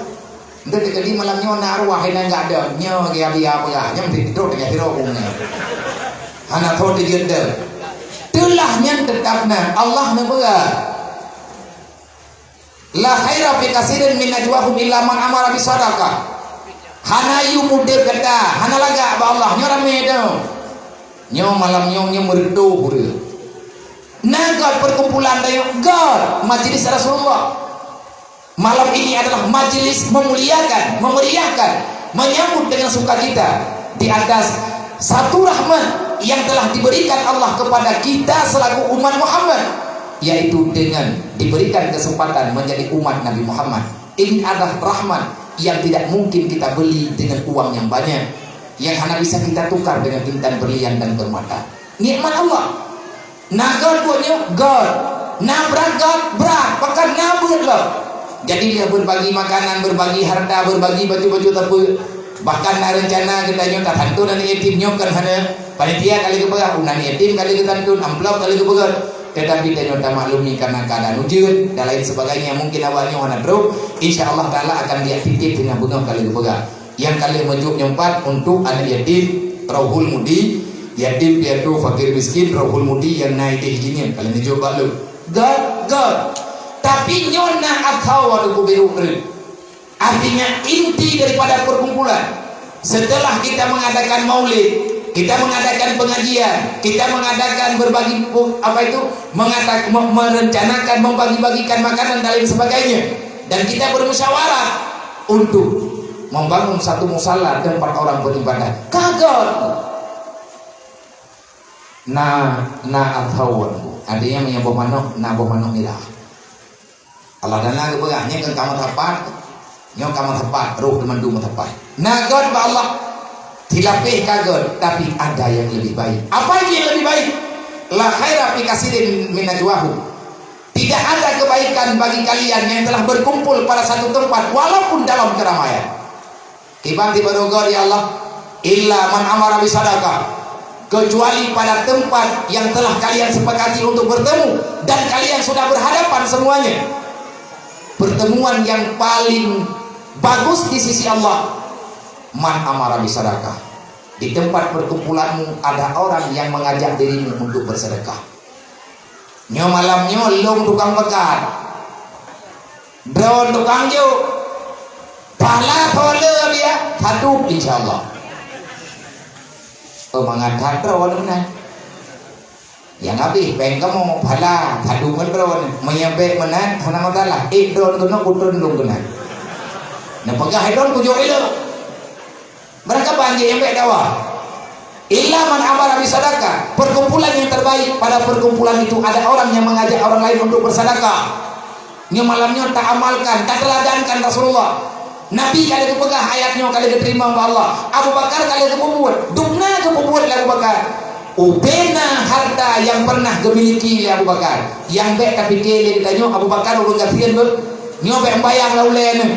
Ndak jadi malam nyoe na arwah inan gak ada. Nyoe dia dia peugah. Nyoe mesti tidur dengan hiro bunga. Hana tho dijeuet deh. Teulah nyan tetap na. Allah neupeugah. La khaira fi kasirin min najwahum illa man amara bisadaqah. Hana yum udeb gata, hana lagak bak Allah. Nyoe ramé tu. Nyoe malam nyoe, nyoe meureutoh ureueng. Na göt perkumpulan tanyoe, göt majlis Rasulullah. Malam ini adalah majlis memuliakan, memeriahkan, menyambut dengan sukacita di atas satu rahmat yang telah diberikan Allah kepada kita selaku umat Muhammad, yaitu dengan diberikan kesempatan menjadi umat Nabi Muhammad. Ini adalah rahmat yang tidak mungkin kita beli dengan uang yang banyak, yang hana bisa kita tukar dengan intan berlian dan permata. Nikmat Allah. Na göt buet nyoe, göt. Na brat, göt, brat. Bahkan na beuet lom. Jadi, dia berbagi makanan, berbagi harta, berbagi baju-baju teupeu. Bahkan na rencana geutanyoe tasantun aneuk yatim nyoe kan hana. Panitia ka lheueh geupeugah, "Unan yatim ka lheueh geusantun, amplop ka lheueh geupeugah." Tetapi tanyoe tamaklumi karena keadaan ujeuen dan lain sebagainya, mungkin awak nyoe hana trok. Insya Allah Taala akan diaktifkan dengan beungoh ka lheueh geupeugah. Nyang ka lheueh meujok nyoe pat untuk aneuk yatim, Rauhul Mudi, yatim piatu fakir miskin, Rauhul Mudi nyang na idéh jih nyan, ka lheueh neujok bak lôn. Göt, göt. Tapi nyoe na athau adu kubeuruek reuet. Artinya inti daripada perkumpulan, setelah kita mengadakan maulid, kita mengadakan pengajian, kita mengadakan berbagi pu-, apa itu, mengata-, me-, merencanakan, membagi-bagikan makanan dan lain sebagainya, dan kita bermusyawarah untuk membangun satu musala tempat orang beribadah. Ka göt. Na, na athau. Artinya, meunyoe boh manok, na boh manok mirah. Allah Taala geupeugah, "Nyan keu kamoe sapat, nyoe kamoe sapat, roh teumandum sapat." Na göt bak Allah, tilapéh ka göt, tapi ada yang lebih baik. Apa itu yang lebih baik? La khaira fi kasirin min najwahum. Tidak ada kebaikan bagi kalian yang telah berkumpul pada satu tempat, walaupun dalam keramaian. Kiban tiba roh göt, ya Allah, illa man amara bisadaqah, kecuali pada tempat yang telah kalian sepakati untuk bertemu dan kalian sudah berhadapan semuanya. Pertemuan yang paling bagus di sisi Allah, man amara bisadaqah. Di tempat perkumpulanmu ada orang yang mengajak dirimu untuk bersedekah. Nyoe malam nyoe lôn tukang meukat. Droeneuh tukang jok. Pahala tho le biya, satu, insya Allah. Oh, mangat that droeneuh meunan. Nyang habéh péng kamoe, pahala, satu ngon droeneuh. Meunyoe bèk meunan, hana masalah. Eh, droeneuh keunoe, kutreun lôn keunan. Neupeugah droeneuh kujok ilok. Barangkaban jih nyang bèk dawa. Illa man amara bisadaqah. Perkumpulan yang terbaik pada perkumpulan itu ada orang yang mengajak orang lain untuk bersedekah. Nyoe malam nyoe ta amalkan, ta teladankan Rasulullah. Nabi ka lheueh geupeugah ayat nyoe ka lheueh geuteurimong bak Allah. Abu Bakar ka lheueh geupeubuet. Dum na geupeubuet lé Abu Bakar. Ubena harta yang pernah geumiliki lé Abu Bakar. Nyang bèk tapike lé geutanyoe Abu Bakar ureueng gasien beuh. Nyoe bèk bayang lam ulèe neuh.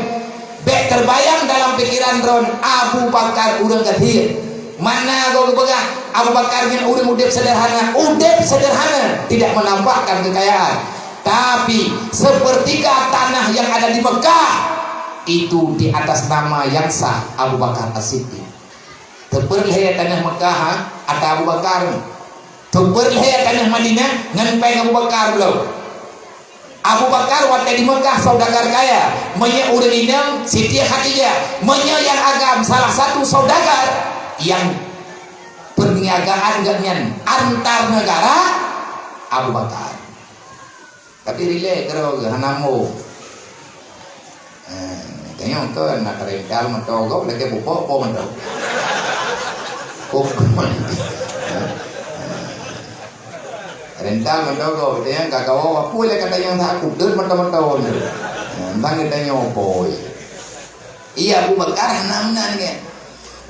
Bèk terbayang dalam pikiran droen Abu Bakar ureueng gasien. Mana goe geupeugah Abu Bakar nyan ureueng udép sederhana. Udép sederhana tidak menampakkan kekayaan. Tapi sepertiga tanah yang ada di Mekah itu di atas nama yang sah Abu Bakar As-Siddiq. Teupeureulee taneuh Meukah, ha, atra Abu Bakar. Teupeureulee taneuh Madinah ngon péng Abu Bakar bloe. Abu Bakar watée di Meukah saudagar kaya, meunyoe ureuëng inong Siti Khadijah, meunyoe nyang agam salah satu saudagar nyang perniagaan geuh nyan antar negara, Abu Bakar. Tapi rilek keudroe geuh hana mo. Eh, tanyong keu na rental moto gob lagée pupuk po moto. Pupuk. Rental moto gob tanyong ka kawa apui lé ka tanyong tak kudut moto-moto tu. Eh, bang tanyong poi. Iya Abu Bakar hana meunan geuh.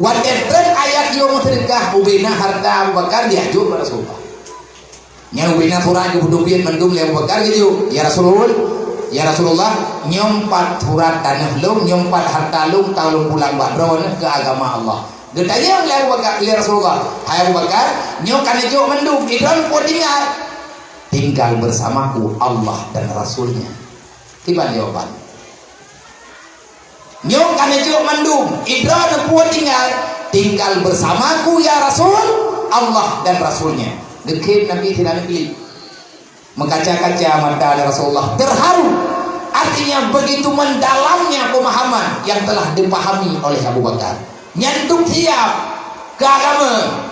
Watée treun ayat yoh meuseudekah ubena harta Abu Bakar diajuk bak Rasulullah. Nyan ubena surat geupeudubiet mandum lé Abu Bakar geujok, "Ya Rasul, ya Rasulullah, nyoe pat surat taneuh lôn, nyoe pat harta lôn, ka lôn pulang bak droeneuh keu agama Allah." Geutanyong lé Abu Bakar, lé Rasulullah, "Hai Abu Bakar, nyoe ka neujok mandum, idroen peue tinggai?" "Tinggal bersamaku Allah dan Rasulnya." Kiban jawaban. Nyoe ka neujok mandum, idroe neupeue tinggai, tinggal bersamaku ya Rasul, Allah dan Rasulnya. Geukheun Nabi sira neuklik. Meukaca-kaca mata Rasulullah, terharu. Artinya begitu mendalamnya pemahaman yang telah dipahami oleh Abu Bakar. Nyan dum siap keu agama.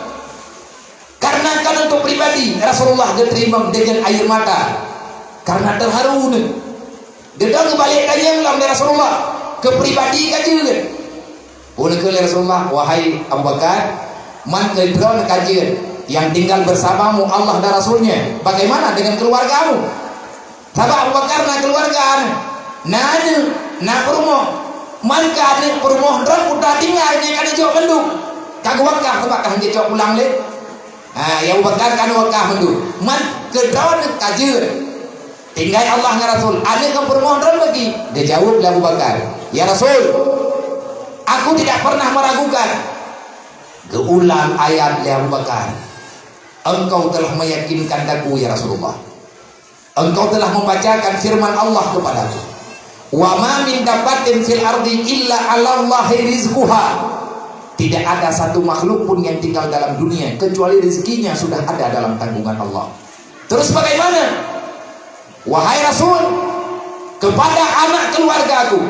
Karena kan untuk pribadi, Rasulullah geuteurimong deungon air mata. Karena terharu ni. Geudong geubalek tanyong lom lé Rasulullah, keu pribadi ka jeuet. Ulôn kheun lé Rasulullah, "Wahai Abu Bakar, man keu droeneuh ka jeuet, yang tinggal bersamamu Allah dan Rasulnya. Bagaimana dengan keluargamu?" Sabab Abu Bakar na keuluwarga, na aneuk, na peurumoh. Man keu aneuk peurumoh droe kuta tinggai nyang ka neujok mandum. Ka geuwakah sabab ka hanjeuet cok pulang lé. Ha, ya Abu Bakar ka neuwakah mandum. Man keu droeneuh ka jeuet. Tinggai Allah ngon Rasul, aneuk ngon peurumoh droe bagi. Geujaweueb lé Abu Bakar, "Ya Rasul, aku tidak pernah meragukan." Geuulang ayat lé Abu Bakar, "Engkau telah meyakinkan aku, ya Rasulullah." Engkau telah membacakan firman Allah kepadaku, "Wa ma min dabbatin fil ardi illa 'alallahi rizquha." Tidak ada satu makhluk pun yang tinggal dalam dunia kecuali rezekinya sudah ada dalam tanggungan Allah. Terus bagaimana? Wahai Rasul, kepada anak keluargaku,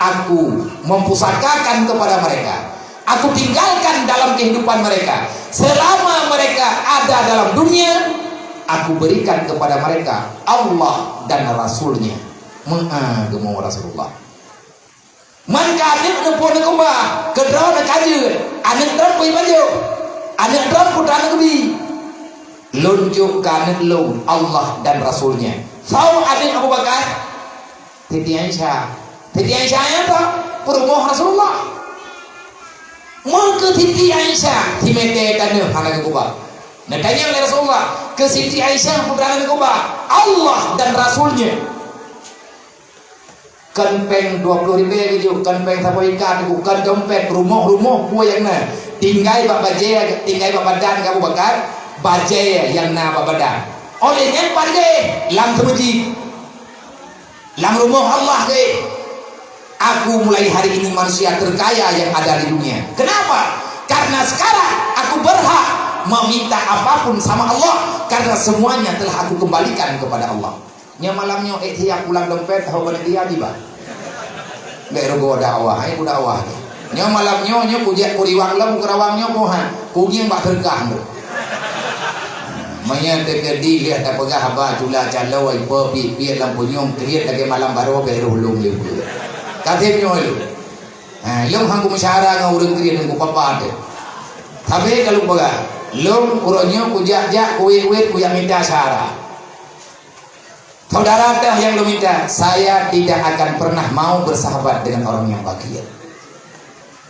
aku mempusakakan kepada mereka. Aku tinggalkan dalam kehidupan mereka. Selama mereka ada dalam dunia, aku berikan kepada mereka Allah dan Rasulnya. Meu'ah geumo Rasulullah. Man ka aneuk neupeue neukeubah, keudroe neukajeut, aneuk droe pui bajoh, aneuk droe putra neukeubi. Lôn jok keu aneuk lôn Allah dan Rasulnya. Soe aneuk Abu Bakar? Siti Aisyah. Siti Aisyah nyan toh peurumoh Rasulullah. Meukeu Siti Aisyah, simeté tanoh hana geukeubah. Neutanyong lé Rasulullah, keu Siti Aisyah peue hana geukeubah? Allah dan Rasulnya. Kon péng dua ploh ribèe geujok, kon péng saboh ika teungku, kon dompet, rumoh-rumoh peue nyang na. Tinggai bak bajèe, tinggai bak badan Abu Bakar, bajèe nyang na bak badan. Oleh nyan pat geuh lam seumeujid. Lam rumoh Allah geuh, aku mulai hari ini manusia terkaya yang ada di dunia. Kenapa? Karena sekarang aku berhak meminta apapun sama Allah, karena semuanya telah aku kembalikan kepada Allah. Nyoe malam nyoe, eh, siap pulang dompet, ho bani dia tiba. Bèk rugoe dakwah, hai ku dakwah. Nyoe malam nyoe, nyoe kujak kuriwang lom, kurawang nyoe, boh, ha. Kugieng bak seureuga tu. Meunyoe teukeudi lheueh tapeugah haba cula calo, ipe piet-piet lam punyueng, kriet lagèe malam baroe bèk roh lôn lé peue. Ka sép nyoe lé. Ha, lôn han kumeusyara ngon ureueng kriet ngon kupapa teuh. Sabé ka lôn peugah, lôn uroe nyoe kujak-jak kuwét-wét kujak mita syara. Saudara teuh nyang lôn mita, saya tidak akan pernah mau bersahabat dengan orang yang fakir.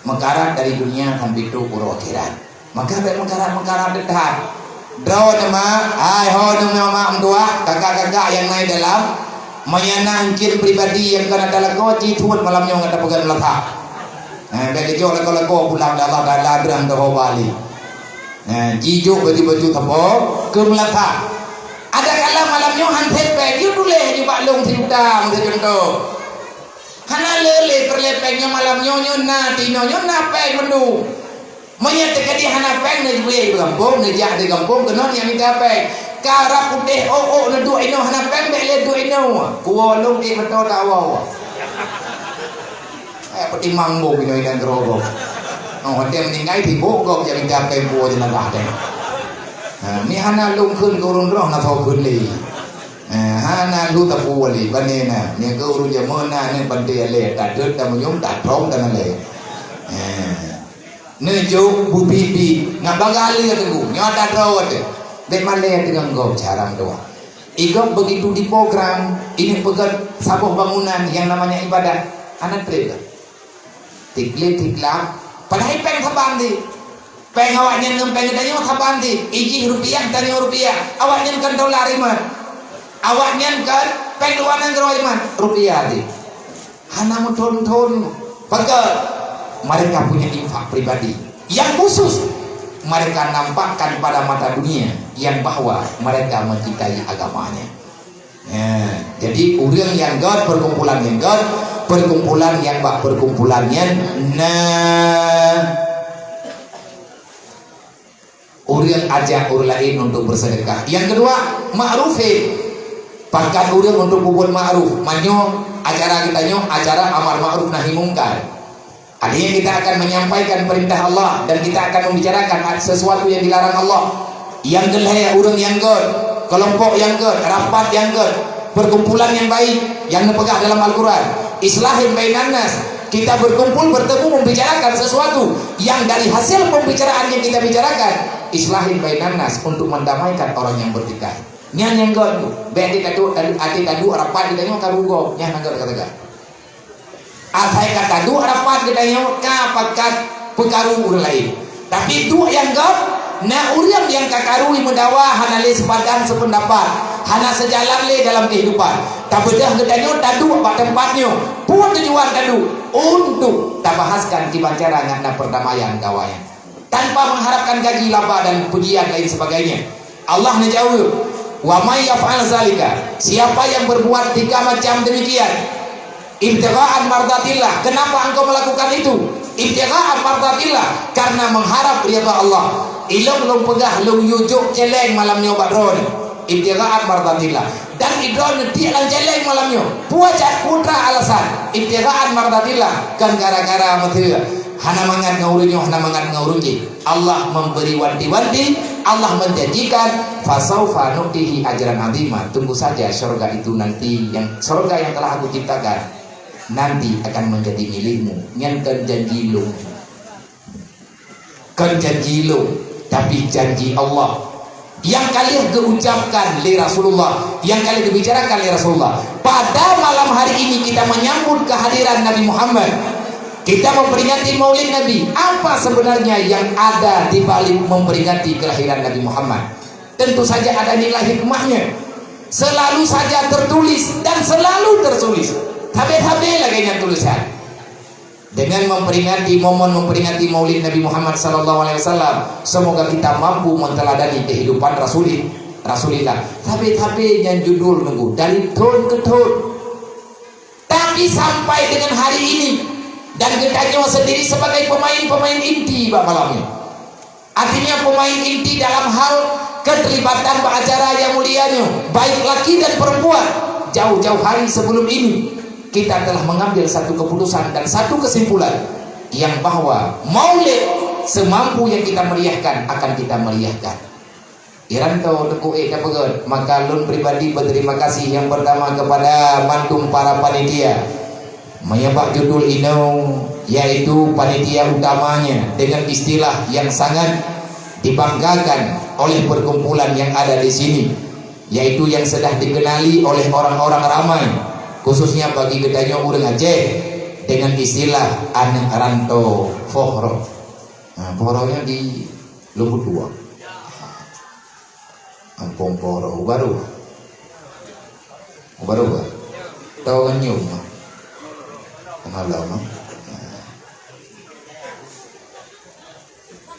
Meukarat dari dunia sampai trok uroe akhirat. Maka bèk meukarat-meukarat that. Droeneuh mak, hai ho neuh mak meutuah, kakak-kakak nyang na dalam, meunyo na eungkén pribadi nyang ka na talakoe, ci tuet malam nyoe gata peugah meulatak. Eh, bèk geujok lakoe-lakoe pulang, Allah Taala brang teuhoba lé. Eh, jijok baju-baju sapo keu meulatak. Ada kala malam nyoe han sép péng, yue tuléh nibak lôn sijuta, meusacontoh. Hana le lé peureulèe péng nyoe malam nyoe, nyoe na, tinoe nyoe na péng mandum. Meunyoe teukeudi hana péng, neujuwèe di gampông, neujak di gampông, keunoe nyang mita péng. Karab putéh ôk-ôk neuduek inoe hana péng, bèk lé duek inoe. Kuwoe lôn ék meutoe tawoe. Eh, peutimang boh inoe inan keurobok. Oh, watèe meuninggai sibok gob jak mita péng buet jenazah teuh. Ha, mi hana lôn kheun keu ureueng droe, na soe kheun lé. Eh, hana lheueh tapeue lé, bani na. Nyan keuh ureueng jameun na, nyan panté alèh, tadeut, tameuyuem, tatrong, tamalèe. Eh. Neujok beubiet-biet, ngat bagah lé teungku, nyoe ata droe teuh. Bèk malèe deungon gob cara meudoa. Igob begitu diprogram, ini peugöt saboh bangunan yang namanya ibadah. Hana trép dah. Tikli tikla, padahai péng saban di. Péng awaknyan ngon péng geutanyoe saban di. Ijih rupiah, tanyoe rupiah. Awaknyan kon dolar iman. Awaknyan kon péng luwa nanggroe iman. Rupiah di. Hana meuthon-thon. Peugöt. Mereka punya infak pribadi yang khusus mereka nampakkan pada mata dunia yang bahwa mereka mencintai agamanya. Ya, jadi ureueng nyang göt, perkumpulan nyang göt, Perkumpulan nyang bak perkumpulan nyan na ureuëng ajak ureuëng laén untuk bersedekah. Nyang keudua, ma'rufin. Pakat ureuëng untuk peubuet ma'ruf. Meunyoe acara geutanyoe acara amar ma'ruf nahi mungkar. Artinya kita akan menyampaikan perintah Allah dan kita akan membicarakan sesuatu yang dilarang Allah. Nyang keu lhée ureuëng nyang gét, keulompok nyang gét, rapat nyang gét, perkumpulan nyang baik nyang neupeugah dalam Al-Quran, islahin bainan nas. Kita berkumpul, bertemu, membicarakan sesuatu yang dari hasil pembicaraan yang kita bicarakan, islahin bainan nas, untuk mendamaikan orang yang bertikai. Nyan nyang gét tu. Bék até taduek, até taduek rapat geutanyoe ka rugoe, nyan nyang gét kata-kata. Asai ka taduek rapat geutanyoe ka pakat peukaru ureuëng laén. Tapi duek nyang gét, na ureuëng nyang ka karu meudawa hana lé sipadan sipeundapat, hana sijalan lé dalam keuhidupan. Tabeudôh geutanyoe taduek bak teumpat nyoe, peue tujuan taduek? Untuk tabahaskan kiban cara ngat na perdamaian keu awaknyan. Tanpa mengharapkan gaji, laba dan pujian lain sebagainya. Allah neujaweueb, "Wa may yaf'al zalika," siapa yang berbuat tiga macam demikian, "ibtigha'an mardatillah," kenapa engkau melakukan itu? "Ibtigha'an mardatillah," karena mengharap ridha Allah. Ilôn lôn peugah lôn yue jok céléng malam nyoe bak droeneuh. Ibtigha'an mardatillah. Dan idroeneuh tiek lam céléng malam nyoe. Putra alasan, ibtigha'an mardatillah, kan gara-gara meuteue. Hana mangat ngon ureuëng nyoe, hana mangat ngon ureuëng jih. Allah memberi wanti-wanti, Allah menjanjikan, "Fasaufa nu'tihi ajran azima." Tunggu saja surga itu nanti, yang surga yang telah Aku ciptakan nanti akan menjadi milikmu. Nyan kan janji lôn. Kon janji lôn, tapi janji Allah. Nyang ka lheueh geuucapkan lé Rasulullah, nyang ka lheueh geubicarakan lé Rasulullah. Pada malam hari ini kita menyambut kehadiran Nabi Muhammad. Kita memperingati Maulid Nabi. Apa sebenarnya yang ada di balik memperingati kelahiran Nabi Muhammad? Tentu saja ada nilai hikmahnya. Selalu saja tertulis dan selalu tertulis. Sabe-sabe lagée nyan tulisan. Dengan memperingati momen memperingati Maulid Nabi Muhammad sallallahu alaihi wasallam, semoga kita mampu menteladani kehidupan Rasulin-, Rasulillah. Tapi-tapi nyang judul nunggu dari thon ke thon. Tapi sampai dengan hari ini, dan geutanyoe sendiri sebagai pemain-pemain inti bak malam nyoe. Artinya pemain inti dalam hal keterlibatan bak acara nyang mulia nyoe, baik laki dan perempuan. Jauh-jauh hari sebelum ini, kita telah mengambil satu keputusan dan satu kesimpulan yang bahwa Maulid semampu yang kita meriahkan akan kita meriahkan. Iranto Teungku ék tapeugét, maka lôn pribadi berterima kasih yang pertama kepada mandum para panitia. Menyebab judul inoe, yaitu panitia utamanya dengan istilah yang sangat dibanggakan oleh perkumpulan yang ada di sini, yaitu yang sudah dikenali oleh orang-orang ramai, khususnya bagi geutanyoe ureuëng Aceh, dengan istilah aneuk ranto Fohroh. Nah, Fohroh nyoe di Lumbutua. Ampong Fohroh, baru. Baru, bah. Tahu kan nyoe, mah. Kenal lah, mah.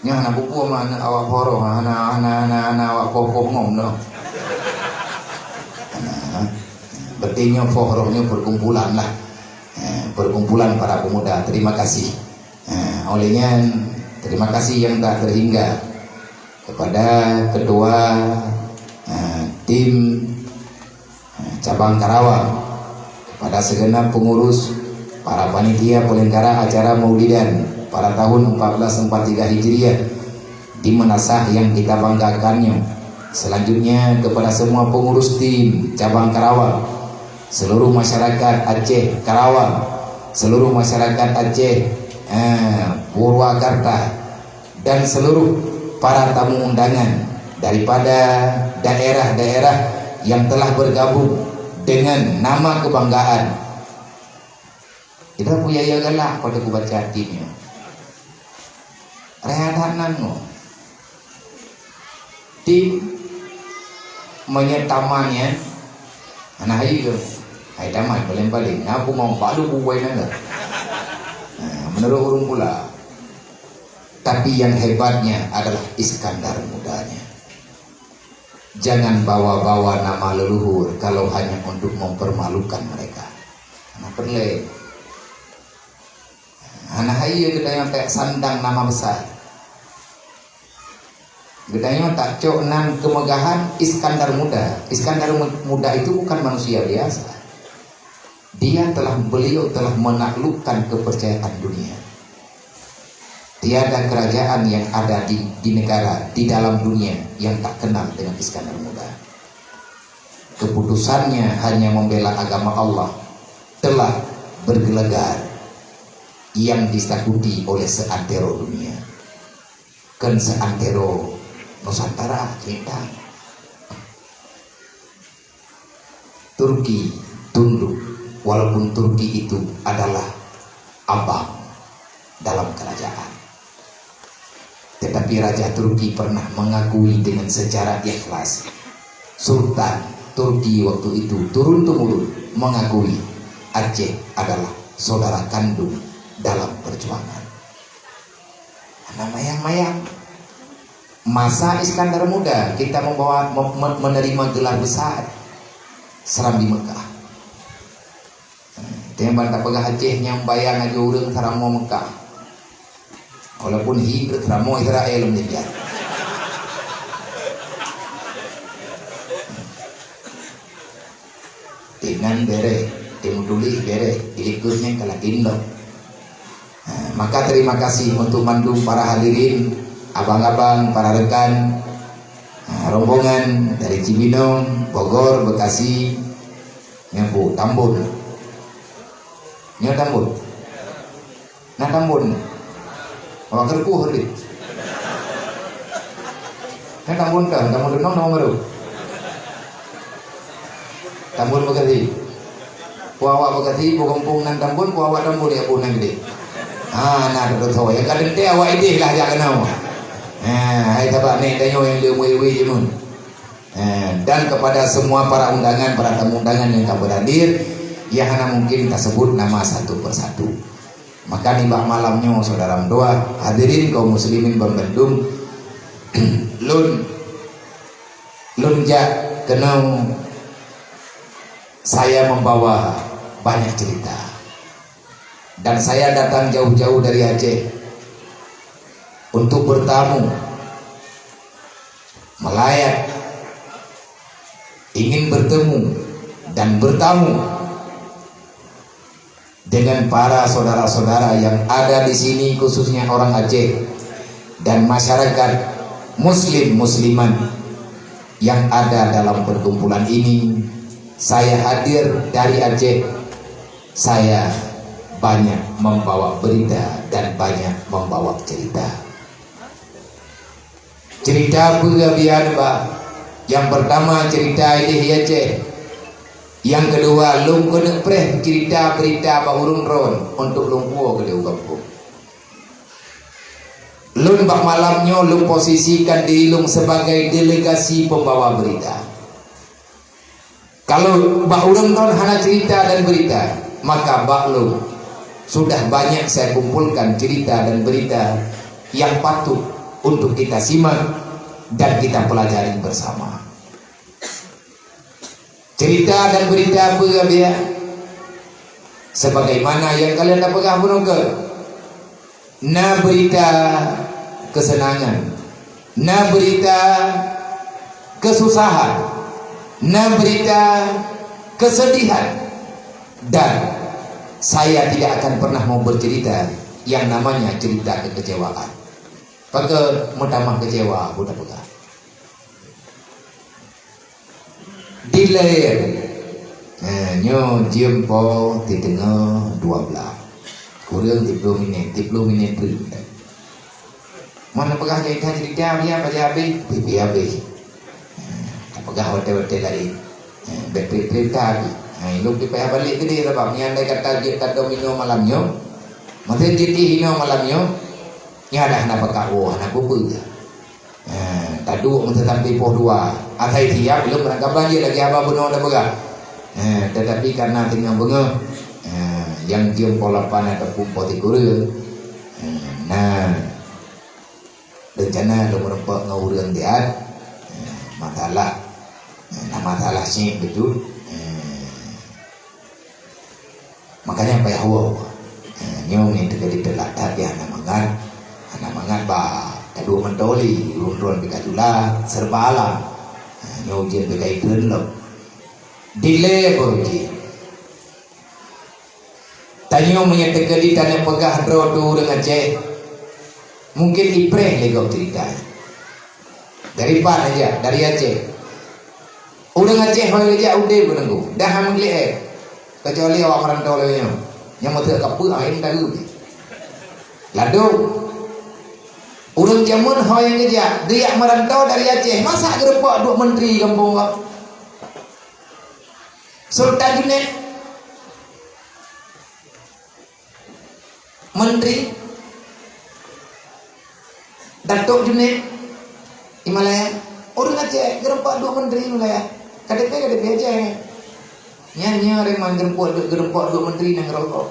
Nyoe hana pupuk mah aneuk awak Fohroh, hana, hana, hana, hana awak poh-poh ngom noh. Nah, berarti nyoe Fohroh nyoe perkumpulan lah. Eh, perkumpulan para pemuda. Terima kasih. Eh, oleh nyan, terima kasih yang tak terhingga kepada ketua, eh, tim, eh, cabang Karawang, kepada segenap pengurus, para panitia penyelenggara acara Maulidan pada tahun empat belas empat tiga Hijriah di Meunasah yang kita banggakan nyoe. Selanjutnya, kepada semua pengurus tim cabang Karawang, seluruh masyarakat Aceh Karawang, seluruh masyarakat Aceh, eh, Purwakarta, dan seluruh para tamu undangan daripada daerah-daerah yang telah bergabung dengan nama kebanggaan. Kita punya ya galak pada kubaca artinya. Rehat nan ngo. Tim menyetamannya, anak ayu tu. Hai tamat paling-paling. Aku mau balu buai nangga. Nah, menurut urung pula. Tapi yang hebatnya adalah Iskandar mudanya. Jangan bawa-bawa nama leluhur kalau hanya untuk mempermalukan mereka. Nah, perle. Hana hayeue geutanyoe tasandang nama besar. Geutanyoe tacok nan kemegahan Iskandar Muda. Iskandar Mu-, Muda itu bukan manusia biasa. Dia telah, beliau telah menaklukkan kepercayaan dunia. Tiada kerajaan yang ada di, di negara, di dalam dunia yang tak kenal dengan Iskandar Muda. Keputusannya hanya membela agama Allah telah bergelegar yang ditakuti oleh seantero dunia. Kon seantero Nusantara, cinta. Turki tunduk, walaupun Turki itu adalah abang dalam kerajaan. Tetapi Raja Turki pernah mengakui dengan secara ikhlas. Sultan Turki waktu itu turun-temurun mengakui Aceh adalah saudara kandung dalam perjuangan. Hana mayang-mayang. Masa Iskandar Muda kita membawa, me-, me-, menerima gelar besar Serambi Mekah. Teuma tapeugah Aceh nyang bayang laju ureuëng Seuramoe Mekah. Walaupun hi Seuramoe Israel meunjadi. Tinan bereh, timu tuléh bereh, di likot nyang ka lakin lom. Ha, maka terima kasih untuk mandum para hadirin, abang-abang, para rekan, ha, rombongan dari Cibinong, Bogor, Bekasi, nyoe bu Tambun. Nyoe Tambun. Na Tambun. Awak keureupôh tadi. Na Tambun kah? Tambun Dunong, Tambun Baru. Tambun Bekasi. Peue awak Bekasi, peue gampông nan Tambun, peue awak Tambun ya peue nan gede. Ha, na teutoe. Nyang ka teuntée awak idéh lah jak keunoe. Ha, hai sahabat nek tanyoe nyang leumoe-we jimun. Eh, dan kepada semua para undangan, para tamu undangan nyang ka berhadir, nyang hana mungkin tasebut nama satu persatu. Maka nibak malam nyoe, saudara meutuah, hadirin kaum muslimin ban mandum, lôn, lôn jak keunoe, saya membawa banyak cerita. Dan saya datang jauh-jauh dari Aceh untuk bertamu, melayat, ingin bertemu dan bertamu dengan para saudara-saudara yang ada di sini, khususnya orang Aceh dan masyarakat muslim muslimat yang ada dalam perkumpulan ini. Saya hadir dari Aceh. Saya banyak membawa berita dan banyak membawa cerita. Cerita peue bian, Bah? Yang pertama, cerita idéh di Aceh. Yang kedua, lôn keuneuk preh cerita berita bak ureuëng droen untuk lôn puwoe keudéh u gampông. Lôn bak malam nyoe lôn posisikan diri lôn sebagai delegasi pembawa berita. Kalau bak ureuëng droen hana cerita dan berita, maka bak lôn sudah banyak saya kumpulkan cerita dan berita yang patut untuk kita simak dan kita pelajari bersama. Cerita dan berita peue bian? Sebagaimana nyang ka lheueh tapeugah bunoe keuh, na berita kesenangan, na berita kesusahan, na berita kesedihan, dan saya tidak akan pernah mau bercerita yang namanya cerita kekecewaan. Pakon meutamah kecewa, buta peugah. Di laén, eh, nyoe jeuem po siteungoh dua blaih. Kureueng tiga puluh minit, tiga puluh minit pun. Mana peugah cerita-cerita dia baca habis, pipi habis. Eh, tak peugah hotel-hotel lain. Eh, baik cerita lagi. Eh, ilung payah balik ke dia sebab ni andai kata jeuet tadomino malam nyoe. Masa jeuet inoe malam nyoe, nya dah na pakak woe, na bubeu. Ha, taduek meusasampai poh dua. Asai siap lom, meunan ka ban jih lagée haba bunoe tapeugah. Ha, tetapi karena teungoh beungoh, ha, nyang jeuem poh lapan ataupun poh sikureueng, ha, na rencana lôn meureumpok ngon ureuëng siat, ha, masalah, ha, na masalah syiek beutôi. Ha. Makanya payah woe. Eh, Nyoe nyang teuka di teulat that ya, hana mangat. Hana mangat ba taduek mantong lé, ureueng-ureueng pih ka jula, serba alam. Ha, nyoe ujeuen pih ka itreun lom. Dilée beuh ujeuen. Tanyoe meunyoe teukeudi taneuk peugah droe teuh ureueng Aceh, mungken ipreh lé gob cerita. Dari pat neujak? Dari Aceh. Ureueng Aceh hôi geujak udeb keuneuk, dah hana meugleh, keucuali awak meurantau lagée nyoe, nyang meuteuk kapeue angén daru. Ladôm. Ureueng jameun hôi nyang geujak, geujak meurantau dari Aceh, masa geurumpok duek menteri gampông kah? Sultan Junaid, menteri, Datuk Junaid di Malaya, ureueng Aceh, geurumpok duek menteri Malaya. K T P, K T P Aceh. Nyan nyoe Reman geurumpok duek, geurumpok duek menteri nyang ngeurokok.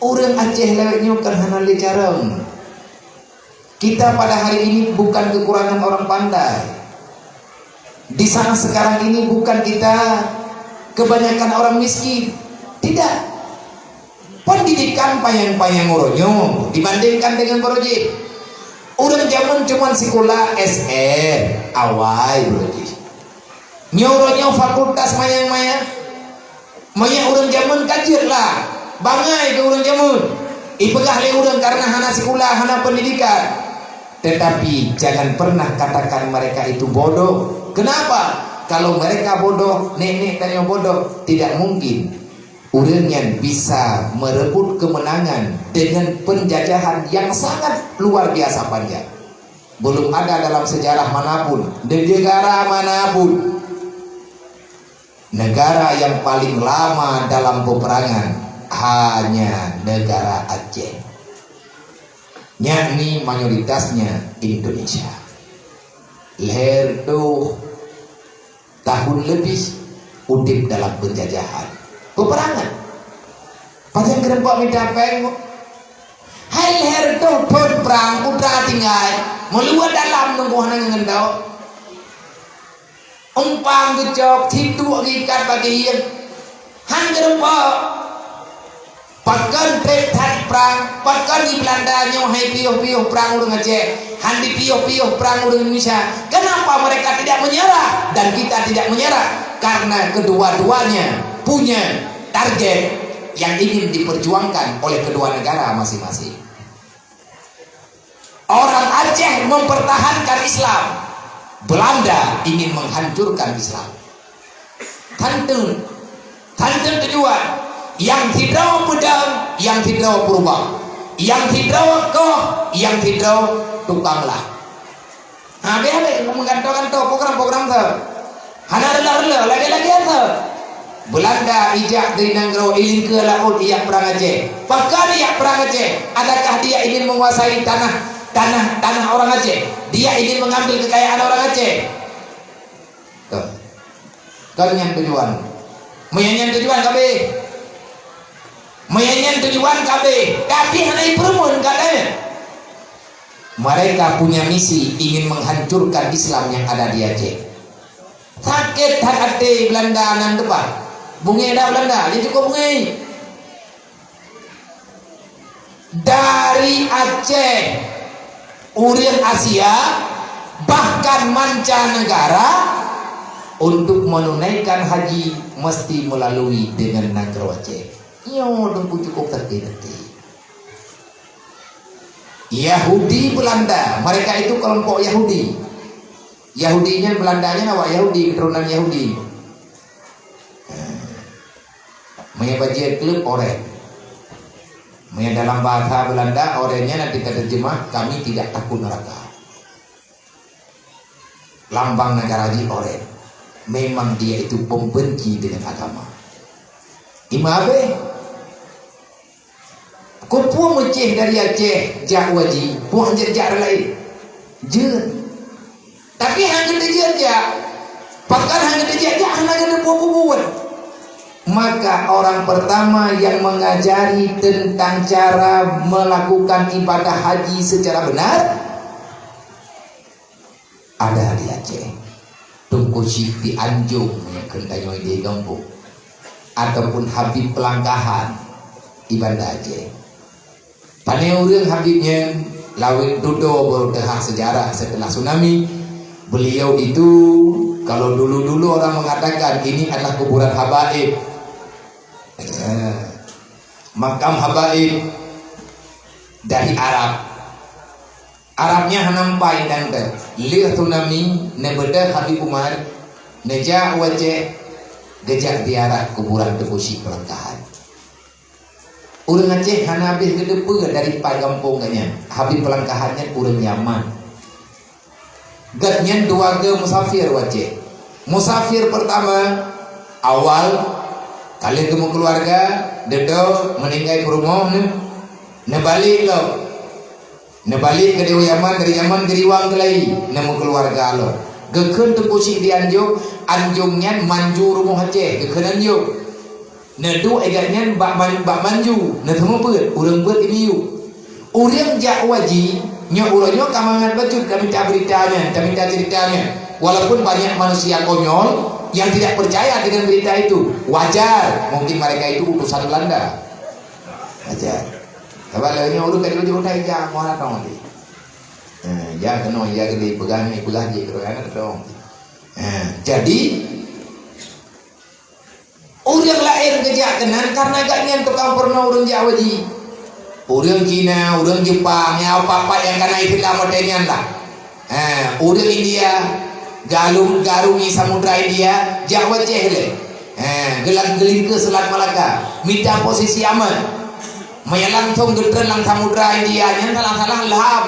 Ureueng Aceh lawét nyoe kan hana lé carông. Kita pada hari ini bukan kekurangan orang pandai. Di sana sekarang ini bukan kita kebanyakan orang miskin. Tidak. Pendidikan panyang-panyang uroe nyoe dibandingkan dengan baroe jih. Ureueng jameun cuma sikula S M, awai baroe jih. Nyoe uroe nyoe fakultas manyang-manyang. Meunyoe ureueng jameun ka jeuet lah, bangai keu ureueng jameun. Ipeugah lé ureueng karena hana sikula, hana pendidikan. Tetapi jangan pernah katakan mereka itu bodoh. Kenapa? Kalau mereka bodoh, nenek tanyoe bodoh, tidak mungkin ureueng nyan bisa merebut kemenangan dengan penjajahan yang sangat luar biasa panjang. Belum ada dalam sejarah manapun, di negara manapun, negara yang paling lama dalam peperangan hanya negara Aceh, yakni mayoritasnya Indonesia. Lhèe reutôh tahun lebih udeb dalam penjajahan, peperangan. Pajan keureumpok mita péng, hai lhèe reutôh thôn prang putra tinggai, meuluwa dalam nunggu hana ngeundoe. Umpang geucok, tiduek geuikat bak geuhieng. Han geurumpok. Pakon trép that prang, pakon di Belanda nyoe hai piôh-piôh prang ureueng Aceh, han dipiôh-piôh prang ureueng Indonesia. Kenapa mereka tidak menyerah dan kita tidak menyerah? Karena kedua-duanya punya target yang ingin diperjuangkan oleh kedua negara masing-masing. Orang Aceh mempertahankan Islam, Belanda ingin menghancurkan Islam. Tanteun, tanteun tujuan. Nyang sidroe peudong, nyang sidroe peurumoh, nyang sidroe koh, nyang sidroe tukang lah. Ha, habéh-habéh meugantoe-gantoe program-program teuh. Hana reuloh-reuloh, lagée-lagée teuh. Belanda ijak dari nanggroe ilingkeue laôt ijak perang Aceh. Pakon ijak perang Aceh? Adakah dia ingin menguasai tanah, tanah, tanah orang Aceh? Dia ingin mengambil kekayaan orang Aceh? Kon. Kon nyan tujuan. Meunyan nyan tujuan ka abéh. Meunyan nyan tujuan ka abéh. Tapi hana ipeureumeun ka abéh. Mereka punya misi ingin menghancurkan Islam yang ada di Aceh. Sakét that até Belanda nan teupah. Beungéh dak Belanda? Jih cukôp beungéh. Dari Aceh, ureuëng Asia, bahkan mancanegara, untuk menunaikan haji mesti melalui dengan nanggroe Aceh. Nyoe teungku cukôp sakét até. Yahudi Belanda, mereka itu kelompok Yahudi. Yahudi nyan Belanda nyan awak Yahudi, keturunan Yahudi. Meunyoe bajée kleueb oranye. Meunyoe dalam bahasa Belanda, oranye nyan na teuka teujeumah, "Kami tidak takut neraka." Lambang negara jih oranye. Memang dia itu pembenci dengan agama. Iman abéh. Keupeue meucéh dari Aceh jak u haji, peue han jeuet jak rot laén? Jeuet. Tapi han geuteujeuet jak. Pakon han geuteujeuet jak, hana geuteupeue peubuet. Maka orang pertama yang mengajari tentang cara melakukan ibadah haji secara benar ada di Aceh. Teungku Syiek Anjong nyang kheun tanyoe di gampông, ataupun Habib Pelangkahan, di Banda Aceh. Pane ureuëng Habib nyan, lawét dudoe baru teuhah sejarah setelah tsunami. Beliau itu, kalau dulu-dulu orang mengatakan ini adalah kuburan habaib. Eh, makam habaib dari Arab. Arab nyan hana meubai dan teu. Lheueh tsunami, neubeudôh Habib Umar, neujak u Aceh, geujak ziarah kuburan Teungku Chik Peulangkahan. Ureuëng Aceh hana habéh geuteupeue dari pat gampông geuh nyan. Habib Peulangkahan nyan ureuëng Yaman. Geuh nyan dua geu musafir u Aceh. Musafir pertama, awal, ka lheueh geumeukeuluwarga, dudoe, meuninggai peurumoh, neuh, neubalek lom. Neubalek keudeh u Yaman, dari Yaman geuriwang keulai, neumeukeuluwarga lom. Geukheun Teungku Chik di Anjong, Anjong nyan manju rumoh Aceh, geukheun Anjong. Neuduek i gobnyan bak man-, bak manju, neuteumeubeuet, ureuëng beuet i miyueb. Ureuëng jak u haji, nyoe uroe nyoe ka mangat bacut tamita beurita nyan, tamita ceurita nyan. Walaupun banyak manusia konyol yang tidak percaya dengan berita itu, wajar, mungkin mereka itu utusan Belanda. Wajar. Sabab lagée nyoe ureuëng ka jeuet-jeuet utai jak muara tong tadi. Eh, ya keunoe, ya geude peugah nyoe, peugah jih keudroe aneuk dong. Eh, jadi, ureuëng laén geujak keunan karena gobnyan tukang peurunoe ureuëng jak u haji. Ureuëng Cina, ureuëng Jepang, nyang pat-pat nyang kana Islam watée nyan lah. Ha, ureuëng India, galu-, garungi Samudra India, jak u Aceh lé. Ha, geulan geulingkeue Selat Malaka, mita posisi aman. Meunyo langsong geutreun lam Samudra India nyan salah-salah lham.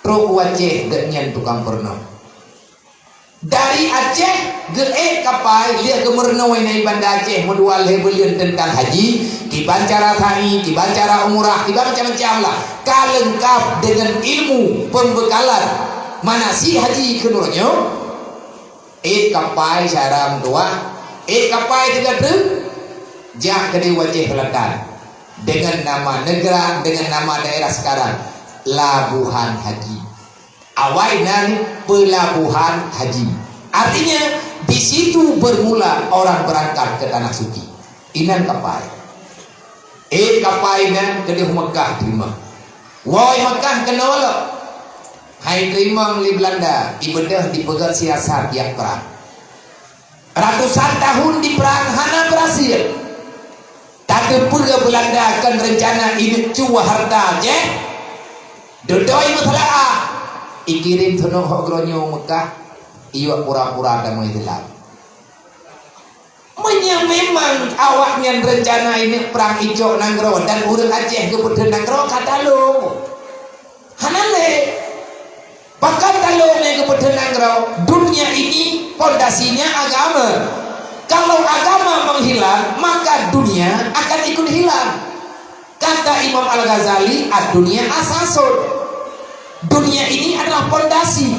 Trok u Aceh gobnyan tukang peurunoe. Dari Aceh geuék kapai lheueh geumeurunoe na i Banda Aceh meudua lhée buleuen teuntang haji, kiban cara sa'i, kiban cara umrah, kiban macam-macam lah. Ka leungkab deungon ilmu pembekalan manasik haji keunoe nyoe. Ék kapai syara meutuwah, ék kapai teuga treuk, jak keudeh u Aceh Selatan. Deungon nama neugara, deungon nama daerah sekarang, Labuhan Haji. Awai nan Pelabuhan Haji. Artinya, di situ bermula orang berangkat ke Tanah Suci. Inan kapai. Eh, kapai nan keudeh Mekah teurimong. Woi Mekah keunoe lom. Hai teurimong lé Belanda, ibeudôh dipeugét siasat jak prang. Ratusan tahun diprang hana berhasil. Tateupeue Belanda kon reuncana ineuk cuh hareuta jih? Dudoe meuseulaah, ikirém seunoh hok geuronyoe Mekah, iyok pura-pura tamong Islam. Meunyoe memang awaknyan reuncana ineuk prang icok nanggroe dan ureuëng Aceh geupeutheun nanggroe ka talô. Hana lé. Bahkan kalau lé geupeutheun nanggroe, dunia ini pondasinya agama. Kalau agama menghilang, maka dunia akan ikut hilang. Kata Imam Al-Ghazali, "Ad-dunya asasun." Dunia ini adalah pondasi.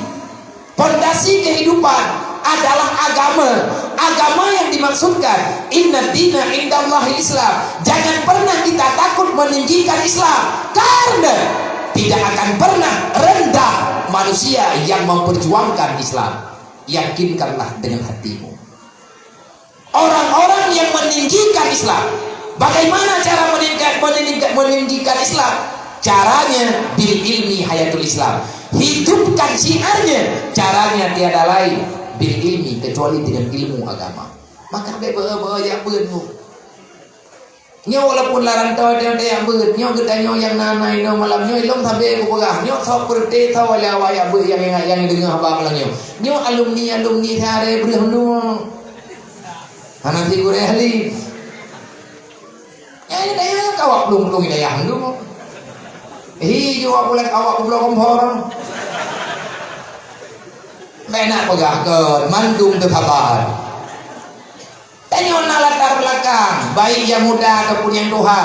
Pondasi kehidupan adalah agama. Agama yang dimaksudkan, "Inna dina indallahi Islam." Jangan pernah kita takut meninggikan Islam, karena tidak akan pernah rendah manusia yang memperjuangkan Islam. Yakinkanlah dengan hatimu. Orang-orang yang meninggikan Islam. Bagaimana cara meningkat, meningkat, meninggikan Islam? Caranya bil ilmi hayatul Islam. Hidupkan syiarnya. Caranya tiada lain bil ilmi, kecuali dengan ilmu agama. Maka bèk beu-beu jak beuet bu. Nyoe walaupun lam rantau teuntèe jak beuet, nyoe geutanyoe nyang na-na inoe malam nyoe lôn sabe kupeugah, nyoe soe peureuté soe lé awak jak beuet nyang ingat nyang deungoe haba malam nyoe. Nyoe alumni-alumni sehari breuh nyoe. Hana sigurée ahli. Nyang daya kawak plueng-plueng daya nyoe. Hi, jawab bulat awak goblok kompor. Bèk na peugah kon, mandum teusaban. Tanyoe na latar belakang, baik nyang muda ataupun nyang tuha.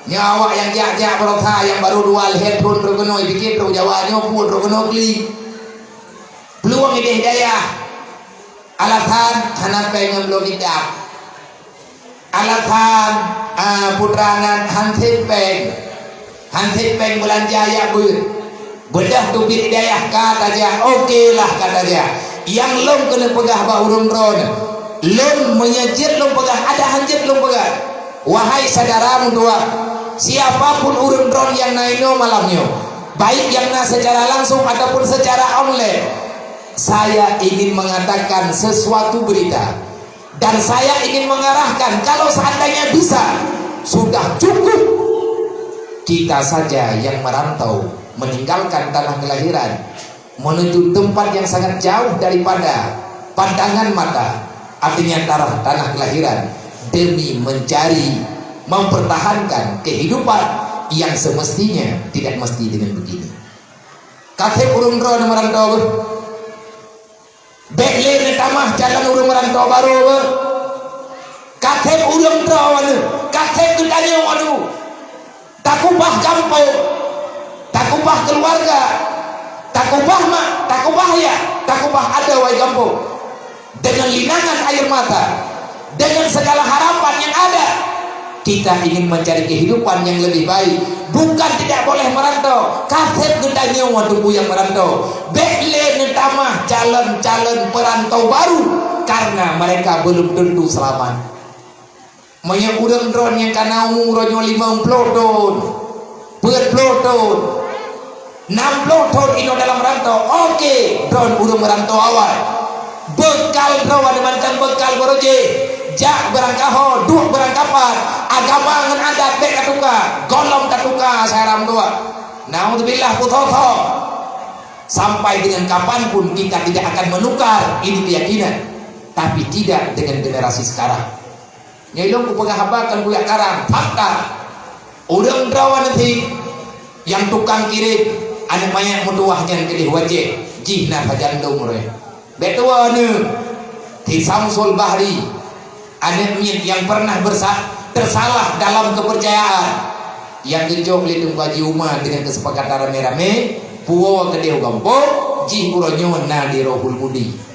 Nyoe awak nyang jak-jak baroesa nyang baru dua lhèe thon droe keunoe, pike droe Jawa nyoe pun droe keunoe klik. Peuluang idéh dayah. Alasan hana péng ngon bloe kitab. Alasan, ah, putra nan han sép péng. Han sép péng beulanja jak beuet. Beudôh teubiet dayah ka tajak, oke lah ka tajak. Nyang lôn keuneuk peugah bak ureueng droeneuh. Lôn meunyoe jeuet lôn peugah, adak han jeuet lôn peugah. Wahai syedara meutuwah, siapa pun ureuëng droen nyang na inoe malam nyoe, baik nyang na secara langsung ataupun secara online, saya ingin mengatakan sesuatu berita. Dan saya ingin mengarahkan, kalau seandainya bisa, sudah cukup kita saja yang merantau, meninggalkan tanah kelahiran, menuju tempat yang sangat jauh daripada pandangan mata, artinya tanah, tanah kelahiran, demi mencari, mempertahankan kehidupan yang semestinya tidak mesti dengan begini. Ka sép ureuëng droen meurantau beuh. Bék lé neutamah jalan ureuëng meurantau barô beuh. Ka sép ureuëng droen, ka sép geutanyoe, takubah gampông, takubah keuluwarga, takubah mak, takubah yah, takubah adoe gampông. Dengan linangan air mata, dengan segala harapan yang ada, kita ingin mencari kehidupan yang lebih baik. Bukan tidak boleh merantau, ka sép geutanyoe teungku nyang meurantau. Bék lé neutamah calon-calon perantau baru, karena mereka belum tentu selamat. Meunyoe ureuëng droen nyang ka na umu uroe nyoe limong ploh thon, peuet ploh thon, nam ploh thon inoe dalam rantau, oke, droen ureuëng meurantau awai. Beukal droen mantong beukal barô jih, jak beurangkaho, duek beurangkapat, agama ngon adat bék tatuka, gohlom tatuka, syedara meutuwah. Naudzubillah, pusoe-soe. Sampai dengan kapan pun kita tidak akan menukar ini keyakinan, tapi tidak dengan generasi sekarang. Nyoe lôn kupeugah haba kon kuyak karang, fakta. Ureuëng droen cit nyang tukang kirém aneuëk manyak meutuwah nyan keudeh wajéh jih na sajan dong roh. Bék tuwoe neuh, Ki Samsul Bahri, aneuëk miet nyang pernah bersa-, tersalah dalam kepercayaan, nyang geucok lé Teungku Haji Uma dengan kesepakatan ramé-ramé, puwoe keudeh u gampông, jih uroe nyoe na di Rohul Mudi.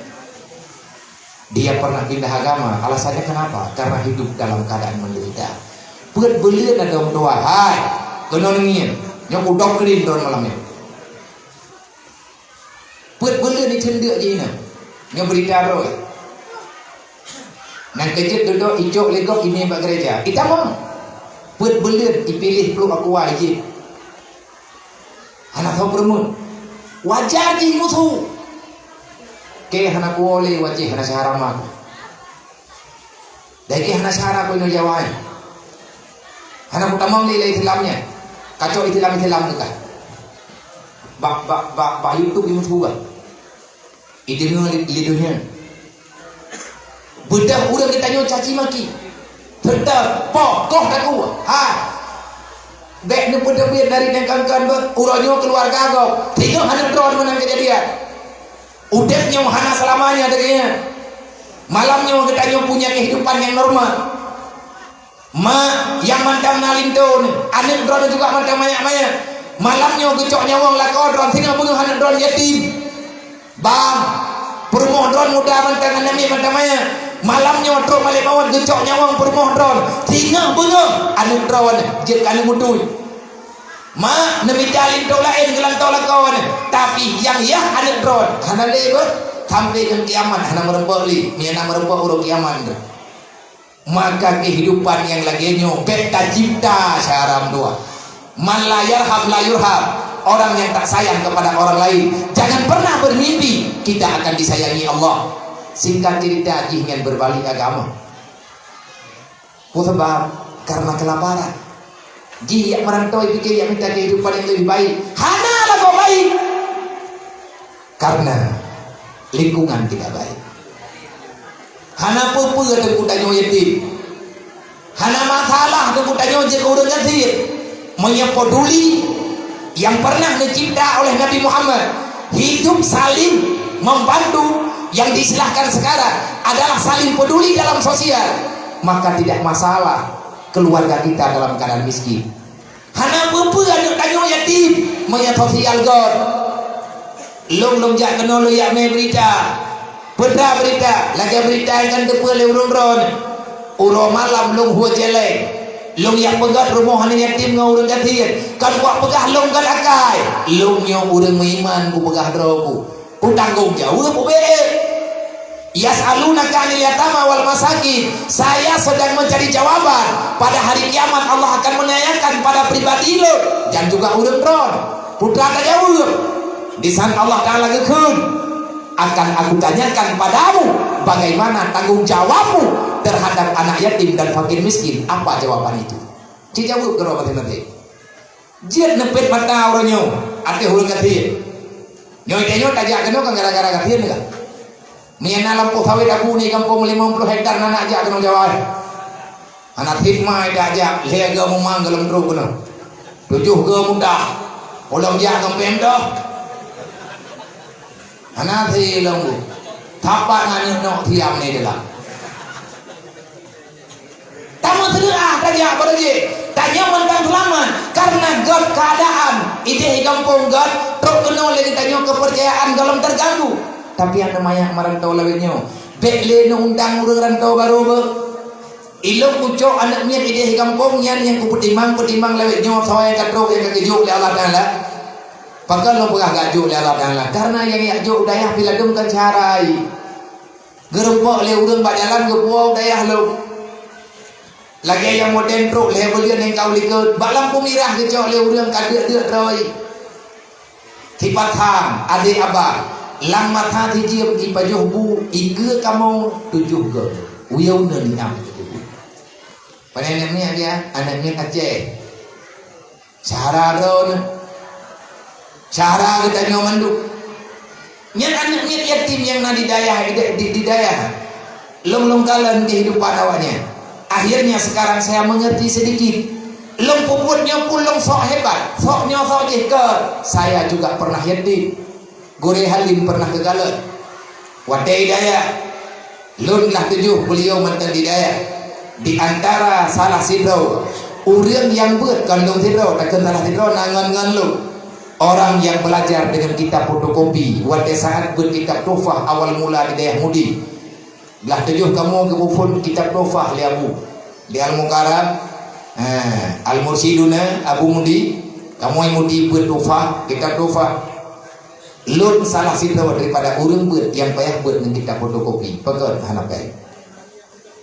Dia pernah pindah agama, alasannya kenapa? Karena hidup dalam keadaan menderita. Peuet buleuen adoe meutuwah, hai, keunoe neungieng, nyoe kudoktrin droen malam nyoe. Peuet buleuen iceundeuk jih nyoe, nyoe beurita droe. Nyang keujeuet dudoe icok lé gob imé bak gereja, itamong. Peuet buleuen ipiléh pluek akua ijép. Hana soe peurumoh. Wajar jih musoh. Kée hana kuwoe lé wajéh hana syedara ma ku. Dai kée hana syedara ku inoe Jawa nyan. Hana kutamong lé ilée Islam nyan. Kacok Islam-Islam teuka. Bak, bak, bak, bak YouTube imusoh bah. Ideungoe lé, lé donya. Beudôh ureuëng geutanyoe caci maki. Teutab, poh, koh takue. Ha. Bék neupeuteubiet dari nyang kon-kon beuh, uroe nyoe keuluwarga gob. Singoh hana droen meunan keujadian. Udeb nyoe hana seulamanya deungon nyan. Malam nyoe geutanyoe punya kehidupan nyang normal. Mak nyang mantong na linto nyoe, aneuëk droeneuh juga mantong manyak-manyak. Malam nyoe geucok nyawöng lakoe droen, singoh beungoh aneuëk droen yatim. Bang, peurumoh droen muda mantong, aneuëk miet mantong manyak. Malam nyoe trok malaikat maut geucok nyawöng peurumoh droen, singoh beungoh aneuëk droen jeuet keu aneuëk beutôi. Mak neumita linto laén geulantoe lakoe nyoe, tapi nyang yah aneuëk droen hana lé beuh, sampoe ngon kiamat hana meurumpok lé, meunyo na meurumpok uroe kiamat nyoe. Maka kehidupan nyang lagée nyoe bék tacipta syedara meutuwah. Man la yarham la yurham. Orang yang tak sayang kepada orang lain, jangan pernah bermimpi kita akan disayangi Allah. Singkat cerita, jih nyan beubalik agama. Peue sabab? Karena kelaparan. Jih jak meurantau, jipike jak mita kehidupan nyang leubeh baik. Hana lagoe baik. Karena lingkungan tidak baik. Hana peue-peue teungku tanyoe yatim. Hana masalah teungku tanyoe jeuet keu ureuëng gasien. Meunyoe peduli, yang pernah dicipta oleh Nabi Muhammad, hidup saling membantu, yang diistilahkan sekarang adalah saling peduli dalam sosial, maka tidak masalah keluarga kita dalam keadaan miskin. Hana peue-peue aneuëk tanyoe yatim, meunyoe sosial göt. Lôn, lôn jak keunoe lôn jak mé beurita. Peue teuma beurita, lagée beurita nyang ka teupeue lé ureuëng droen. Uroe malam lôn hue céléng. Lôn jak peugöt rumoh aneuëk yatim ngon ureuëng gasien. Kon kupeugah lôn göt akai. Lôn nyoe ureuëng meuiman kupeugah droe ku. Kutanggong jaweueb ubé. "Yas'alunaka 'anil yatama wal masakin." Saya sedang mencari jawaban. Pada hari kiamat Allah akan menanyakan pada pribadi lôn dan juga ureuëng droen. Peue tajaweueb? Disan Allah Taala geukheun, "Akan Aku tanyakan padamu bagaimana tanggung jawabmu terhadap anak yatim dan fakir miskin." Apa jawaban itu? Ci jaweueb keudroe maté-maté. Jeuet neupet mata uroe nyoe ateueh ureuëng gasien. Nyoe tanyoe tajak keunoe kan gara-gara gasien ka. Meunyo na lampôh sawét Abu ni gampông limong ploh hektar na jak keunoe Jawa. Hana sit mai tajak, lhée goe mumang gohlom trok keunoe. Tujoh goe mudah. Ulôn jak ngon P M doh. Hana sit lôn bu. Tapak ngan nyoe nok siam ni dalam. Tamong seuleurah tajak bak lagée. Tanyoe mantong seulamat karena gét keuadaan. Idéh gampông gét, trok keunoe lé geutanyoe keupeurcayaan gohlom teuganggu. Tapi hana manyak meurantau lawét nyoe. Bék lé neuundang ureuëng rantau barô beuh. Ilôn kucok aneuëk miet idéh gampông nyan nyang kupeutimang-peutimang lawét nyoe soe ka trok nyang ka geujok lé Allah Taala. Pakon lôn peugah geujok lé Allah Taala? Karena nyang jak jok u dayah pih ladôm kan syahara. Geurumpok lé ureuëng bak jalan geupuwoe u dayah lôn. Lagée nyang modern trok lhée buleuen nyang ka u likot, bak lampu mirah geucok lé ureuëng ka deuk-deuk droe. Sipat tham, adé abang, lam masa sijeuem ipajoh bu, ikeue kamoe tujoh goe. Uyeu neungiang tujoh bu. Pane aneuëk miet dia, aneuëk miet Aceh. Syahara droeneuh. Syahara geutanyoe mandum. Nyan aneuëk miet yatim nyang na di dayah, di, di, di dayah. Lôn-lôn kalon kehidupan awaknyan. Akhirnya sekarang saya mengerti sedikit. Lôn peubuet nyoe pun lôn sok hebat. Sok nyoe sok jih ke. Saya juga pernah yatim. Gurée Halim pernah geukalon. Watée hidayah, lôn lah tujoh beuliau mantong hidayah. Di antara salah sidroe ureuëng nyang beuet kon lôn sidroe, takheun salah sidroe na ngon-ngon lôn. Orang yang belajar dengan kitab fotokopi, watée saat beuet kitab Tuhfah awal mula di dayah Mudi. Lah tujoh kamoe geupeuphon kitab Tuhfah lé Abu. Di Al-Mukarram, ha, Al-Mursyiduna Abu Mudi, kamoe Mudi beuet Tuhfah, kitab Tuhfah. Lôn salah sidroe daripada ureuëng beuet nyang payah beuet ngon kitab fotokopi. Pakon hana péng.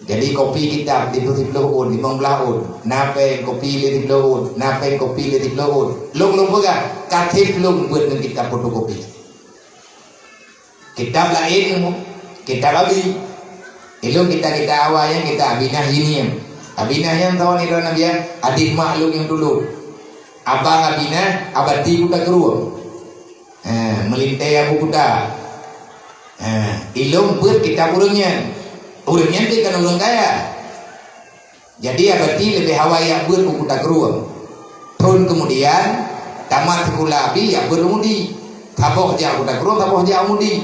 Jadi kopi kitab di siplôh ôn, limong blaih ôn, na péng kopi lé siplôh ôn, na péng kopi lé siplôh ôn. Lôn, lôn peugah, ka trép lôn beuet ngon kitab fotokopi. Kitab laén, kitab Abi. Ilôn kitab-kitab awai nyan kitab Abinah Yinian. Abinah nyan tahun Nabi, adik mak lôn nyang tulôn. Abang Abinah, Abati Kuta Krueng. Ha, meulintée Abu Kuta. Ha, ilôn beuet kitab ureuëng nyan. Ureuëng nyan teuh kan ureuëng kaya. Jadi, Abati leubeh awai jak beuet u Kuta Krueng. Thon keumudian, tamat sikula Abi jak beuet u Mudi. Saboh jak u Kuta Krueng, saboh jak u Mudi.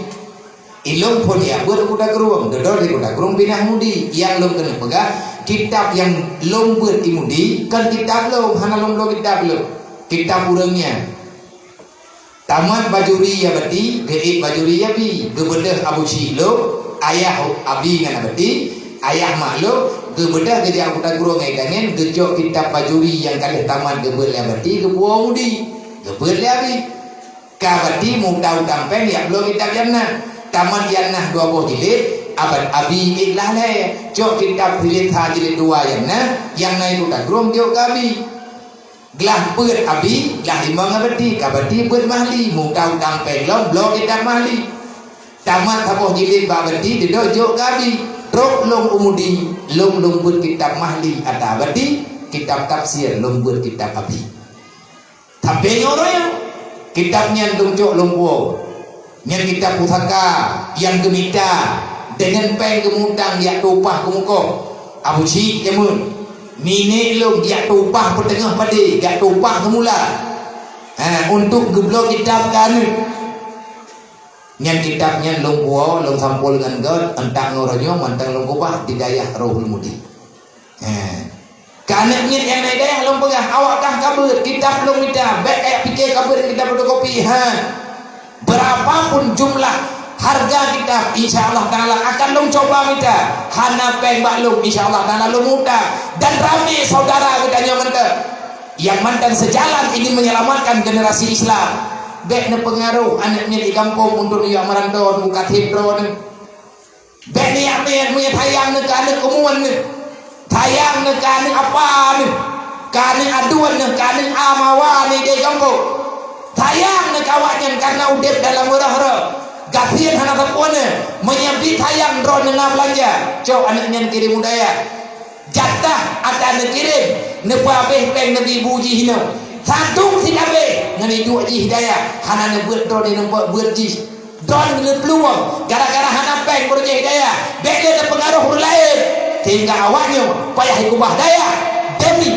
Ilôn phon jak beuet u Kuta Krueng, dudoe di Kuta Krueng pinah Mudi. Nyang lôn keuneuk peugah, kitab nyang lôn beuet di Mudi, kon kitab lôn, hana lôn bloe kitab lôn. Kitab ureuëng nyan. Tamat Bajuri Abati, geuék Bajuri Abi, geubeudôh Abu Syik lôn, ayah Abi ngon Abati, ayah mak lôn, geubeudôh geujak u Kuta Krueng ngon tangen, geucok kitab Bajuri nyang ka lheueh tamat geubeuet lé Abati, geupuwoe Mudi, geubeuet lé Abi. Ka Abati meuutang-utang péng jak bloe kitab Yamnah. Tamat Yamnah dua boh jilid, Abat Abi ék lah lhée, cok kitab Silitha jilid dua Yamnah, nyang na i Kuta Krueng jok keu Abi. Glah beuet Abi, glah limong Abati, ka Abati beuet Mahli, meuutang-utang péng lom bloe kitab Mahli. Tamat saboh jilid bak Abati, dudoe jok keu Abi. Trok lôn u Mudi, lôn, lôn beuet kitab Mahli ata Abati, kitab tafsir lôn beuet kitab Abi. Tapi nyoe uroe nyoe, kitab nyan lôn cok lôn puwoe. Nyan kitab pusaka nyang geumita deungon péng geumutang jak tueng upah keumukong. Abu Syik jameun, minék lôn jak tueng upah peuteungoh padé, jak tueng upah seumula. Ha, untuk geubloe kitab keu aneuk. Nyan kitab nyan lôn puwoe, lôn sampol ngon gét, euntak ngon uroe nyoe mantong lôn keubah di dayah Rohul Mudi. He. Keu aneuk miet nyang na i dayah lôn peugah, awak kah ka beuet, kitab lôn mita, bék kajak pike ka beuet kitab fotokopi, ha. Berapapun jumlah harga kitab, insya Allah Taala akan lôn cuba mita. Hana péng bak lôn, insya Allah Taala lôn mita. Dan ramé saudara geutanyoe mantong nyang mantong seujalan ingin menyelamatkan generasi Islam. Bék neupeungaroh aneuk miet di gampông untuk neujak meurantô, buka trép droeneuh. Bék neujak meuet, meunyoe sayang neuh keu aneuk keumuen neuh, sayang neuh keu aneuk apa neuh, keu aneuk aduen neuh, keu aneuk amawa neuh di gampông. Sayang neuh keu awaknyan kareuna udeb dalam rhoh-rhoh. Gasien hana sapeue neuh, meunyoe bit sayang droeneuh na beulanja, cok aneuk nyan kirém u dayah. Jatah ata neukirém, neupeuabéh péng neubi bu jih inoe. Sadum sit abéh ngon iduek jih dayah, hana neubeuet droeneuh neubeuet jih. Droeneuh neuplueng gara-gara hana péng beureuñéh dayah, bék lé neupeungaroh ureuëng laén, sehingga awaknyoe payah jikeubah dayah demi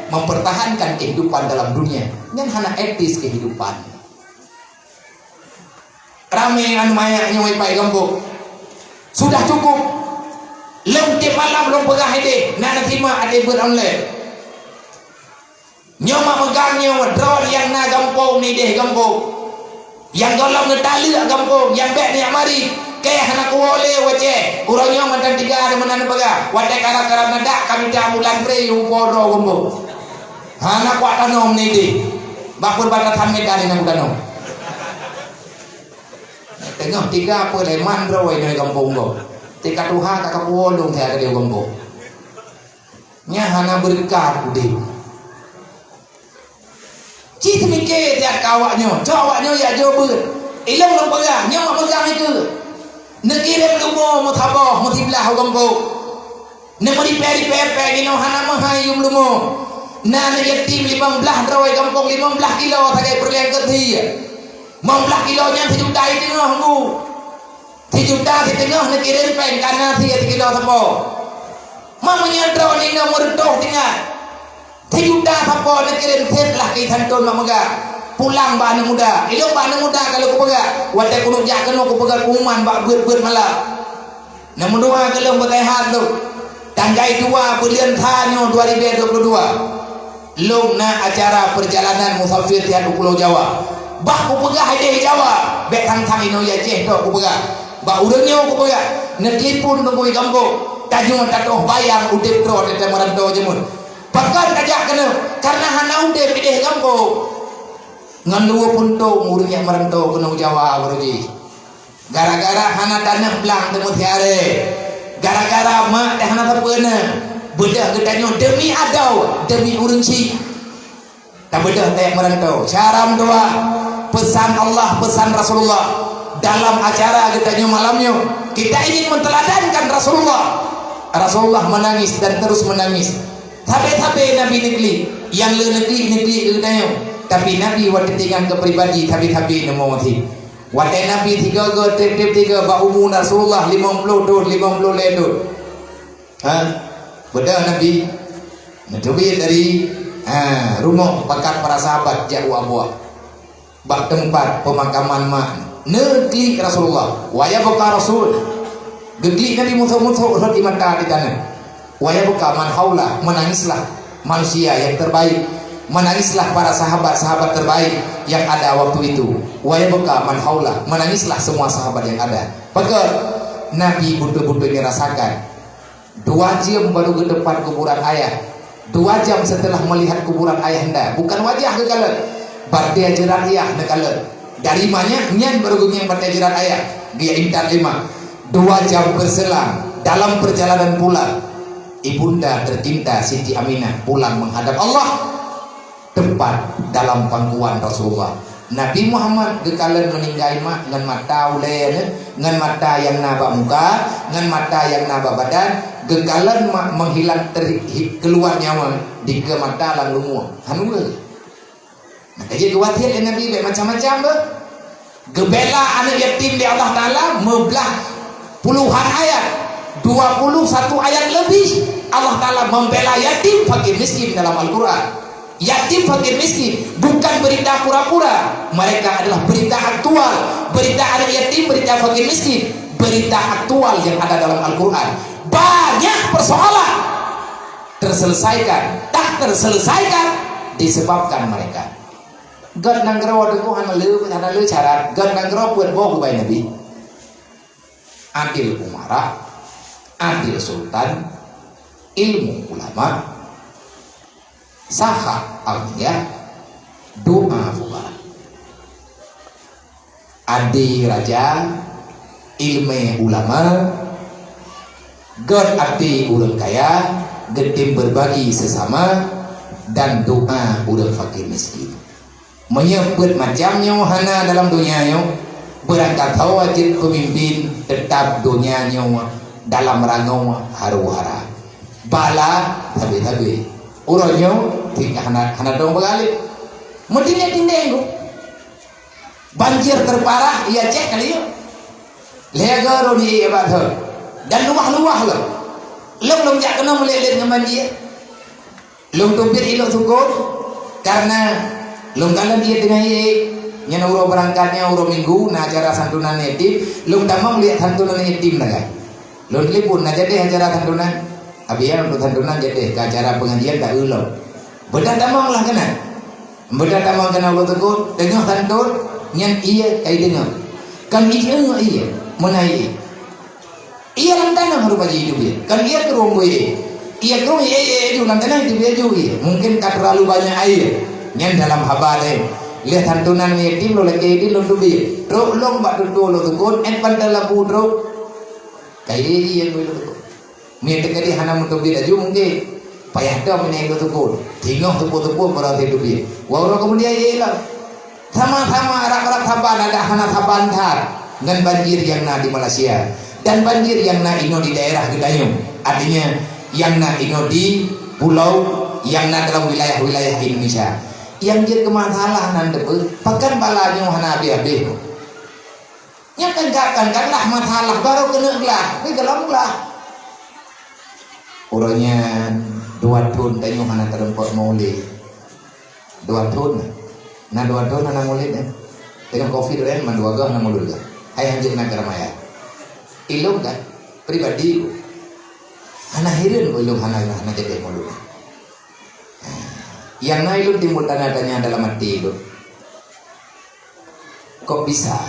mempertahankan kehidupan dalam dunia. Nyan hana etis kehidupan. Ramé aneuk manyak nyoe ipai gampông. Sudah cukup. Lôn tiep malam lôn peugah idéh, na neusimak idéh beuet online. Nyoe mak meugang nyoe droe nyang na gampông nidéh gampông. Nyang gohlom neutaleuek gampông, nyang bék neujak mari. Kèe hana kuwoe lé wacée. Uroe nyoe mantong tiga ada meunan peugah. Watée karab-karab nadak kami ta bulan pre upo droe gampông. Hana kuat tanom nidéh. Bakul batasan medan nyang kutanom. Teungoh tiga peuleman droe nyoe gampông gob. Tika tuha ka kapuwoe lôn saya keudéh gampông. Nyan hana beureukat udeb. Cit teumike tiat ka awaknyoe, cok awaknyoe jak jok beuet. Ilong lôn peugah, nyoe mak peugah ikeu. Neukirém lumo meusaboh, meusiblah u gampông. Neumeuripée-ripée péng inoe hana meuhai yum lumo. Na aneuk yatim limong blaih droe gampông limong blaih kilo sagai peureulée keuthie. Limong blaih kilo nyan sijuta i teungoh bu. Sijuta siteungoh neukirém péng kana sie sikilo sapo. Ma meunyoe droe ninoe meureutoh tinggai. Sijuta sapo neukirém seb lah keu santon mak meugah. Pulang bak aneuk muda. Ilong bak aneuk muda ka lheueh kupeugah. Watée kuneuk jak keunoe kupeugah pengumuman bak beuet-beuet malam. Neumeudoa keu lôn beuseuhat lôn. Tanggai dua buleuen sa nyoe dua ribée dua puluh dua. Lôn na acara peurjalanan musafir siat u Pulo Jawa. Bah kupeugah idéh Jawa, bék thang-thang inoe i Aceh tok kupeugah. Bak ureuëng nyoe kupeugah, neutelepon teungku i gampông, tanyoe tatoh bayang udeb droe teuh meuranto jameun. Pakon tajak keunoe, kareuna hana udeb idéh gampông. Ngon luweue puntông ureuëng nyang meuranto keunoe u Jawa baroe jih. Gara-gara hana taneuh blang teumeusiaré. Gara-gara mak teuh hana sapeue na. Beudôh geutanyoe demi adoe, demi ureuëng chik. Tabeudôh tajak meuranto. Cara meudoa, pesan Allah, pesan Rasulullah. Dalam acara geutanyoe malam nyoe, kita ingin menteladankan Rasulullah. Rasulullah menangis dan terus menangis. Sabe-sabe Nabi neuklik, nyang le neuklik, neuklik geutanyoe. Tapi Nabi watée tinggai keu pribadi, sabe-sabe neumoe maté. Watée Nabi tiga go, tieb-tieb tiga bak umu Rasulullah limong ploh thon, limong ploh lhée thon. Ha? Beudôh Nabi neuteubiet dari, ha, rumoh pakat para sahabat jak u Abwa. Bak teumpat peumakaman mak neuklik Rasulullah. Wa yabqa Rasul. Geuklik Nabi musoh-musoh rhot di mata di taneuh. Wa yabqa man haula, menangislah manusia yang terbaik. Menangislah para sahabat-sahabat terbaik yang ada waktu itu. Wa yabqa man haula, menangislah semua sahabat yang ada. Pakon? Nabi beutôi-beutôi merasakan. Dua jam baru geuteumpat kuburan ayah. Dua jam setelah melihat kuburan ayahanda, bukan wajah geukalon, batée jeurat ayah neukalon. Dari mana? Nyan baru geungieng batée jeurat ayah, geujak intat lé mak. Dua jam berselang, dalam perjalanan pulang, ibunda tercinta Siti Aminah pulang menghadap Allah. Teumpat dalam pangkuan Rasulullah. Nabi Muhammad geukalon meuninggai mak ngon mata ulée nyoe, ngon mata nyang na bak muka, ngon mata nyang na bak badan, geukalon mak menghilang teri-, hi-, keuluar nyawa dikeue mata lam lumueng. Hana weueh. Maka jih geuwasiet lé Nabi bék macam-macam beuh. Geubela aneuk yatim lé Allah Taala meublah puluhan ayat, dua puluh satu ayat lebih Allah Taala membela yatim fakir miskin dalam Al-Quran. Yatim fakir miskin bukan berita pura-pura, mereka adalah berita aktual. Berita aneuk yatim, berita fakir miskin, berita aktual yang ada dalam Al-Quran. Banyak persoalan terselesaikan, tak terselesaikan disebabkan mereka. Gét nanggroe teungku hana le, hana le syarat. Gét nanggroe peuet boh keubai Nabi. Adil umara, adil sultan, ilmu ulama, sakha aulia, doa fukara. Adé raja, ileumé ulama, Gét até ureuëng kaya, geutem beurbagi seusama, dan doá ureuëng fakir miskin. Meunyoe peuet macam nyoe hana dalam donya nyoe, beurangkat ho jeuet peumimpin, teutab donya nyoe dalam rangoe haru-hara. Bala sabe-sabe. Uroe nyoe hana, hana dong beugalek. Meutinggai-tinggai nyoe. Banjir terparah di Aceh kali nyoe. Lhée goe rhot di bak thon. Dan luwah-luwah lom. Lôn, lôn jak keunoe meulet-let ngon banjir. Lôn teubiet i Lhoksukon, karena lôn kalon ié teungoh ié. Nyan uroe beurangkat nyan uroe Minggu, na acara santunan yatim. Lôn tamong liek santunan yatim lagée. Lôn telepon, na jadeh acara santunan. Abi ya, untuk santunan jadeh, ke acara pengajian tak ulok. Bedah tamong lah keunan. Bedah tamong keunan Lhoksukon, teungoh santun, nyan ié kai deungoe. Kan ié ngon ié, meunan ié. Ié lam tanoh rupa jih idup ié. Kan ié krueng ié. Ié krueng ié, ié, ié ju lam tanoh idup ié ju ié. Mungkin ka terlalu banyak air. Nyan dalam haba deh. Lhée santunan yatim lo lagée di lôn teubiet. Trok lôn bak tutoe Lhoksukon, eh, pantai labu trok. Kai ié ngon Lhoksukon. Mie teuka di hana meuteubiet laju mungkin. Payah dong mie Lhoksukon. Singoh tupo-tupo baru teubiet. Wah, uroe kemudian ié lom. Sama-sama rab-rab saban, adak hana saban that ngon banjir nyang na di Malaysia dan banjir nyang na inoe di daerah geutanyoe. Artinya, nyang na inoe di pulau nyang na dalam wilayah-wilayah Indonesia. Nyang jeuet keu masalah nan teupeu, pakon bala nyoe hana habéh-habéh. Nyan kan, kan, kan lah masalah, baru keuneuk glah, tapi golom glah. Uroe nyan dua thon tanyoe hana teurumpok maulid. Dua thon. Na dua thon hana maulid, eh. Tengok covid, eh, mandua goh hana maulid, kan. Hai hanjeuet na keramaian. Ilong kan, pribadi ku. Hana hireuen ku ilong hana, hana jadi maulid. Yang na ilong timbul tanya-tanya dalam hati ilong. Kok bisa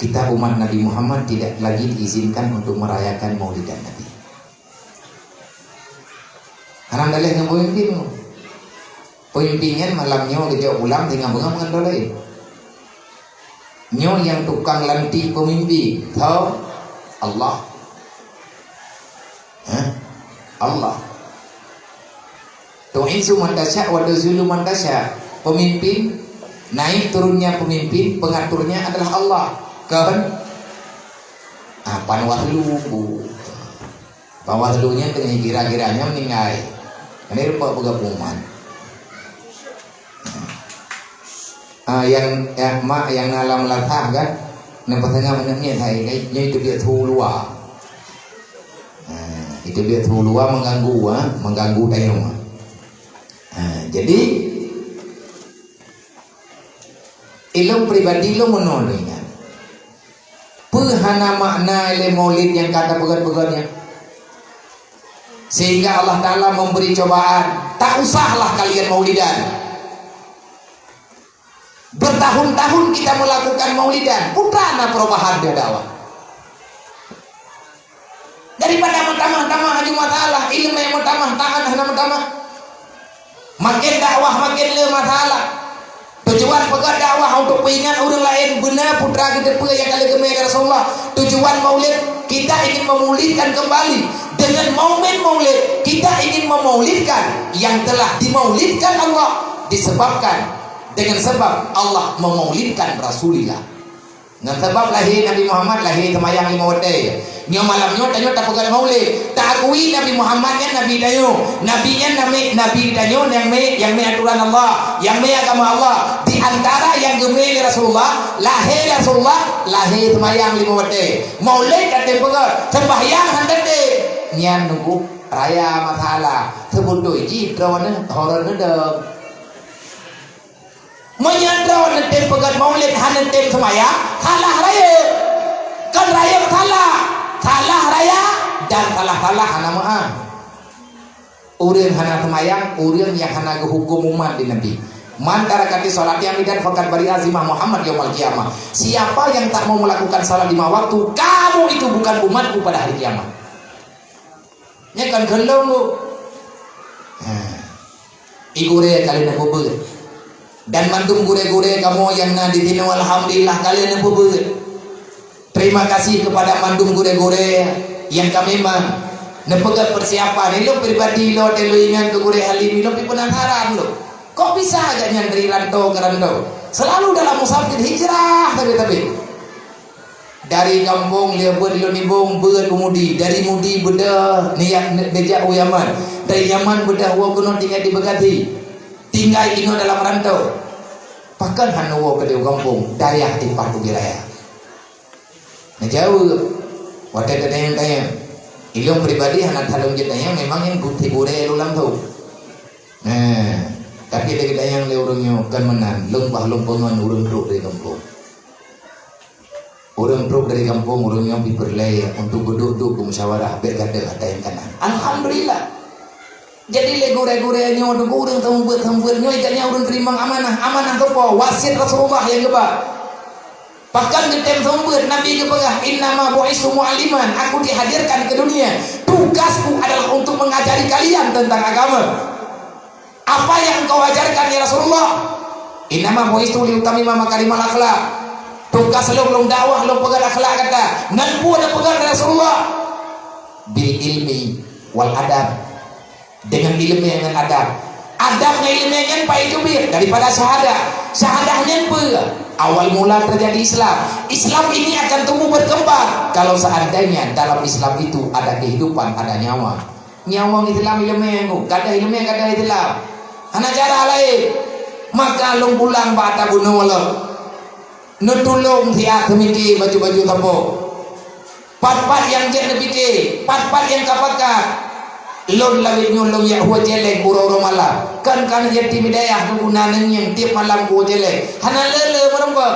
kita umat Nabi Muhammad tidak lagi diizinkan untuk merayakan maulidan Nabi? Hana daleh ngon pemimpin. Pemimpin nyan malam nyoe geujok pulang tinggai beungoh ngon droe laén. Nyoe nyang tukang lantik pemimpin, tho Allah. Hah? Allah. Tu'izzu man tasya wa tuzillu man tasya. Pemimpin, naik turunnya pemimpin, pengaturnya adalah Allah. Kan? Ah, pan wah lu. Pan wah lu nyan teungoh gira-gira nyan meuninggai. Kan dia rupa peugah pengumuman. Ah, yang, yang mak yang na lam lasah kan, na pasangan aneuk miet hai, hai, nyoe itu dia su luwa. Ah, itu dia su luwa mengganggu, ah, mengganggu tanyoe. Ah, jadi, ilong pribadi ilong meunoe ingat. Peue hana makna lé maulid nyang ka tapeugét-peugét nyan? Sehingga Allah Ta'ala memberi cobaan, tak usahlah kalian maulidan. Bertahun-tahun kita melakukan maulidan, putra na perubahan dia dakwah. Daripada meutamah-tamah aju masalah, ileumé meutamah, taat hana meutamah. Makin dakwah, makin le masalah. Tujuan peugah dakwah untuk peuingat ureuëng laén beuna putra geuteupeue nyang ka lheueh geumé lé Rasulullah. Tujuan maulid, kita ingin memulidkan kembali. Dengan momen maulid, kita ingin memaulidkan yang telah dimaulidkan Allah, disebabkan dengan sebab Allah memaulidkan Rasulullah. Ngon sabab lahé Nabi Muhammad, lahé seumayang limong watée. Nyoe malam nyoe tanyoe tapeugét maulid. Taakui Nabi Muhammad nyan nabi tanyoe. Nabi nyan nami, nabi tanyoe nyang mé, nyang mé atoran Allah, nyang mé agama Allah. Di antara nyang geumé lé Rasulullah, lahé Rasulullah, lahé seumayang limong watée. Maulid ka tem peugét, sembahyang han tem. Nyan nunggu raya masalah. Seubeutôi jih droeneuh, droeneuh dong. Meunyoe droeneuh tem peugét maulid hana tem seumayang, salah rayeuk. Kon rayeuk salah, salah raya dan salah-salah hana meu'ah. Ureuëng hana seumayang, ureuëng nyang hana geuhuköm umat di Nabi. Man taraka fi sholati amidan faqad bari'a zimmahu Muhammad yaumal qiyamah. Siapa yang tak mau melakukan salat lima waktu, kamu itu bukan umatku pada hari kiamat. Nyan kan kheun lôn. Ha. I gurée ka lheueh neupeubeuet. Dan mandum gurée-gurée kamoe nyang na di sinoe, alhamdulillah, ka lheueh neupeubeuet. Terima kasih kepada mandum gurée-gurée nyang ka memang neupeugét persiapan. Ilôn pribadi, lôn watée lôn ingat keu Gurée Halim, ilôn pih penasaran lôn. Kok bisa agak nyan dari rantau ke rantau? Selalu dalam musafir hijrah tapi-tapi. Dari gampông lheueh beuet ilôn nibong beuet u Mudi, dari Mudi beudôh niat ne-, neujak u Yaman, dari Yaman beudôh woe keunoe tinggai di Bekasi, tinggai inoe dalam rantau. Pakon hana woe keudeh u gampông, dayah dipat ubit raya. Neujaweueb, watée teutanyong-tanyong, ilôn pribadi hana that lôn jeuet tanyong, memang nyang gurée lôn langsông. Nah, tapi lé geutanyong lé ureuëng nyoe kon meunan, lôn bah lôn peungon ureuëng trok dari gampông. Ureuëng trok dari gampông, ureuëng nyoe pih peureulée untuk geuduek-duek geumusyawarah bék gadoh ata nyang kana. Alhamdulillah. Jadi lé gurée-gurée nyoe teungku ureuëng seumeubeuet-seumeubeuet nyoe ikat nyan ureuëng teurimong amanah. Amanah keupeue? Wasiet Rasulullah nyang geuba. Pakon geutem seumeubeuet, Nabi geupeugah, "Innama bu'istu mu'alliman, aku dihadirkan ke dunia. Tugasku adalah untuk mengajari kalian tentang agama." Apa yang engkau ajarkan, ya Rasulullah? Innama bu'istu liutammima makarimal akhlak. Tugas lôn, lôn dakwah, lôn peugah akhlak gata. Ngon peue neupeugah, ya Rasulullah? Bil ilmi wal adab. Dengan ilmu ngon adab. Adab ngon ilmu nyan paih teubiet daripada syahadah. Syahadah nyan peue? Awal mula terjadi Islam. Islam ini akan tumbuh berkembang kalau seandainya dalam Islam itu ada kehidupan, ada nyawa. Nyawöng Islam ileumèe nyoe, gadôh ileumèe, gadôh Islam. Hana cara laén. Maka lôn pulang bak ata bunoe lom. Neutulông siat seumiké baju-baju sapo. Pat-pat nyang jeuet neupike, pat-pat nyang ka pakat. Lôn lawét nyoe lôn jak hue céléng uroe-uroe malam. Kan ka yatim piatu guna neungieng tiep malam hue céléng. Hana le-le meurumpok.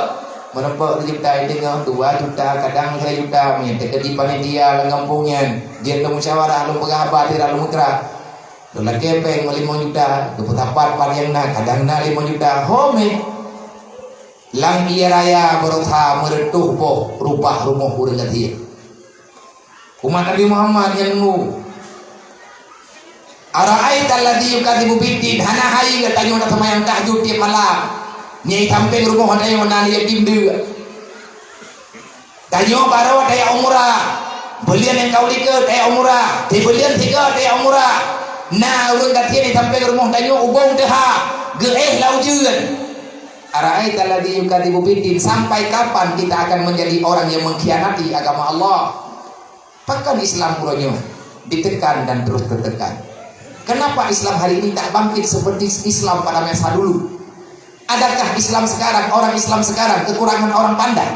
Meurumpok sijuta, deungoe dua juta, kadang lhèe juta, meunyo teukeudi panitia lam gampông nyan. Jeuet lôn musyawarah, lôn peugah haba sira lôn meukra. Lôn lakèe péng limong juta, geupeusapat pat nyang na, kadang na limong juta. Ho mè. Lam ie raya baroesa meureutoh boh rubah rumoh ureueng gasien. Umat Nabi Muhammad nyang nunggu. Ara'aital ladzi yukadzibu biddin, hana hai geutanyoe taseumayang tahajud tiep malam. Nyan i sampéng rumoh tanyoe na yatim deuek. Tanyoe barô tajak umrah. Buleuen nyang ka u likôt tajak umrah. Sibuleuen sigoe tajak umrah. Na ureueng gasien i sampéng rumoh tanyoe ubông teuhah, geuéh lam ujeuen. Ara'aital ladzi yukadzibu biddin, sampai kapan kita akan menjadi orang yang mengkhianati agama Allah? Pakon Islam uroe nyoe ditekan dan terus tertekan? Kenapa Islam hari ini tak bangkit seperti Islam pada masa dulu? Adakah Islam sekarang, orang Islam sekarang kekurangan orang pandai?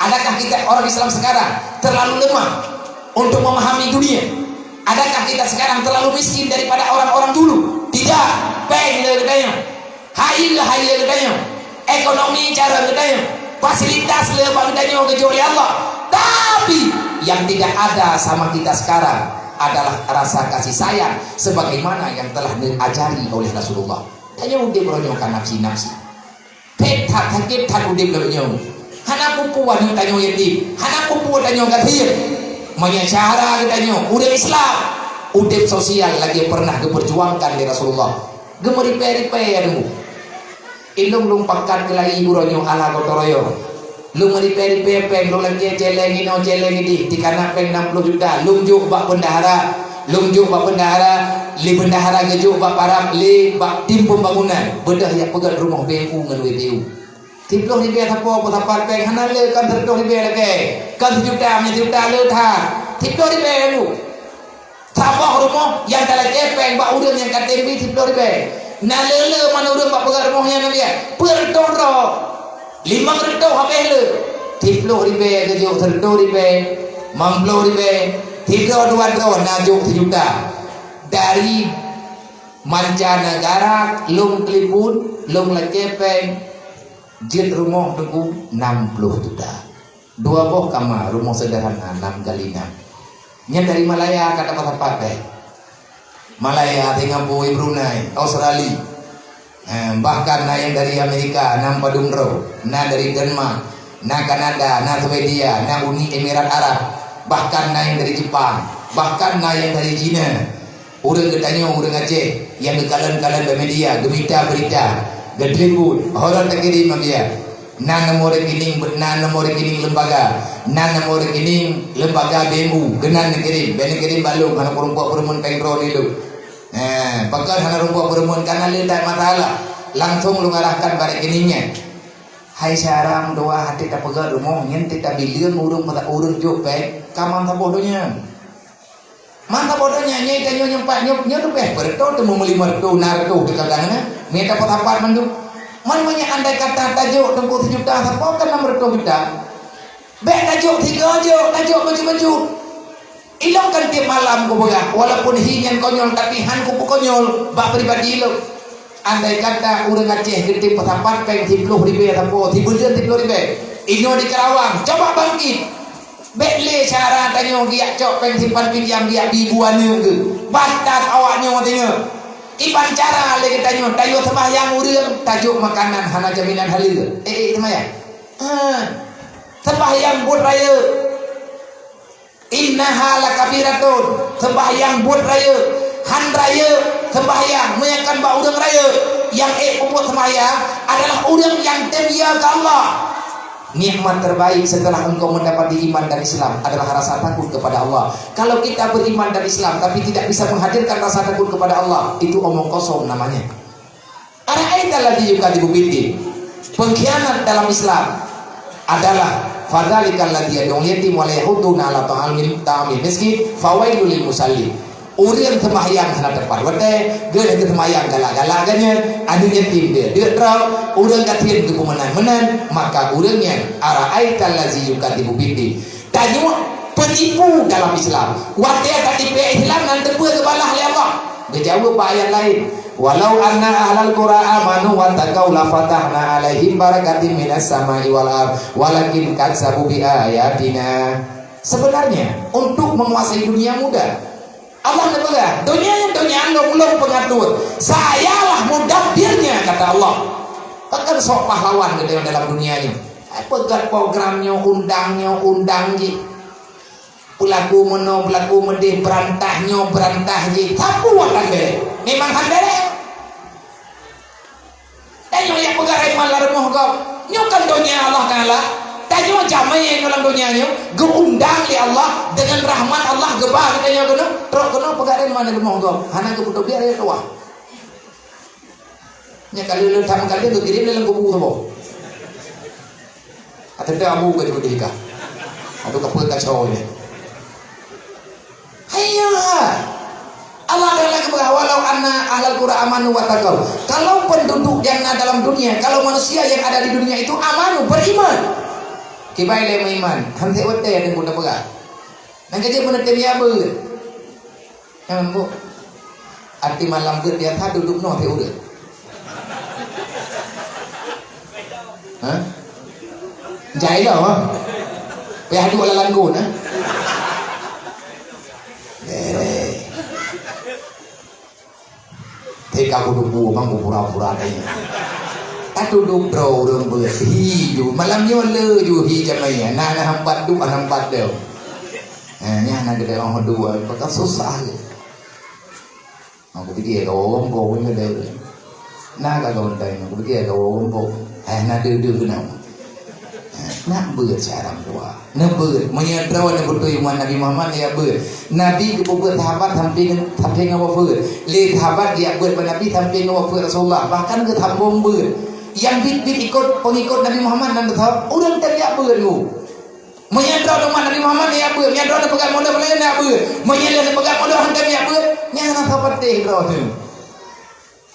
Adakah kita orang Islam sekarang terlalu lemah untuk memahami dunia? Adakah kita sekarang terlalu miskin daripada orang-orang dulu? Tidak. Péng le geutanyoe. Hai le hai geutanyoe. Ekonomi cara geutanyoe. Fasilitas le bak geutanyoe geujok lé Allah. Tapi yang tidak ada sama kita sekarang adalah rasa kasih sayang sebagaimana yang telah diajari oleh Rasulullah. Tanyoe udép uroe nyoe ka nafsi-nafsi. Phet that, sakét that udép lagèe nyoe. Hana peue-peue aneuk tanyoe yatim, hana peue-peue tanyoe gasien. Meunyo cara geutanyoe ureueng Islam, udép sosial lagèe pernah geuperjuangkan lé Rasulullah. Geumeuripèe-ripèe aneuk. Ilôn lôn pakat keulayi uroe nyoe ala gotong royong. Lôn meuripèe-ripèe péng, lôn lakèe céléng inoe céléng idéh, dikareuna péng nam ploh juta. Lôn jok bak bendahara, lôn jok bak bendahara, lé bendahara geujok bak parab, lé bak tim pembangunan. Beudôh jak peugöt rumoh B M U ngon W T U. Siploh ribèe sapo peusapat péng, hana le kan sireutoh ribèe lakèe. Kan sijuta, meunyo sijuta le that. Siploh ribèe lalu. Saboh rumoh nyang talakèe péng bak ureueng nyang ka tem bi siploh ribèe. Na le-le man ureueng bak peugöt rumoh nyan, na biet. Peuet reutôh droe. Limong reutôh habéh le. Siploh ribèe geujok sireutoh ribèe, limong ploh ribèe, sidroe dua droe na jok sijuta. Dari mancanegara lôn telepon, lôn lakèe péng, jeuet rumoh teungku nam ploh juta. Dua boh kama, rumoh seudeurhana, nam kali nam. Nyan dari Malaya ka dapat sapat deh. Malaya, Singapura, Brunei, Australia. Eh, bahkan na nyang dari Amerika, nam padum droe. Na dari Denmark, na Kanada, na Swedia, na Uni Emirat Arab. Bahkan na nyang dari Jepang, bahkan na nyang dari Cina. Ureueng geutanyoe, ureueng Aceh, nyang geukalon-kalon bak media, geumita beurita, geutelepon, ho rot takirém bak media. Na nomor rekening, na nomor rekening lembaga, na nomor rekening lembaga B M U, keunan neukirém, bèk neukirém bak lôn, hana kureumpok peureumeun péng droe lé lôn. Eh, pakon hana kureumpok peureumeun, kana le that masalah. Langsong lôn arahkan bak rekening nyan. Hai syara meutuah, até tapeugöt rumoh nyan, até tabileueng ureueng, ureueng jok péng, ka man saboh donya. Man saboh donya nyoe, tanyoe nyoe pat nyoe, nyoe leubeh beureutôh, teuma meulima reutôh, na reutôh teuka tangan, eh. Mita peusapat mandum. Man meunyoe andai kata tajok teungku sijuta, sapo kan nam reutôh juta. Bèk tajok sigoe jok, tajok bacut-bacut. Ilong kan tiep malam kupeugah, walaupun hi nyan konyol, tapi han kupeukonyol bak pribadi lôn. Andai kata ureueng Aceh geutém peusapat péng siploh ribèe sapo, sibuleuen siploh ribèe. Inoe di Karawang, coba bangkit. Bèk lé syara tanyoe geujak cok péng simpan pinjam geujak bi bu aneuk geuh. Batat awak nyoe tanyoe. Kiban cara lé geutanyoe, tanyoe seumahyang ureueng, tajok makanan hana jaminan haleue. Eh, eh, seumahyang. Ha. Seumahyang buet rayeuk. Innaha lakabiratun. Seumahyang buet rayeuk. Han rayeuk seumahyang. Meunyoe kan bak ureueng rayeuk, nyang ék peubuet seumahyang adalah ureueng nyang tem ya keu Allah. Nikmat terbaik setelah engkau mendapati iman dan Islam adalah rasa takut kepada Allah. Kalau kita beriman dan Islam tapi tidak bisa menghadirkan rasa takut kepada Allah, itu omong kosong namanya. Ara'aita alladzi yukadzibu biddin. Pengkhianat dalam Islam adalah fadzalikal ladzi yad'ul yatim wa la yahuddu ala ta'amil, ta'amil miskin, fawailul lil musallin. Ureueng seumahyang hana teumpat watèe, geuh geuseumahyang galak-galak geuh nyan, aneuk yatim deuek-deuek droe, ureueng gasien geupeumeunan-meunan, maka ureueng nyan ara'aital ladzi yukadzibu biddin. Tanyoe peunipu dalam Islam. Watèe tatipèe Islam nyan teupeue geubalah lé Allah. Geujaweueb bak ayat laén, "Walau anna ahlal qura amanu wattaqau lafatahna 'alaihim barakatim minas sama'i wal ardh, walakin kadzabu bi ayatina." Sebenarnya, untuk menguasai dunia mudah. Allah neupeugah, "Donya nyan donya lôn, lôn peungatur. Sayalah mudabbirnya," kata Allah. Pakon sok pahlawan geutanyoe dalam dunia nyoe. Peugöt program nyoe, undang nyoe, undang jih. Peulaku meunoe, peulaku meudéh, beurantah nyoe, beurantah jih. Sapeue han bèrèh? Memang han bèrèh. Tanyoe nyang peugah iman lam rumoh gob. Nyoe kan donya Allah Taala. Tanyoe jamé nyoe lam donya nyoe geuundang lé Allah, deungon rahmat Allah geuba geutanyoe keunoe. Trok keunoe peugah iman lam rumoh gob. Hana geupeutobiet lé tuah. Nyan ka lheueh that meukaleuh geukirém lé lam kubu saboh. Ateueh abu ka jeuet dihika. Aduh, ka peue kacau nyan. Haiya. Allah Taala geupeugah, "Walau anna ahlal qura amanu wattaqau." Kalau penduduk yang na dalam dunia, kalau manusia yang ada di dunia itu amanu, beriman. Kiban lé meuiman, han sép watèe ada guna peugah. Nyang ka jeuet meuneutém ya beuet. Nyan, Bu. Arti malam geuet biasa dudoe noe teuh ureueng. Ha? Jai lah, ha? Payah duek lam langgon, ha? Lere. Teuka kudu bu, mang ku pura-pura tanya. Ka dudoe droe ureueng beuet. Hi ju. Malam nyoe le ju hi jamé. Na, na hambat duek, na hambat deuh. Ha, nyan na geudeh orang dua, bakal susah lé. Aku pikir kau rompok pun ada. Na ka kau entai, aku pikir kau rompok. Eh, na deuh-deuh kena. Na beuet syara dua. Na beuet. Meunyoe droe na beutôi umat Nabi Muhammad, ya beuet. Nabi geupeubuet sahabat sampai, sampai ngon wafeuet. Lé sahabat dia beuet bak Nabi sampai ngon wafeuet Rasulullah. Bahkan geusambong beuet. Yang bit-bit ikut pengikut Nabi Muhammad nan beutôi, ureueng teuliak beuet tu. Meunyoe droe umat Nabi Muhammad, ya beuet. Meunyoe droe neupeugah mulod, mulod, ya beuet. Meunyoe lé neupeugah mulod, hantom ya beuet. Nyan hana patéh droe tu.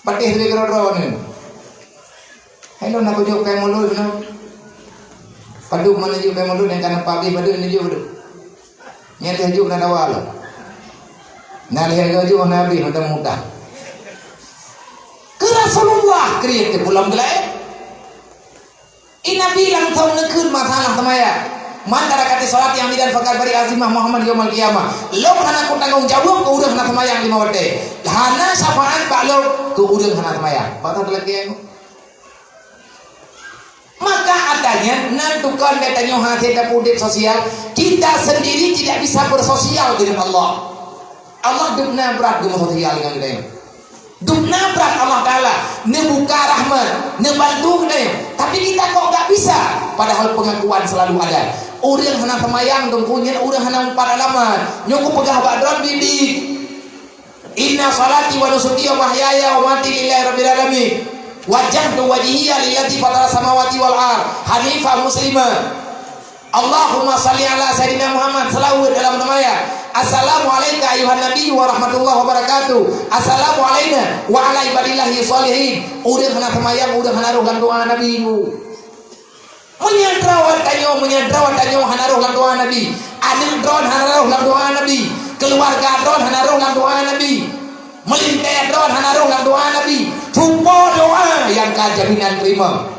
Patéh lé droe-droe ni. Hai lôn, na kujok kai mulod, na. Padub mana jok kai mulod, nyang kana pabéh padub, ni jok padub. Nyan lé jok na dawa lôn. Na lé jok na abéh, na mudah. Keu Rasulullah, kriet teuh pulang geulai. I Nabi langsong neukheun masalah seumayang. "Man taraka sholat 'amidan faqad bari'a zimmahu Muhammad yaumal qiyamah." Lôn hana kutanggong jaweueb keu ureueng hana seumayang lima watèe. Hana syafaat bak lôn keu ureueng hana seumayang. Bak that lagèe nyoe. Maka adanya nan tukon geutanyoe hase tapeuudép sosial, kita sendiri tidak bisa bersosial dengan Allah. Allah dubna brat geumeusosial ngon geutanyoe. Dubna brat Allah Taala. Neubuka rahmat, neubantu geutanyoe. Tapi kita kok gak bisa? Padahal pengakuan selalu ada. Ureuëng hana seumayang, Teungku, nyan ureuëng hana meupat alamat. Nyoe kupeugah bak droe bibi. Inna salati wa nusuki wa mahyaya wa mati lillahi rabbil alamin. Wajjahtu wajhiya lilladzi fatara samawati wal ard hanifan muslima. Allahumma shalli ala Sayyidina Muhammad, seulaweuet dalam seumayang. Assalamu alaika ayuhan nabi wa rahmatullahi wa barakatuh. Assalamu alaina wa ala ibadillahi shalihin. Ureuëng hana seumayang, ureuëng hana roh lam doa Nabi. Meunyoe droe tanyoe, meunyoe droe tanyoe hana roh lam doa Nabi. Aneuk droe hana roh lam doa Nabi. Keuluwarga droe hana roh lam doa Nabi. Meulintèe droe hana roh lam doa Nabi. Cupo doa nyang ka jaminan teurimong.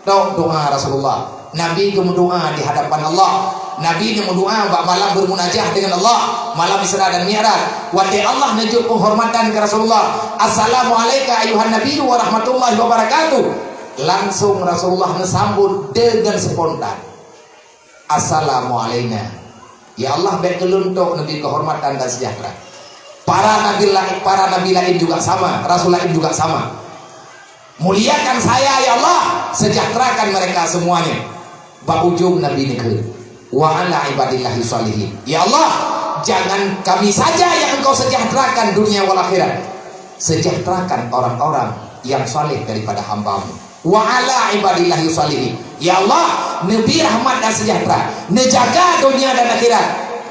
Tok doa Rasulullah. Nabi geumeudoa di hadapan Allah. Nabi geumeudoa bak malam bermunajah dengan Allah, malam Isra dan Mi'raj. Watèe Allah neujok penghormatan keu Rasulullah, "Assalamu alaika ayuhan nabi wa rahmatullahi wa barakatuh." Langsung Rasulullah neusambot dengan spontan, "Assalamu alaina." Ya Allah, bèk keu lôn tok neubri kehormatan dan sejahtera. Para nabi laén, para nabi laén juga sama, rasul laén juga sama. Muliakan saya, ya Allah, sejahterakan mereka semuanya. Bak ujong Nabi neukheun, "Wa ala ibadillahi shalihin." Ya Allah, jangan kami saja yang Engkau sejahterakan dunia wal akhirat. Sejahterakan orang-orang yang saleh daripada hamba-Mu. "Wa ala ibadillahi shalihin." Ya Allah, neubri rahmat dan sejahtera, neujaga dunia dan akhirat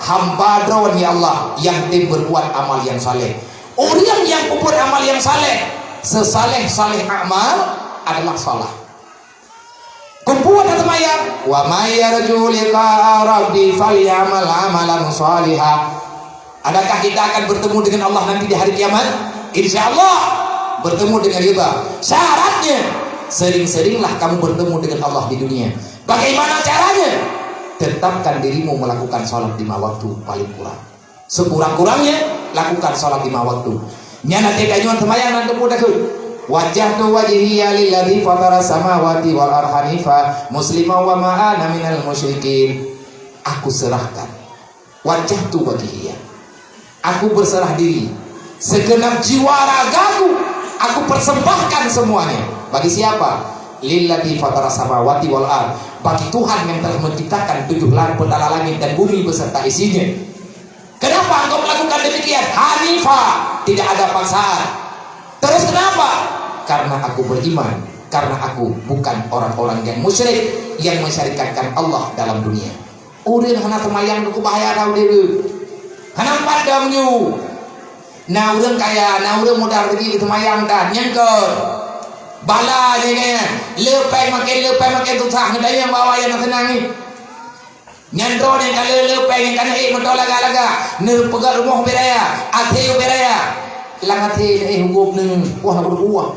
hamba droe, ya Allah, nyang tem berbuat amal nyang saleh. Ureuëng nyang peubuet amal nyang saleh, sesaleh-saleh amal adalah salat. Keupeue na seumayang? "Wa may yarju liqa'a rabbi falyamal amalan shaliha." Adakah kita akan bertemu dengan Allah nanti di hari kiamat? Insya Allah, bertemu dengan ridha. Syaratnya, sering-seringlah kamu bertemu dengan Allah di dunia. Bagaimana caranya? Tetapkan dirimu melakukan salat lima waktu paling kurang. Sekurang-kurangnya, lakukan salat lima waktu. Nyan até tanyoe seumayang nan teupeu takheun, "Wajjahtu wajhiya lilladzi fatara samawati wal arda hanifa muslima wa ma ana minal musyrikin." Aku serahkan. "Wajjahtu wajhiya." Aku berserah diri. Segenap jiwa ragaku, aku persembahkan semuanya. Bagi siapa? "Lilladzi fatara samawati wal ard." Bagi Tuhan yang telah menciptakan tujuh la-, petala langit dan bumi beserta isinya. Kenapa engkau melakukan demikian? Hanifa, tidak ada paksaan. Terus kenapa? Karena aku beriman, karena aku bukan orang-orang yang musyrik, yang mensyarikatkan Allah dalam dunia. Ureuëng hana seumayang tu bahaya dah udeb. Hana empat dah meunyoe. Na ureuëng kaya, na ureuëng mudah rezeki seumayang dah, nyang keu bala nyan, nyan. Le péng makin, le péng makin susah, ngeudayang bawa yang senang ni. Nyan droe nyang ka le-le péng nyang ka neuék meutoe lagak-lagak, neupeugah rumoh ubé raya, até ubé raya. Lam até neuék huköm neu, wah, na kudu kuah.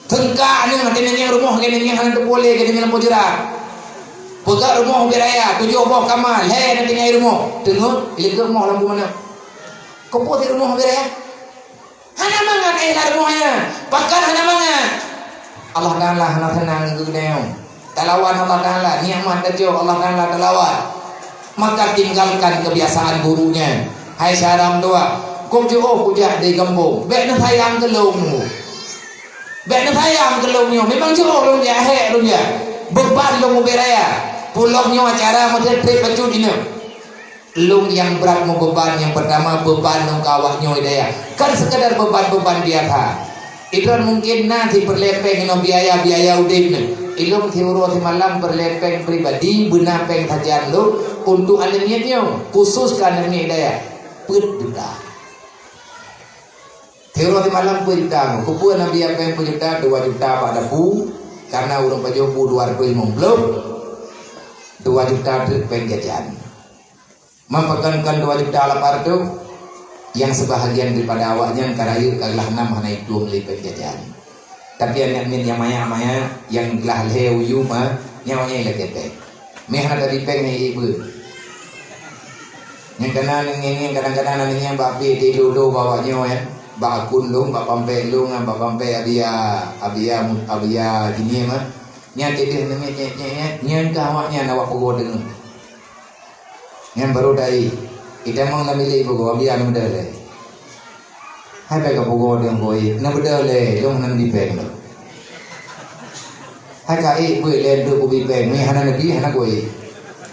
Teungka neu, até neu nyang rumoh, até neu nyang hana teupuléh, até neu nyang lampu jeurat. Peugah rumoh ubé raya, tujoh boh kama, lhèe na tinggai rumoh. Teungeut, ileukeue rumoh lampu manö. Keupeue rumoh ubé raya? Hana mangat, eh, lam rumoh nyan. Pakon hana mangat? Allah Taala hana seunang keu geutanyoe. Talawan Allah Taala, nikmat tacok Allah Taala talawan. Maka tinggalkan kebiasaan buruk nyan. Hai syedara meutuah, kok jiôh kujak di gampông. Bèk neusayang keu lôn. Bèk neusayang keu lôn nyoe. Memang jiôh lôn jak, hék lôn jak. Beuban lôn ubé raya. Pulom nyoe acara meuteutép bacut inong. Lôn nyang brat meubeban, nyang peurtama beban lôn keu awak nyoe di dayah. Kon sekadar beban-beban biasa. Idroen mungken na sipeureulèe péng inoe biaya-biaya udép nyoe. Ilôn siuroe simalam peureulèe péng pribadi, beuna péng sajan lôn untuk aneuk miet nyoe, khusus keu aneuk miet di dayah. Peuet juta. Siuroe simalam peuet juta nyoe. Keupeue na biaya péng peuet juta, dua juta bak dapu, karena ureueng pajoh bu dua ratus lima puluh, dua juta treuk péng jajan. Memperkenkan dua juta lapan ratus, yang sebahagian daripada awaknyan ka rayeuk ka glah nam hana itueng lé péng jajan. Tapi aneuk miet nyang maya-maya, nyang glah lhèe uyu ma, nyan awaknyan ilakèe péng. Meuh hana tadi péng nyang ié beuet. Nyang kana ngieng-ngieng kadang-kadang na ngieng bak pih di lô-lô bak awaknyoe, eh. Bak akun lôn, bak pampéh lôn, bak pampéh Abia, Abia, Abia Jinie mah. Nyan teuh deuh neumit nyét-nyét, nyan ka awaknyan awak peugoe deungon. Nyan baru dai. Itamong lam bilék peugoe, Abia lam dai. Hai ka pugoe deungon goe, na beudôh lé, jong hana neubi péng lom. Hai ka ék beuet lé, deuh kubi péng, meuhana neubi, hana goe.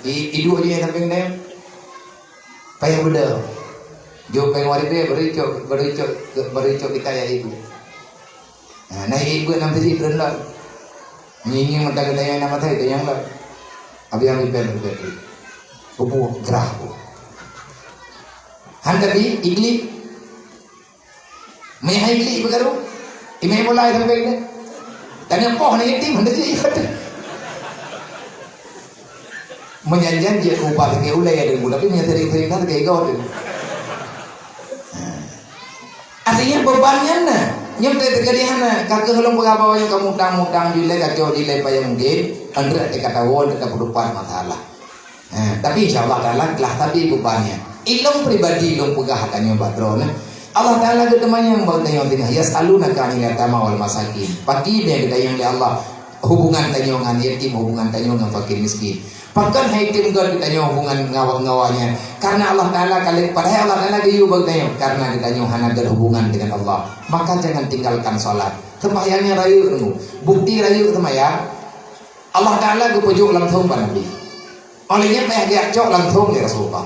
I, iduek jih sampéng deh. Payah beudôh. Jok péng waréh deh, baru icok, baru icok, baru icok di kaya ibu. Ha, na ék beuet nam siji treun lom. Ngieng-ngieng mata geutanyoe na mata geutanyoe lom. Abi-abi péng, péng, péng. Kubu gerah ku. Han tapi, iklik. Meuhai glik beugaru. Imai bola sampai ke. Tanya poh ni yatim, hana jeuet ikot. Meunyan-nyan jeuet keu upah sakét ulée ya deungon, tapi meunyan sering-sering that sakét gob tu. Artinya beban nyan na. Nyoe teuka di hana, ka keuh lôn peugah bahwa nyoe ka mutang-mutang jilai, kacau jilai payah mungkin, andrek teuka tawon, teuka peudupat masalah. Ha, tapi insya Allah Taala lah sabe beban nyan. Ilôn pribadi lôn peugah tanyoe bak droeneuh. Allah Taala geuteumanyong bak tanyoe singoh, "Yas'alunaka 'anil yatama wal masakin." Pakri geutanyoe lé Allah hubungan tanyoe ngon yatim, hubungan tanyoe ngon fakir miskin. Pakon hai tem gét geutanyoe hubungan ngawa-ngawa nyan? Karena Allah Taala ka lé, padahai Allah Taala geuyue bak tanyoe, karena geutanyoe hana gét hubungan dengan Allah. Maka jangan tinggalkan salat. Sembahyang nyan rayeuk nunggu. Bukti rayeuk sembahyang. Allah Taala geupeujok langsong bak Nabi. Oleh nyan payah geujak cok langsong lé Rasulullah.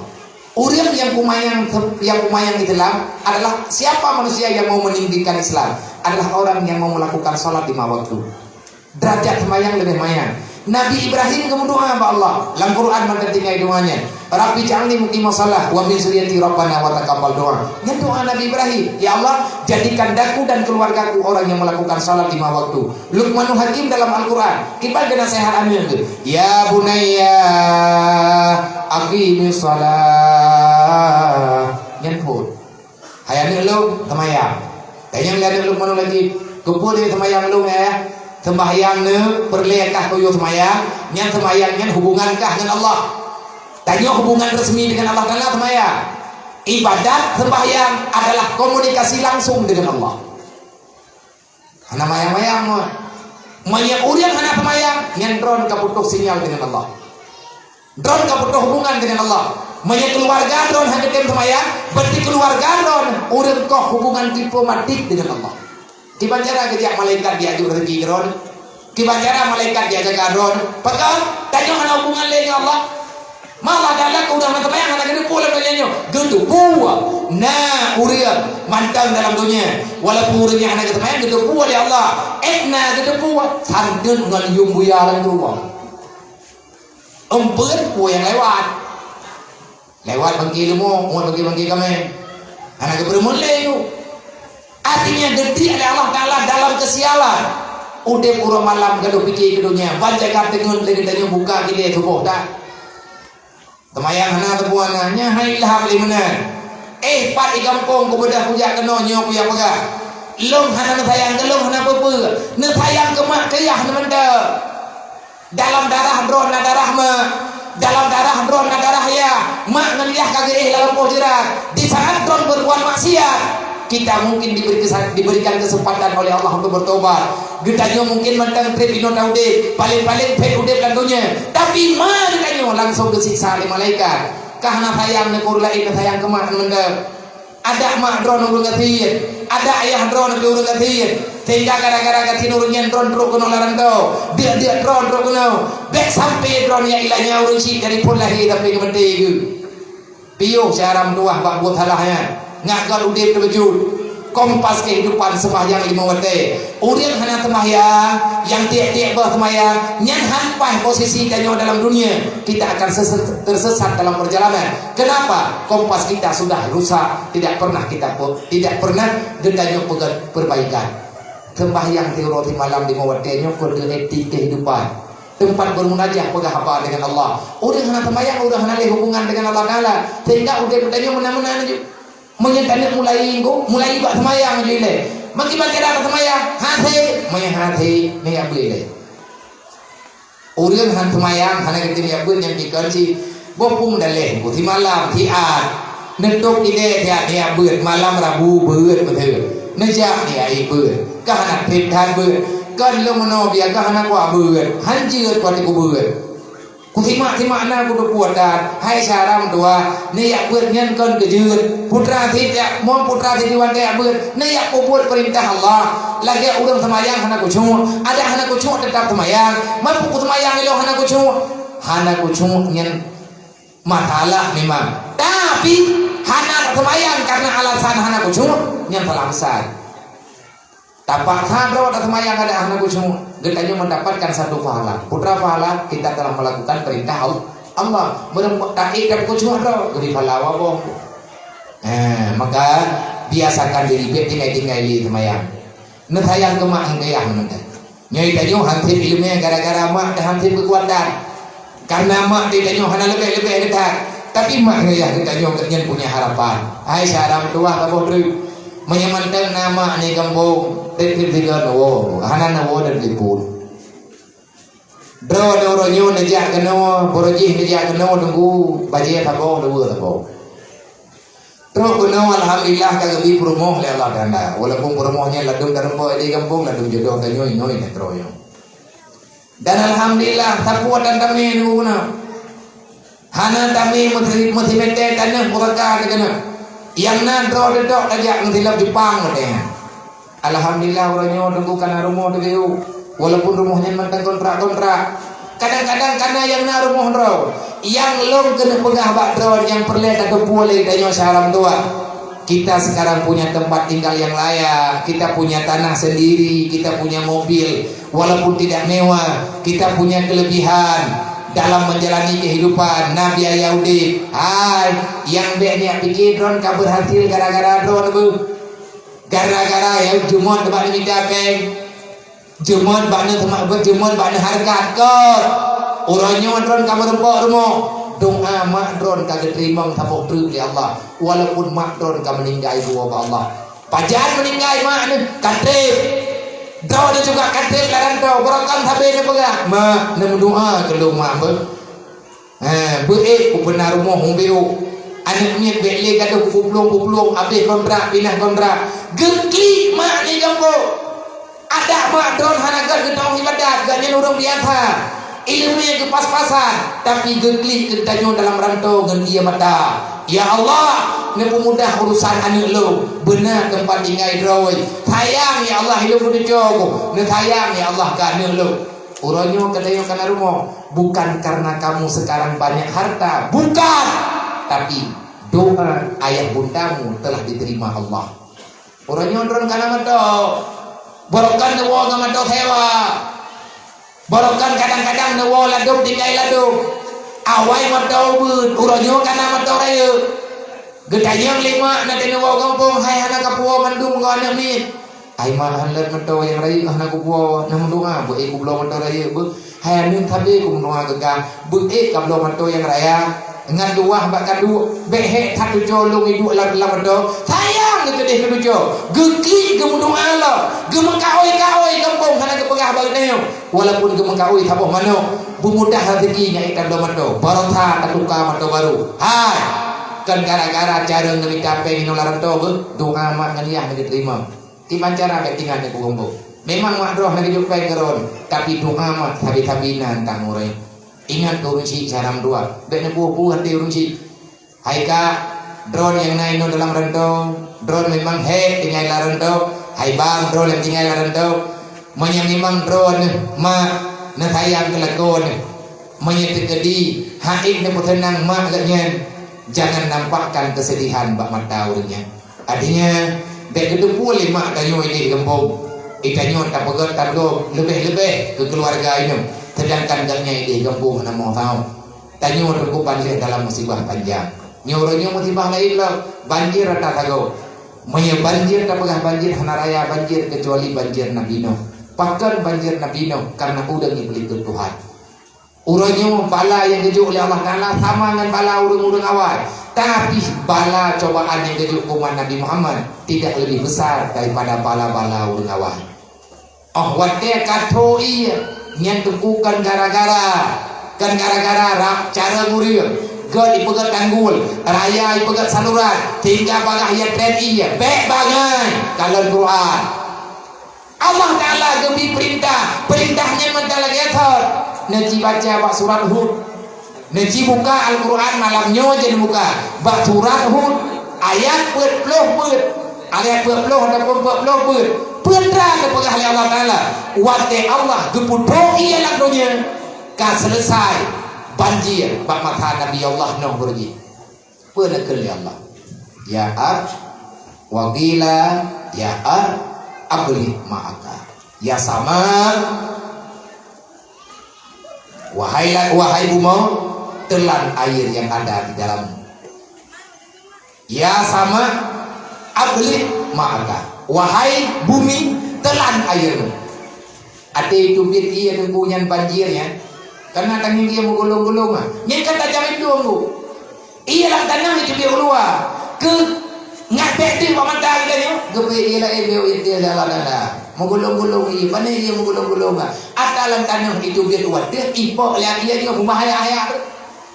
Ureuëng nyang peumayang, nyang peumayang Islam adalah siapa manusia yang mau meninggikan Islam? Adalah orang yang mau melakukan salat lima waktu. Derajat sembahyang leubeh manyang. Nabi Ibrahim geumeudoa bak Allah. Lam Quran mantong tinggai doa nyan. "Rabbi ja'alni muqimas shalah wa min dzurriyyati rabbana wa taqabbal du'a." Nyan doa Nabi Ibrahim. "Ya Allah, jadikan daku dan keluargaku orang yang melakukan salat lima waktu." Luqmanul Hakim dalam Al-Quran, kiban geunasehat aneuk geuh, "Ya bunayya, aqimis shalah." Nyan phon. "Hai aneuk lôn, seumayang." Tanyong lé aneuk Luqmanul Hakim, "Keupeue lé seumayang lôn, Ayah?" "Seumayang nyoe peureulée kah kuyue seumayang, nyan seumayang nyan hubungan kah ngon Allah." Tanyoe hubungan resmi dengan Allah Taala seumayang. Ibadat seumayang adalah komunikasi langsung dengan Allah. Hana mayang-mayang, meunyoe ureuëng hana seumayang, nyan droen ka putôh sinyal dengan Allah. Droen ka putôh hubungan dengan Allah. Meunyoe keuluwarga droen hana tem seumayang, berarti keuluwarga droen ureuëng koh hubungan diplomatik dengan Allah. Kiban cara geujak malaikat geujak jok rezeki droen? Kiban cara malaikat geujak jaga droen? Pakon? Tanyoe hana hubungan lé ngon Allah. Malah galak udang na seumayang hana geuteupeue lam donya nyoe. Geuteupeue na ureuëng mantong dalam donya. Walaupun ureuëng nyang hana geuseumayang geuteupeue lé Allah. Ék na geuteupeue santeuet ngon yum buya lam rumoh. Umpeuet peue nyang lewat. Lewat bangke leumo, umat bangke-bangke kamé. Hana geupeureumeun lé yue. Artinya, geudiek lé Allah Taala dalam keusialan. Udeb uroe malam gadoh pike keu donya, ban jaga teungeut lé geutanyoe buka gilée tuboh that. Seumayang hana teupeue na, nyan hai ilham lé meunan. Eh, pat i gampông kubeudôh kujak keunoe nyoe kujak peugah. Lôn hana neusayang keu lôn hana peue-peue. Neusayang keu mak keu yah neumeunteu. Dalam darah droe na darah mak, dalam darah droe na darah yah. Mak ngon yah ka geuéh lam lampôh jeurat. Di saat droe berbuat maksiat, kita mungkin diberi kesa-, diberikan kesempatan oleh Allah untuk bertobat. Geutanyoe mungkin mantong treb inoe taudeb, paléng-paléng phét udeb lam donya. Tapi ma geutanyoe langsung geusiksa lé malaikat. Kah na sayang neukur laén, na sayang keu mak ngon deuh. Adak mak droeneuh ureuëng gasien, adak ayah droeneuh pih ureuëng gasien. Sehingga gara-gara gasien ureuëng nyan droeneuh trok keunoe lam rantau. Deuk-deuk droeneuh trok keunoe. Bék sampai droeneuh ya ilah nyan ureuëng syik dari phon lahé sampai keu maté geuh. Piôh cara meutuwah bak buet salah nyan. Ngat got udeb teubeujeuet. Kompas kehidupan sembahyang lima watée. Ureuëng hana sembahyang, nyang tiek-tiek boh sembahyang, nyan han paih posisi tanyoe dalam dunia. Kita akan ses-, tersesat dalam perjalanan. Kenapa? Kompas kita sudah rusak, tidak pernah kita pe-, tidak pernah geutanyoe peuga-, perbaikan. Sembahyang tiep uroe tiep malam lima watée nyoe keuh etik kehidupan. Teumpat bermunajah peugah haba dengan Allah. Ureuëng hana seumayang, ureuëng hana lé hubungan dengan Allah Taala, sehingga udeb geutanyoe meunan-meunan laju. Meunyoe taneuk mulai inggo, mulai bak seumayang laju ilée. Meukiban cara seumayang, hase, meunyoe hase, meunyoe beuet ilée. Ureuëng han seumayang, hana geutem jak beuet nyang dikon cit. Boh phon daleh, boh simalam, siat. Neutôp ilée siat, siat beuet, malam Rabu beuet beutôi. Neujak siat beuet. Ka hana treb that beuet. Kon lôn meunoe biasa ka hana kuat beuet. Han jeuet kuat teuk beuet. Kusimak-simak na kuteupeu atra, hai syedara meutuwah, neujak beuet nyan kon keu jeuet. Putra sit jak, mon putra sit jiwan tajak beuet, neujak peubuet peurintah Allah. Lagèe ureueng seumayang hana khusyuk, adak hana khusyuk teutap seumayang. Man peue seumayang ilôn hana khusyuk? Hana khusyuk nyan masalah memang. Tapi, hana seumayang karena alasan hana khusyuk, nyan salah besar. Tapaksa droe taseumayang adak hana khusyuk, geutanyoe mendapatkan satu pahala. Peue atra pahala? Kita telah melakukan perintah Al-, Allah. Meureumpok taat dan khusyuk droe, geubri pahala waboh. Eh, maka biasakan diri bèk tinggai-tinggai lé seumayang. Neusayang keu mak ngon ayah meunan. Nyoe tanyoe han sép ileumèe gara-gara mak dan han sép keukuatan. Karena mak di tanyoe hana leubeh-leubeh geutanyoe, tapi mak ngon ayah geutanyoe nyan punya harapan. Hai syedara meutuwah saboh treuk, meunyoe mantong na mak di gampông, trép-trép sigoe neuwoe, hana neuwoe dan liput. Droe uroe nyoe neujak keunoe, barô jih neujak keunoe teungku, bajèe saboh, luweue saboh. Trok keunoe alhamdulillah ka geubri peurumoh lé Allah Taala. Walaupun peurumoh nyan ladôm tarumpok di gampông, ladôm jodoh tanyoe nyoe na droe nyoe. Dan alhamdulillah, sapeue tan tamè nunggu na. Hana tamè meusi-, meusimeter taneuh pusaka teuh keunoe. Nyang na droe teuh tok tajak ngon silop Jepang watèe nyan. Alhamdulillah, uroe nyoe teungku ka na rumoh teuh geuyue. Walaupun rumoh nyan mantong kontrak-kontrak. Kadang-kadang ka na nyang na rumoh droe. Nyang lôn keuneuk peugah bak droe nyang peureulèe tateupeue lé tanyoe syedara meutuwah. Kita sekarang punya tempat tinggal yang layak, kita punya tanah sendiri, kita punya mobil, walaupun tidak mewah, kita punya kelebihan dalam menjalani kehidupan, na biaya udép. Hai, nyang bèk neujak pike droen ka berhasil gara-gara droen beuh. Gara-gara nyang jeumot bak neumita péng. Jeumot bak neuh teuma-, jeumot bak neuh hareukat kot. Uroe nyoe droen ka meurumpok rumoh. Doa mak droen ka geuteurimong saboh treuk lé Allah. Walaupun mak droen ka meuninggai bunoe bak Allah. Pajan meuninggai mak neuh? Ka trép. Droe neuh juga ka trép lam rantô. Barokon sabe neupeugah, "Mak, neumeudoa keu lôn mak beuh." Ha, beuék kupeuna rumoh ubé ôk. Aneuk miet bèk lé gadoh kuplueng-kuplueng, abéh kontrak, pinah kontrak. Geuklik mak di gampông. Adak mak droen hana gèt geutanyoe ibadat, gobnyan ureueng biasa. Ileumèe geupas-pasan, tapi geuklik keu geutanyoe dalam rantô ngon ie mata. Ya Allah, neupeumudah urusan aneuk lôn. Beuna teumpat tinggai droe. Sayang ya Allah, ilôn meutuco ku. Neusayang ya Allah keu aneuk lôn. Uroe nyoe geutanyoe ka na rumoh. Bukan karena kamu sekarang banyak harta, bukan. Tapi doa ayah bundamu telah diterima Allah. Uroe nyoe droen ka na moto. Barokon neuwoe ngon moto sewa. Barokon kadang-kadang neuwoe ladôm tinggai ladôm. Awai moto ubit, uroe nyoe ka na moto rayeuk. Geutanyong lé mak na teuh neuwoe gampông, hai hana kapuwoe mandum ngon aneuk miet. Ai mak, han lôn moto nyang rayeuk hana kupuwoe, na meudoa beuék kubloe moto rayeuk beuh. Hai aneuk sabe kumeudoa keu kah, beuék kabloe moto nyang raya. Ngon luwah bak kanduk, bèk hék that tuco lôn iduek lam, lam moto. Sayang geukeudeh keu tuco. Geuklik geumeudoa lom. Geumeukaôi-kaôi gampông hana geupeugah bak geutanyoe. Walaupun geumeukaôi saboh manok, beumudah raseuki nyan ék tabloe moto. Barosa tatuka moto barô. Hai! Kon gara-gara carông neumita péng inoe lam rantô beuh, doa mak ngon yah neugeuteurima. Kiban cara bèk tinggai neupeugombok. Memang mak droe hana geujok péng keu droen, tapi doa mak sabe-sabe na teuntang ureueng. Ingat keu ureueng chik syedara meutuwah, bèk neupeue-peue até ureueng chik. Hai kak, droen nyang na inoe dalam rantô, droen memang hék tinggai lam rantô. Hai bang, droen nyang tinggai lam rantô, meunyoe memang droen mak neusayang keu lakoe neuh, meunyoe teukeudi hana ék neupeuseunang mak geuh nyan, jangan nampakkan kesedihan bak mata ureueng nyan. Artinya, bèk geuteupeue lé mak tanyoe idéh gampông, itanyoe tapeugöt tabloe leubeh-leubeh keu keuluwarga inong, seudangkan gobnyan idéh gampông hana meusaho. Tanyoe teukuban lé dalam musibah panjang. Nyoe uroe nyoe musibah laén lom, banjir rata sagoe. Meunyoe banjir tapeugah banjir hana raya banjir keucuali banjir Nabi Nuh. Pakon banjir Nabi Nuh? Karena ureueng nyang peulikot Tuhan. Uroe nyoe bala nyang geujok lé Allah Taala sama ngon bala ureueng-ureueng awai. Tapi bala cobaan nyang geujok keu umat Nabi Muhammad tidak lebih besar daripada bala-bala ureueng awai. Óh watèe ka tho ié, nyan teungku kon gara-gara, kon gara-gara ra-, carông ureueng, göt ipeugöt tanggul, raya ipeugöt saluran, sehingga bagaih ia trép ié, bèk bangai, kalon Quran. Allah Taala geubri peurintah, peurintah nyan mantong lagèe thon. Neuci baca bak surat Hud. Neuci buka Al-Quran malam nyoe, jeuet buka bak surat Hud, ayat peuet ploh peuet, ayat peuet ploh ataupun peuet ploh peuet. Peue teuma geupeugah lé Allah Taala, watée Allah geupeutrok ié lam donya, ka seuleusai banjir bak masa Nabi Allah Nuh beureuji. Peue neukheun lé Allah? Ya ar, wa qila ya ar, aghliq ma'aka. Ya sama, wahai la-, wahai bumoe, telan air yang ada di dalammu. Ya sama, aghliq ma'aka. Wahai bumi, telan airmu. Até teubiet ié teungku nyan banjir nyan. Kana tangieng ié meugulong-gulong ah. Nyan ka tajam itu teungku. Ié lam tanoh itu biet u luwa. Keu ngat bék teuh bak mata geutanyoe. Geubri ié laén biet u ié teuh dalam dada. Meugulong-gulong ié, pané ié meugulong-gulong ah. Ata lam tanoh itu biet u luwa teuh ipok lé ié nyoe beubahaya-bahaya.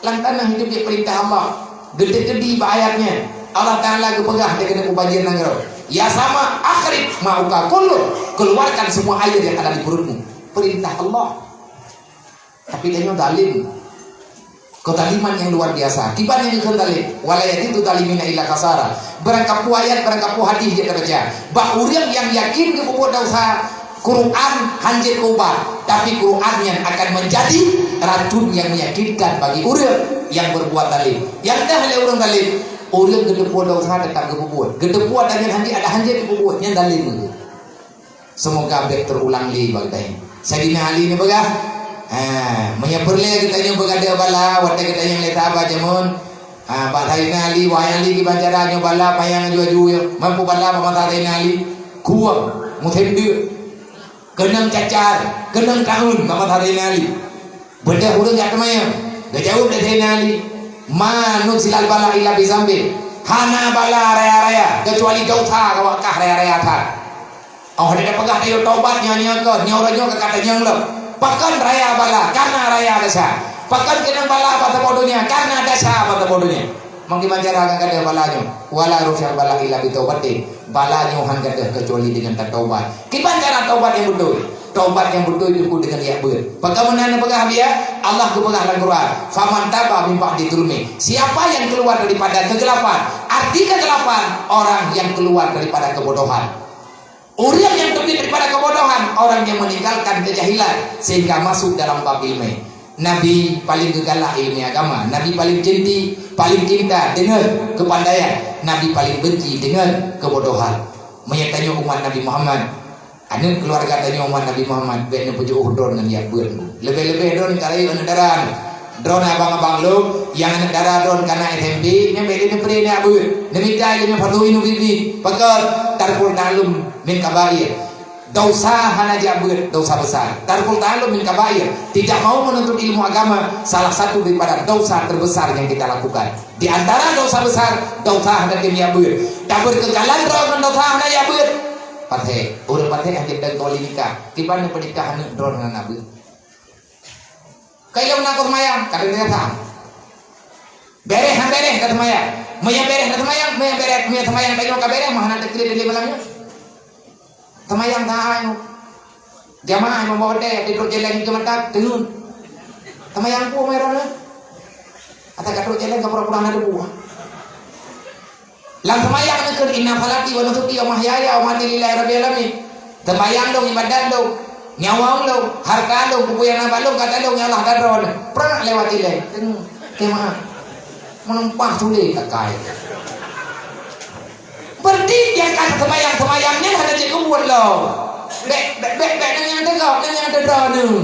Lam tanoh itu biet peurintah Allah. Geuteuk keudi bak ayat nyan. Allah Taala geupeugah lé keuneuk mubanjir nanggroe. Ya sama, akhrij ma'uka kullu, keluarkan semua air yang ada di perutmu. Perintah Allah. Tapi tanyoe zalim. Kezaliman yang luar biasa. Kiban nyang geukheun zalim. Wala yazidu zalimina illa khasara. Barangkapeue ayat, barangkapeue hadis jeuet tabaca. Bak ureuëng nyang yakin geupeubuet desya, Quran hanjeuet keubat, tapi Quran nyan akan menjadi racun yang menyakitkan bagi ureuëng yang berbuat zalim. Nyang dah lé ureuëng zalim, ureuëng geuteupeue desya teutap geupeubuet. Geuteupeue dan nyan hanjeuet, ada hanjeuet geupeubuet, nyan zalim. Semoga bék terulang lé bak geutanyoe. Saidina Ali neupeugah, ha, meunyoe peureulée geutanyoe beugadôh bala, watée geutanyoe lé sahabat jameun, ha, bak Saidina Ali, wahai Ali, kiban cara nyoe bala panyang aju-aju nyoe. Mampu bala bak masa Saidina Ali, kueng, musém deuk, keunong cacar, keunong taun bak masa Saidina Ali. Beudôh ureuëng jak teumayang. Geujaweueb lé Saidina Ali, "Ma nuzilal bala illa bizambin." Hana bala raya-raya, keucuali desya ka wakah raya-raya that. Oh, dia peugah, "Ayo taubat nyoe, nyoe keuh, nyoe uroe nyoe ka katanyong lom." Pakon raya bala? Karena raya desya. Pakon keunong bala bak saboh donya? Karena desya bak saboh donya. Mangkeuman cara ka gadôh bala nyoe. Wala rufi'al bala illa bitaubatin. Bala nyoe han gadôh keucuali deungon tataubat. Kiban cara taubat nyang beutôi? Taubat nyang beutôi teungku deungon jak beuet. Pakon meunan neupeugah biya? Allah geupeugah lam Quran, "Faman taba min ba'di zulmi." Siapa yang keluar daripada kegelapan? Arti kegelapan, orang yang keluar daripada kebodohan. Ureuëng nyang teubiet daripada kebodohan, orang yang meninggalkan kejahilan sehingga masuk dalam bab ilmu. Nabi paling geugalak ilmu agama, Nabi paling cinti, paling cinta dengan kepandaian, Nabi paling benci dengan kebodohan. Meunyoe tanyoe umat Nabi Muhammad, aneuëk keuluwarga tanyoe umat Nabi Muhammad, bék neupeujeuôh droeneuh ngon jak beuet. Leubeh-leubeh droeneuh ka rayeuk aneuëk dara. Droeneuh abang-abang lôn, nyang aneuëk dara droeneuh ka na S M P, nyan bék lé neubri jak beuet. Neumita ileumèe fatwa nyoe biet-biet. Pakon? Tarkul ta'allum min kabair. Desya hana jak beuet, desya besar. Tarkul ta'allum min kabair. Tidak mau menuntut ilmu agama, salah satu daripada dosa terbesar yang kita lakukan. Di antara desya besar, desya hana tém jak beuet. Tabeureukeukeulan droe ngon desya hana jak beuet. Patéh, ureuëng patéh hana tém kawali nikah. Kiban peunikah aneuëk droeneuh hana beuet. Ka ilôn na keu seumayang, ka teubiasa. Béréh han béréh ka seumayang. Meunyo béréh ka seumayang, meunyo béréh, meunyo seumayang tanyoe ka béréh, mah hana teukeureuj lé malam nyoe. Seumayang saai nyoe. Jamaah nyoe bawa deh, di trok jalan keu mata, teungeut. Seumayang peue meurah nyoe? Ata ka trok jalan ka pura-pura hana teubuah. Lam seumayang neukheun, "Inna salati wa nusuki wa mahyaya wa mamati lillahi rabbil alamin." Seumayang lôn, ibadat lôn, nyawa lôn, hareuta lôn, peue nyang na bak lôn, gata lôn, ya Allah, gata droeneuh. Prak lewat ilée. Keu maaf. Meunumpah sulet takai. Berarti nyang ka seumayang-seumayang nyan hana jeuet keu buet lom. Bék, bék, bék, bék, nyan nyang teugok, nyan nyang teudroeneuh.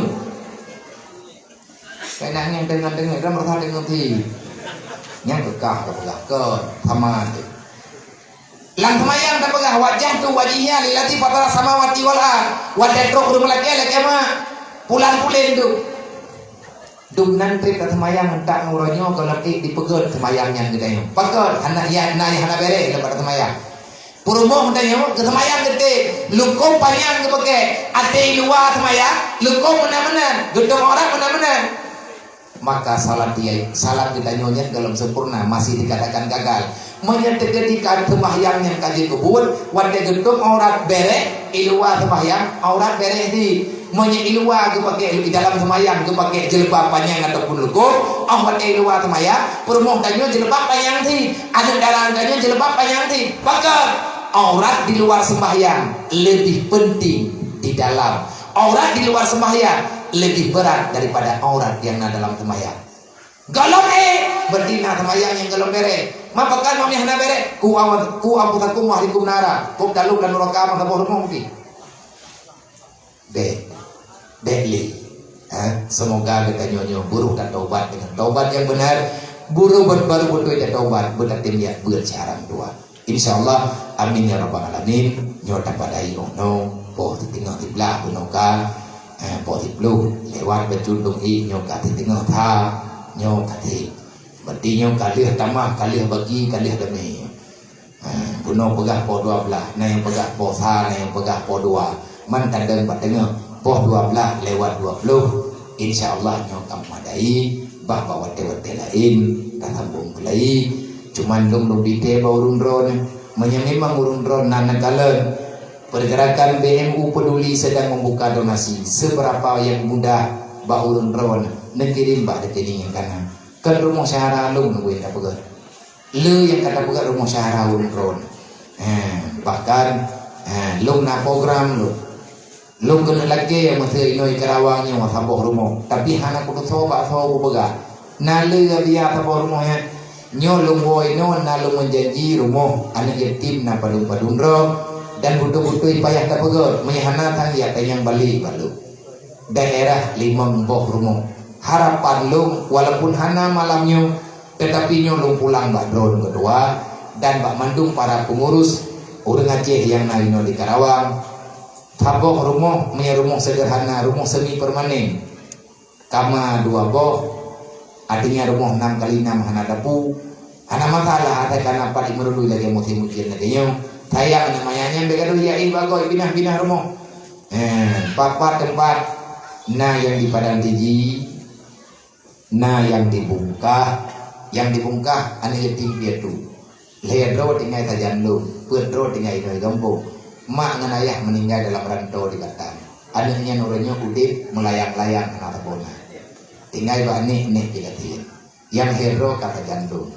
Keunan nyang deungon-deungon, ram rasa deungon ti. Nyang kekah ka peugah kon, sama tu. Lam seumayang tapeugah, "Wajjahtu wajhiya lilladzi fatara samawati wal ard." Watée trok ureuëng lakée, lakée mak. Pulan-pulen tu. Dum nan treb taseumayang, entak ngon uroe nyoe gohlom ék dipeugét seumayang nyan geutanyoe. Pakon? Hana, ya, na, hana béréh lam bak taseumayang. Peurumoh tanyoe geuseumayang geutem, lukôm panyang geupeugét, até luwa seumayang, lukôm meunan-meunan, geutong aurat meunan-meunan. Maka salat dia, salat geutanyoe nyan gohlom sempurna, masih dikatakan gagal. Meunyoe teukeudi ka seumahyang nyan ka jeuet keu buet, watée geutôp aurat bereh, i luwa seumahyang aurat bereh di. Meunyoe i luwa geupaké, i dalam seumahyang geupaké jeuleuba panyang ataupun leukoh, oh watée i luwa seumahyang, peurumoh tanyoe jeuleuba panyang di, aneuk dara tanyoe jeuleuba panyang di. Pakon? Aurat di luar sembahyang lebih penting di dalam. Aurat di luar sembahyang lebih berat daripada aurat yang na dalam sembahyang. Gohlom éh, berarti na sembahyang nyang gohlom bereh. Ma pakon meunyoe hana bereh? Ku awa-, ku anfusakum wa ahlikum nara. Kop dalom lam neraka masa boh rumoh pih. Bék. Bék lé. Ha? Semoga geutanyoe nyoe beurôh tataubat dengan taubat nyang benar. Beurôh ba-, baru beutôi tataubat, beutatem jak beuet siaran dua. Insya Allah, amin ya rabbal alamin. Nyoe tapadai 'oh noe, poh siteungoh siblaih bunoe ka, eh, poh siploh lewat bacut dong i nyoe ka siteungoh tha, nyoe ka theb. Berarti nyoe ka lheueh tamah, ka lheueh bagi, ka lheueh damé. Eh, bunoe peugah poh dua blaih, na nyang peugah poh sa, na nyang peugah poh dua. Man tadong bak teungoh, poh dua blaih lewat dua ploh. Insya Allah nyoe ka memadai, bah bak watée-watée laén tasambong keulai. Cuman lôn lôn bite bak ureuëng droeneuh, meunyoe memang ureuëng droeneuh na neukalon, Pergerakan B M U Peduli sedang membuka donasi, seberapa yang mudah bak ureuëng droeneuh neukirém bak rekening nyang kana. Kon rumoh syahara lôn nunggu nyang tapeugah. Le nyang ka tapeugah rumoh syahara ureuëng droeneuh. Eh, bahkan, eh, lôn na program lôn. Lôn keuneuk lakée masa inoe i Karawang nyoe saboh rumoh, tapi hana kutusoe bak soe kupeugah. Na le Rabia saboh rumoh nyan. Nyoe lôn woe inoe na lôn meujanji rumoh aneuëk yatim na padum-padum droe dan beutôi-beutôi payah tapeugöt, meunyoe hana tan jak tanyong balek bak lôn. Daerah limong boh rumoh. Harapan lôn walaupun hana malam nyoe, tetapi nyoe lôn pulang bak droeneuh keudua dan bak mandum para pengurus ureuëng Aceh nyang na inoe di Karawang. Saboh rumoh, meunyoe rumoh sederhana, rumoh semi permanen. Kama dua boh, artinya rumoh nam kali nam hana dapu. Hana masalah, asai ka na pat imeurului lagée musim ujeuen lagée nyoe. Sayang aneuk manyak nyan bèk gadoh jak éh bak goe binah-binah rumoh. Eh, pat-pat teumpat na nyang di Padang Tiji, na nyang di Bungkah, nyang di Bungkah aneuk yatim piatu. Lhèe droe tinggai sajan lôn, peuet droe tinggai inoe gampông. Mak ngon ayah meuninggai dalam rantau di Batam. Aneuk nyan uroe nyoe udép meulayang-layang hana sapeue na. Tinggai bak aneuk, aneuk pih gasien. Nyang lhèe droe ka sajan lôn.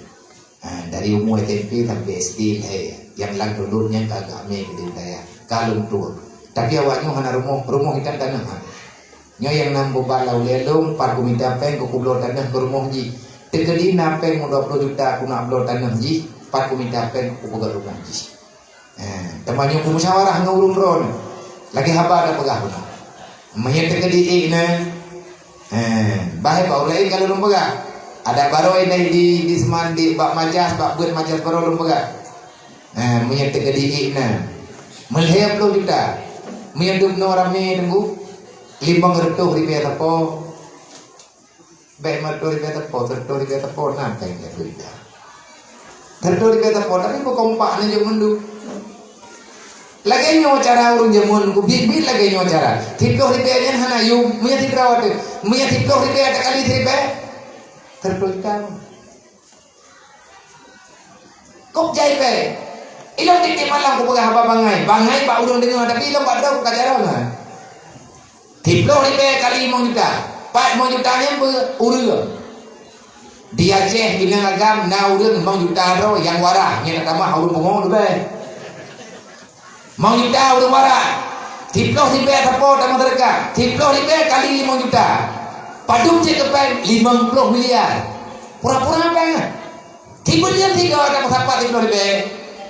Ha, dari umu S M P sampai S D lhèe. Nyang lam tulôt nyan ka agak mé keudéh budaya. Ka lôn tueng. Tapi awak nyoe hana rumoh, rumoh itan tanoh ha. Nyoe nyang nam bubak lam ulèe lôn, pat kumita péng keu kubloe tanoh keu rumoh jih. Teukeudi na péng meudua ploh juta kuneuk bloe tanoh jih, pat kumita péng keu kupeugöt rumoh jih. Eh, teuma nyoe kumusyawarah ngon ureuëng droeneuh. Lagée haba tapeugah bunoe. Meunyoe teukeudi ék nyan, eh, bah bak ureuëng laén ka lôn peugah. Adak barô inai di, di seumandi bak majas, bak beuet majas barô lôn peugah. Eh, meunyoe teukeudi ék nyan, meulhèe ploh juta. Meunyoe dum noe ramé teunggu, limong reutôh ribèe sapo. Bèk meuturi bèk teupot, teuturi bèk teupot, na kai bèk turi dah. Teuturi bèk teupot, tapi beukompak neujok mandum. Lagèe nyoe cara ureueng jameun, kubiet-biet lagèe nyoe cara. Siploh ribèe nyan hana yum, meunyo sidroe teuh. Meunyo siploh ribèe takali siribèe, teuturi tam. Kok jai pèng? Ilôn tiep-tiep malam kupeugah haba bangai. Bangai bak ulôn deungoe, tapi ilôn bak droe kukajarong na. Siploh ribèe kali limong juta. Pat limong juta nyan beu ureueng. Di Aceh, di Minang Agam, na ureueng limong juta droe nyang waras, nyang tamah ureueng pungo leubeh. Limong juta ureueng waras. Siploh ribèe sapo tamah seudeukah. Siploh ribèe kali limong juta. Padum cit keu pèng? Limong ploh miliar. Pura-pura pèng ah. Timbul nyan tiga ada meusapat di Pulo Ribèe.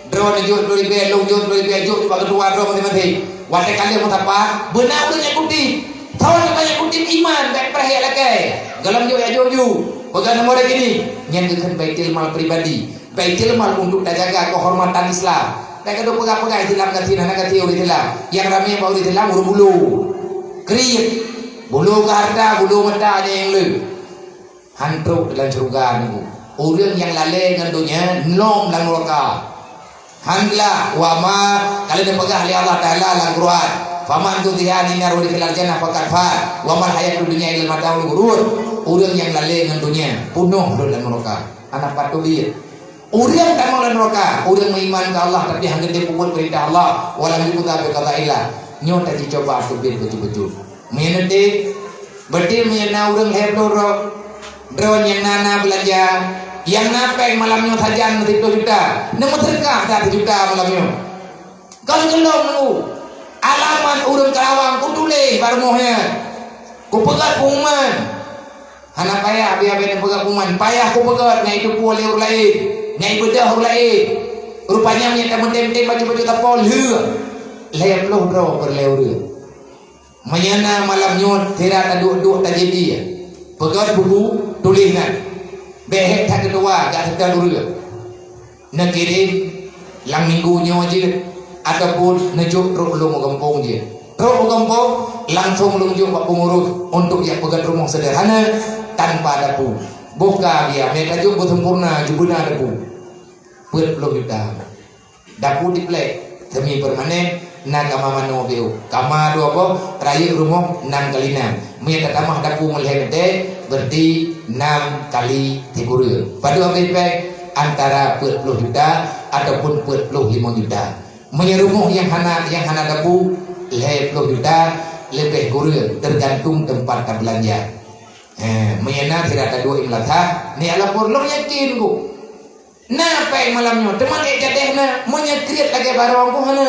Droe neujok Pulo Ribèe, lôn jok Pulo Ribèe, jok bak keudua droe maséng-maséng. Watèe ka lheueh meusapat, beuna ureueng nyang kutip. Soe nyang kutip iman, bèk preh jak lakèe. Gohlom jok jak jok ju. Peugah nomor rekening. Nyan geukheun baitul mal pribadi. Baitul mal untuk tajaga kehormatan Islam. Bèk gadoh peugah-peugah Islam gasien, hana gasien ureueng Islam. Nyang ramè bak ureueng Islam ureueng bulo. Kriet. Bulo keu hareuta, bulo mata nyan nyang le. Han trok dalam syeuruga Teungku. Ureueng nyang lalè ngon donya, lom lam nuraka. Han glah, wa ma, ka lheueh neupeugah lé Allah Taala lam Quran. Faman zuhziha 'anin nar wa udkhilal jannah faqad faz. Wa mal hayatud dunya illa mata'ul ghurur. Ureuëng nyang lalé ngon dunia, peunoh lôn lam nuraka. Hana patut jeuet. Ureuëng tamong lam nuraka, ureuëng meuiman keu Allah tapi hana geutem peubuet peurintah Allah, wa lam yuqda bi qada'illah. Nyoe tajicoba teubiet beutôi-beutôi. Meunyoe neutem, berarti meunyoe na ureuëng lhée ploh droe, droe nyang na, na beulanja, nyang na péng malam nyoe sajan siplôh juta, neumeuseudeukah that sijuta malam nyoe. Kon keu lôn nunggu. Alamat ureuëng Karawang kutuléh bak rumoh nyan. Kupeugöt pengumuman. Hana payah biar-biar neupeugöt pengumuman. Payah kupeugöt nyang itupeue lé ureuëng laén, nyang ibeudôh ureuëng laén. Rupanya nyang tameutem-tem baju-baju tapol lheueh. Lhée ploh droe peureulée ureuëng. Meunyoe na malam nyoe sira taduek-duek tajadi, peugöt buku, tuléh nan. Bék hék that keudua jak seutôt ureuëng. Neukirém lam minggu nyoe jeuet, ataupun neujok trok lôn u gampông jeuet. Trok u gampông, langsong lôn jok bak peungurus untuk jak peugöt rumoh seuderhana tanpa dapu. Boh ka biar, meutajok beusempurna, jeuet beuna dapu. Peuet ploh juta. Dapu triplek, semi permanen, na kama manoe beu. Kama dua boh, rayeuk rumoh nam kali nam. Meunyoe tatamah dapu meulhée meudeh, berarti nam kali sikureueng. Padub habéh péng? Antara peuet ploh juta ataupun peuet ploh limong juta. Meunyoe rumoh nyang hana, nyang hana dapu, lhée ploh juta leubeh kureueng, teugantung teumpat tabeulanja. Eh, meunyoe na sira taduek i meulasah, neujak lapor, lôn yakin ku. Na péng malam nyoe, teuma ék jadeh na, meunyoe kriet lagée barong ku hana.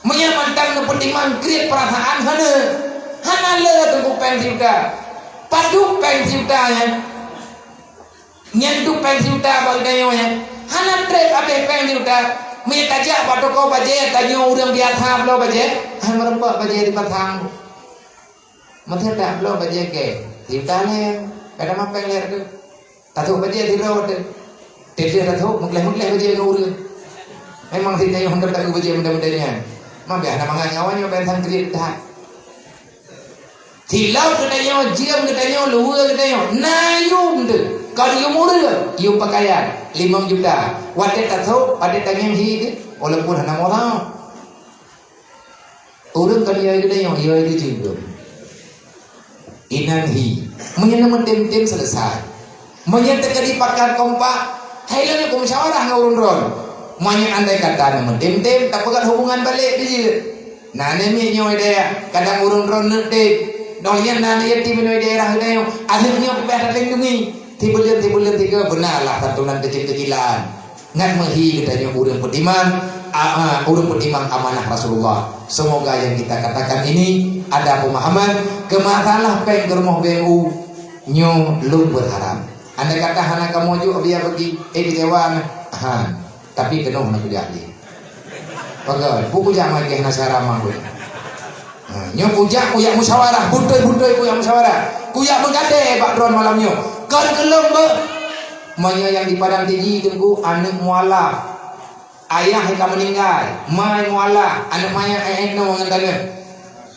Meunyoe mantong neupeutimang kriet peurasaan hana. Hana le teungku péng sijuta. Padub péng sijuta nyan? Nyan dub péng sijuta bak geutanyoe nyan. Hana treb habéh péng sijuta. Meunyoe tajak bak toko bajée tanyoe ureuëng biasa bloe bajée, hana meurumpok bajée dipasang. Meuteuk dak bloe bajée gée, sijuta lé, kada mapéng lé teuh. Tathok bajée sidroe teuh. Teuh tathok meugleh-meugleh bajée ngon ureuëng. Memang si tanyoe hana taeu bajée muda-muda nyan. Mabeh hana mangat nyawa nyoe ban sang kriet that. Silop geutanyoe, jeuem geutanyoe, luweue geutanyoe, na yum teuh. Kon yum ureuëng, yum pakaian, limong juta. Watée tathok, watée tangém hi teuh, walaupun hana murah. Ureuëng ka lheueh geutanyoe, yo geutanyoe. Inan hi. Meunyoe na meutem-tem, selesai. Meunyoe teuka di pakat kompak, hai lôn musyawarah ngon ureuëng droen. Meunyoe andai kata na meutem-tem, tapeugöt hubungan balek di jeuet. Na namiet nyoe dayah, kadang ureuëng droen neuk tem. Nong nyan na yatim nyoe daerah geutanyoe. Akhé nyoe payah talindungi. Tibuleuen-tibuleuen tiga beuna lah santunan kecil-kecilan. Ngat meuhi geutanyoe ureuëng peutimang, a, a, ureuëng peutimang amanah Rasulullah. Semoga yang kita katakan ini ada pemahaman ke masalah péng keu rumoh B M U nyoe lôn berharap. Andai kata hana kamoe jok biaya bagi, eh, kecewa na. Ha, tapi keunoe na kuliah lé. Pagai, bu kujak mai keu hana syara ma gue. Ha, nyoe kujak, kujak musyawarah, beutôi-beutôi kujak musyawarah. Kujak meugadée bak droen malam nyoe. Kon keu lôn beuh. Meunyoe nyang di Padang Tiji teungku aneuëk mualaf. Ayah ka meuninggai, mai mualaf, aneuëk manyak eh, eh, noe ngon taneuh.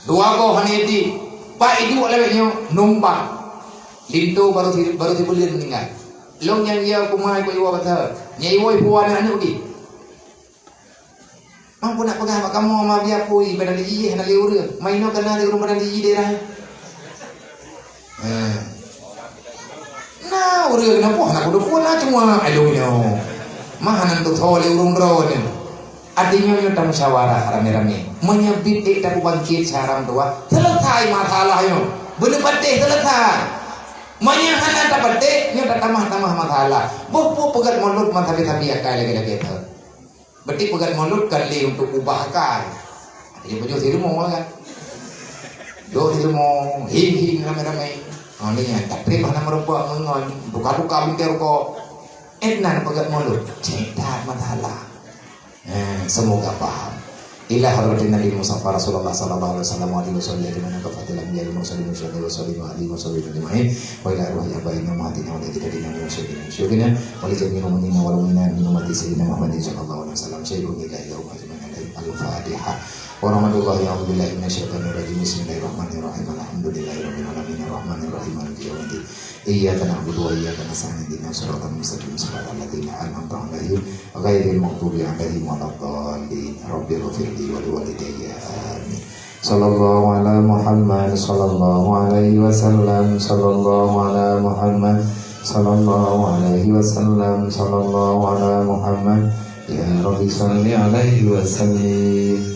Dua boh hana iti. Pak iduek lawét nyoe numpang. Linto baru si, baru sibuleuen meuninggai. Lôn nyang iya kumai ku iwoe basa. Nyang iwoe ipuwoe aneuëk-aneuëk gih. Mampu nak peugah bak kamoe ma biar pui badan di jih hana lé ureuëng. Mainoe kana lé ureuëng badan di jih daerah. Eh. Na ureuëng na poh na kudu pun na cuma ayo nyoe. Mah nan tu tho lé ureuëng droe ni. Artinya nyoe tamusyawarah ramé-ramé. Meunyoe bit ék tapubangkit saram dua, selesai masalah nyoe. Beuneupatéh selesai. Meunyoe hana tapatéh, nyoe tatamah-tamah masalah. Boh peugét mulod mantap-tapi akai lagée-lagée that. Berarti peugét mulod kan lé untuk ubah akai. Jadi bujur di rumah kan. Duduk di rumah, hing-hing ramai-ramai. Ha, ni ya, tak terima nama rupa ngon duka-duka minta rokok. Eh, nan peugét mulod. Cek that masalah. Eh, semoga paham. Ila hadratin Nabi Mustafa Rasulullah sallallahu alaihi wasallam wa alihi wasallam ajma'in, wa fatilah ya mursalin wa sallallahu wa sallim wa alihi wa sahbihi ajma'in. Wa ila arwahi abaina ummahatina wa jaddatina wa syuyukhina wa syuyukhina wa li jami'il mu'minina wal mu'minat min ummati sayyidina Muhammadin sallallahu alaihi wasallam. Syai'un lillahi wa ajma'in. Al-Fatihah. Warahmatullahi, a'udzubillahi minasyaitonirrajim. Bismillahirrahmanirrahim. Alhamdulillahirabbil alamin. Arrahmanirrahim. Maliki yaumiddin. Iyyaka na'budu wa iyyaka nasta'in. Ihdinas siratal mustaqim. Siratal ladzina an'amta 'alaihim ghairil maghdubi 'alaihim waladdallin. Rabbighfirli wa liwalidayya. Amin. Sallallahu ala Muhammad, sallallahu alaihi wasallam, sallallahu ala Muhammad, sallallahu alaihi wasallam, sallallahu ala Muhammad. Ya Rabbi salli alaihi wasallim.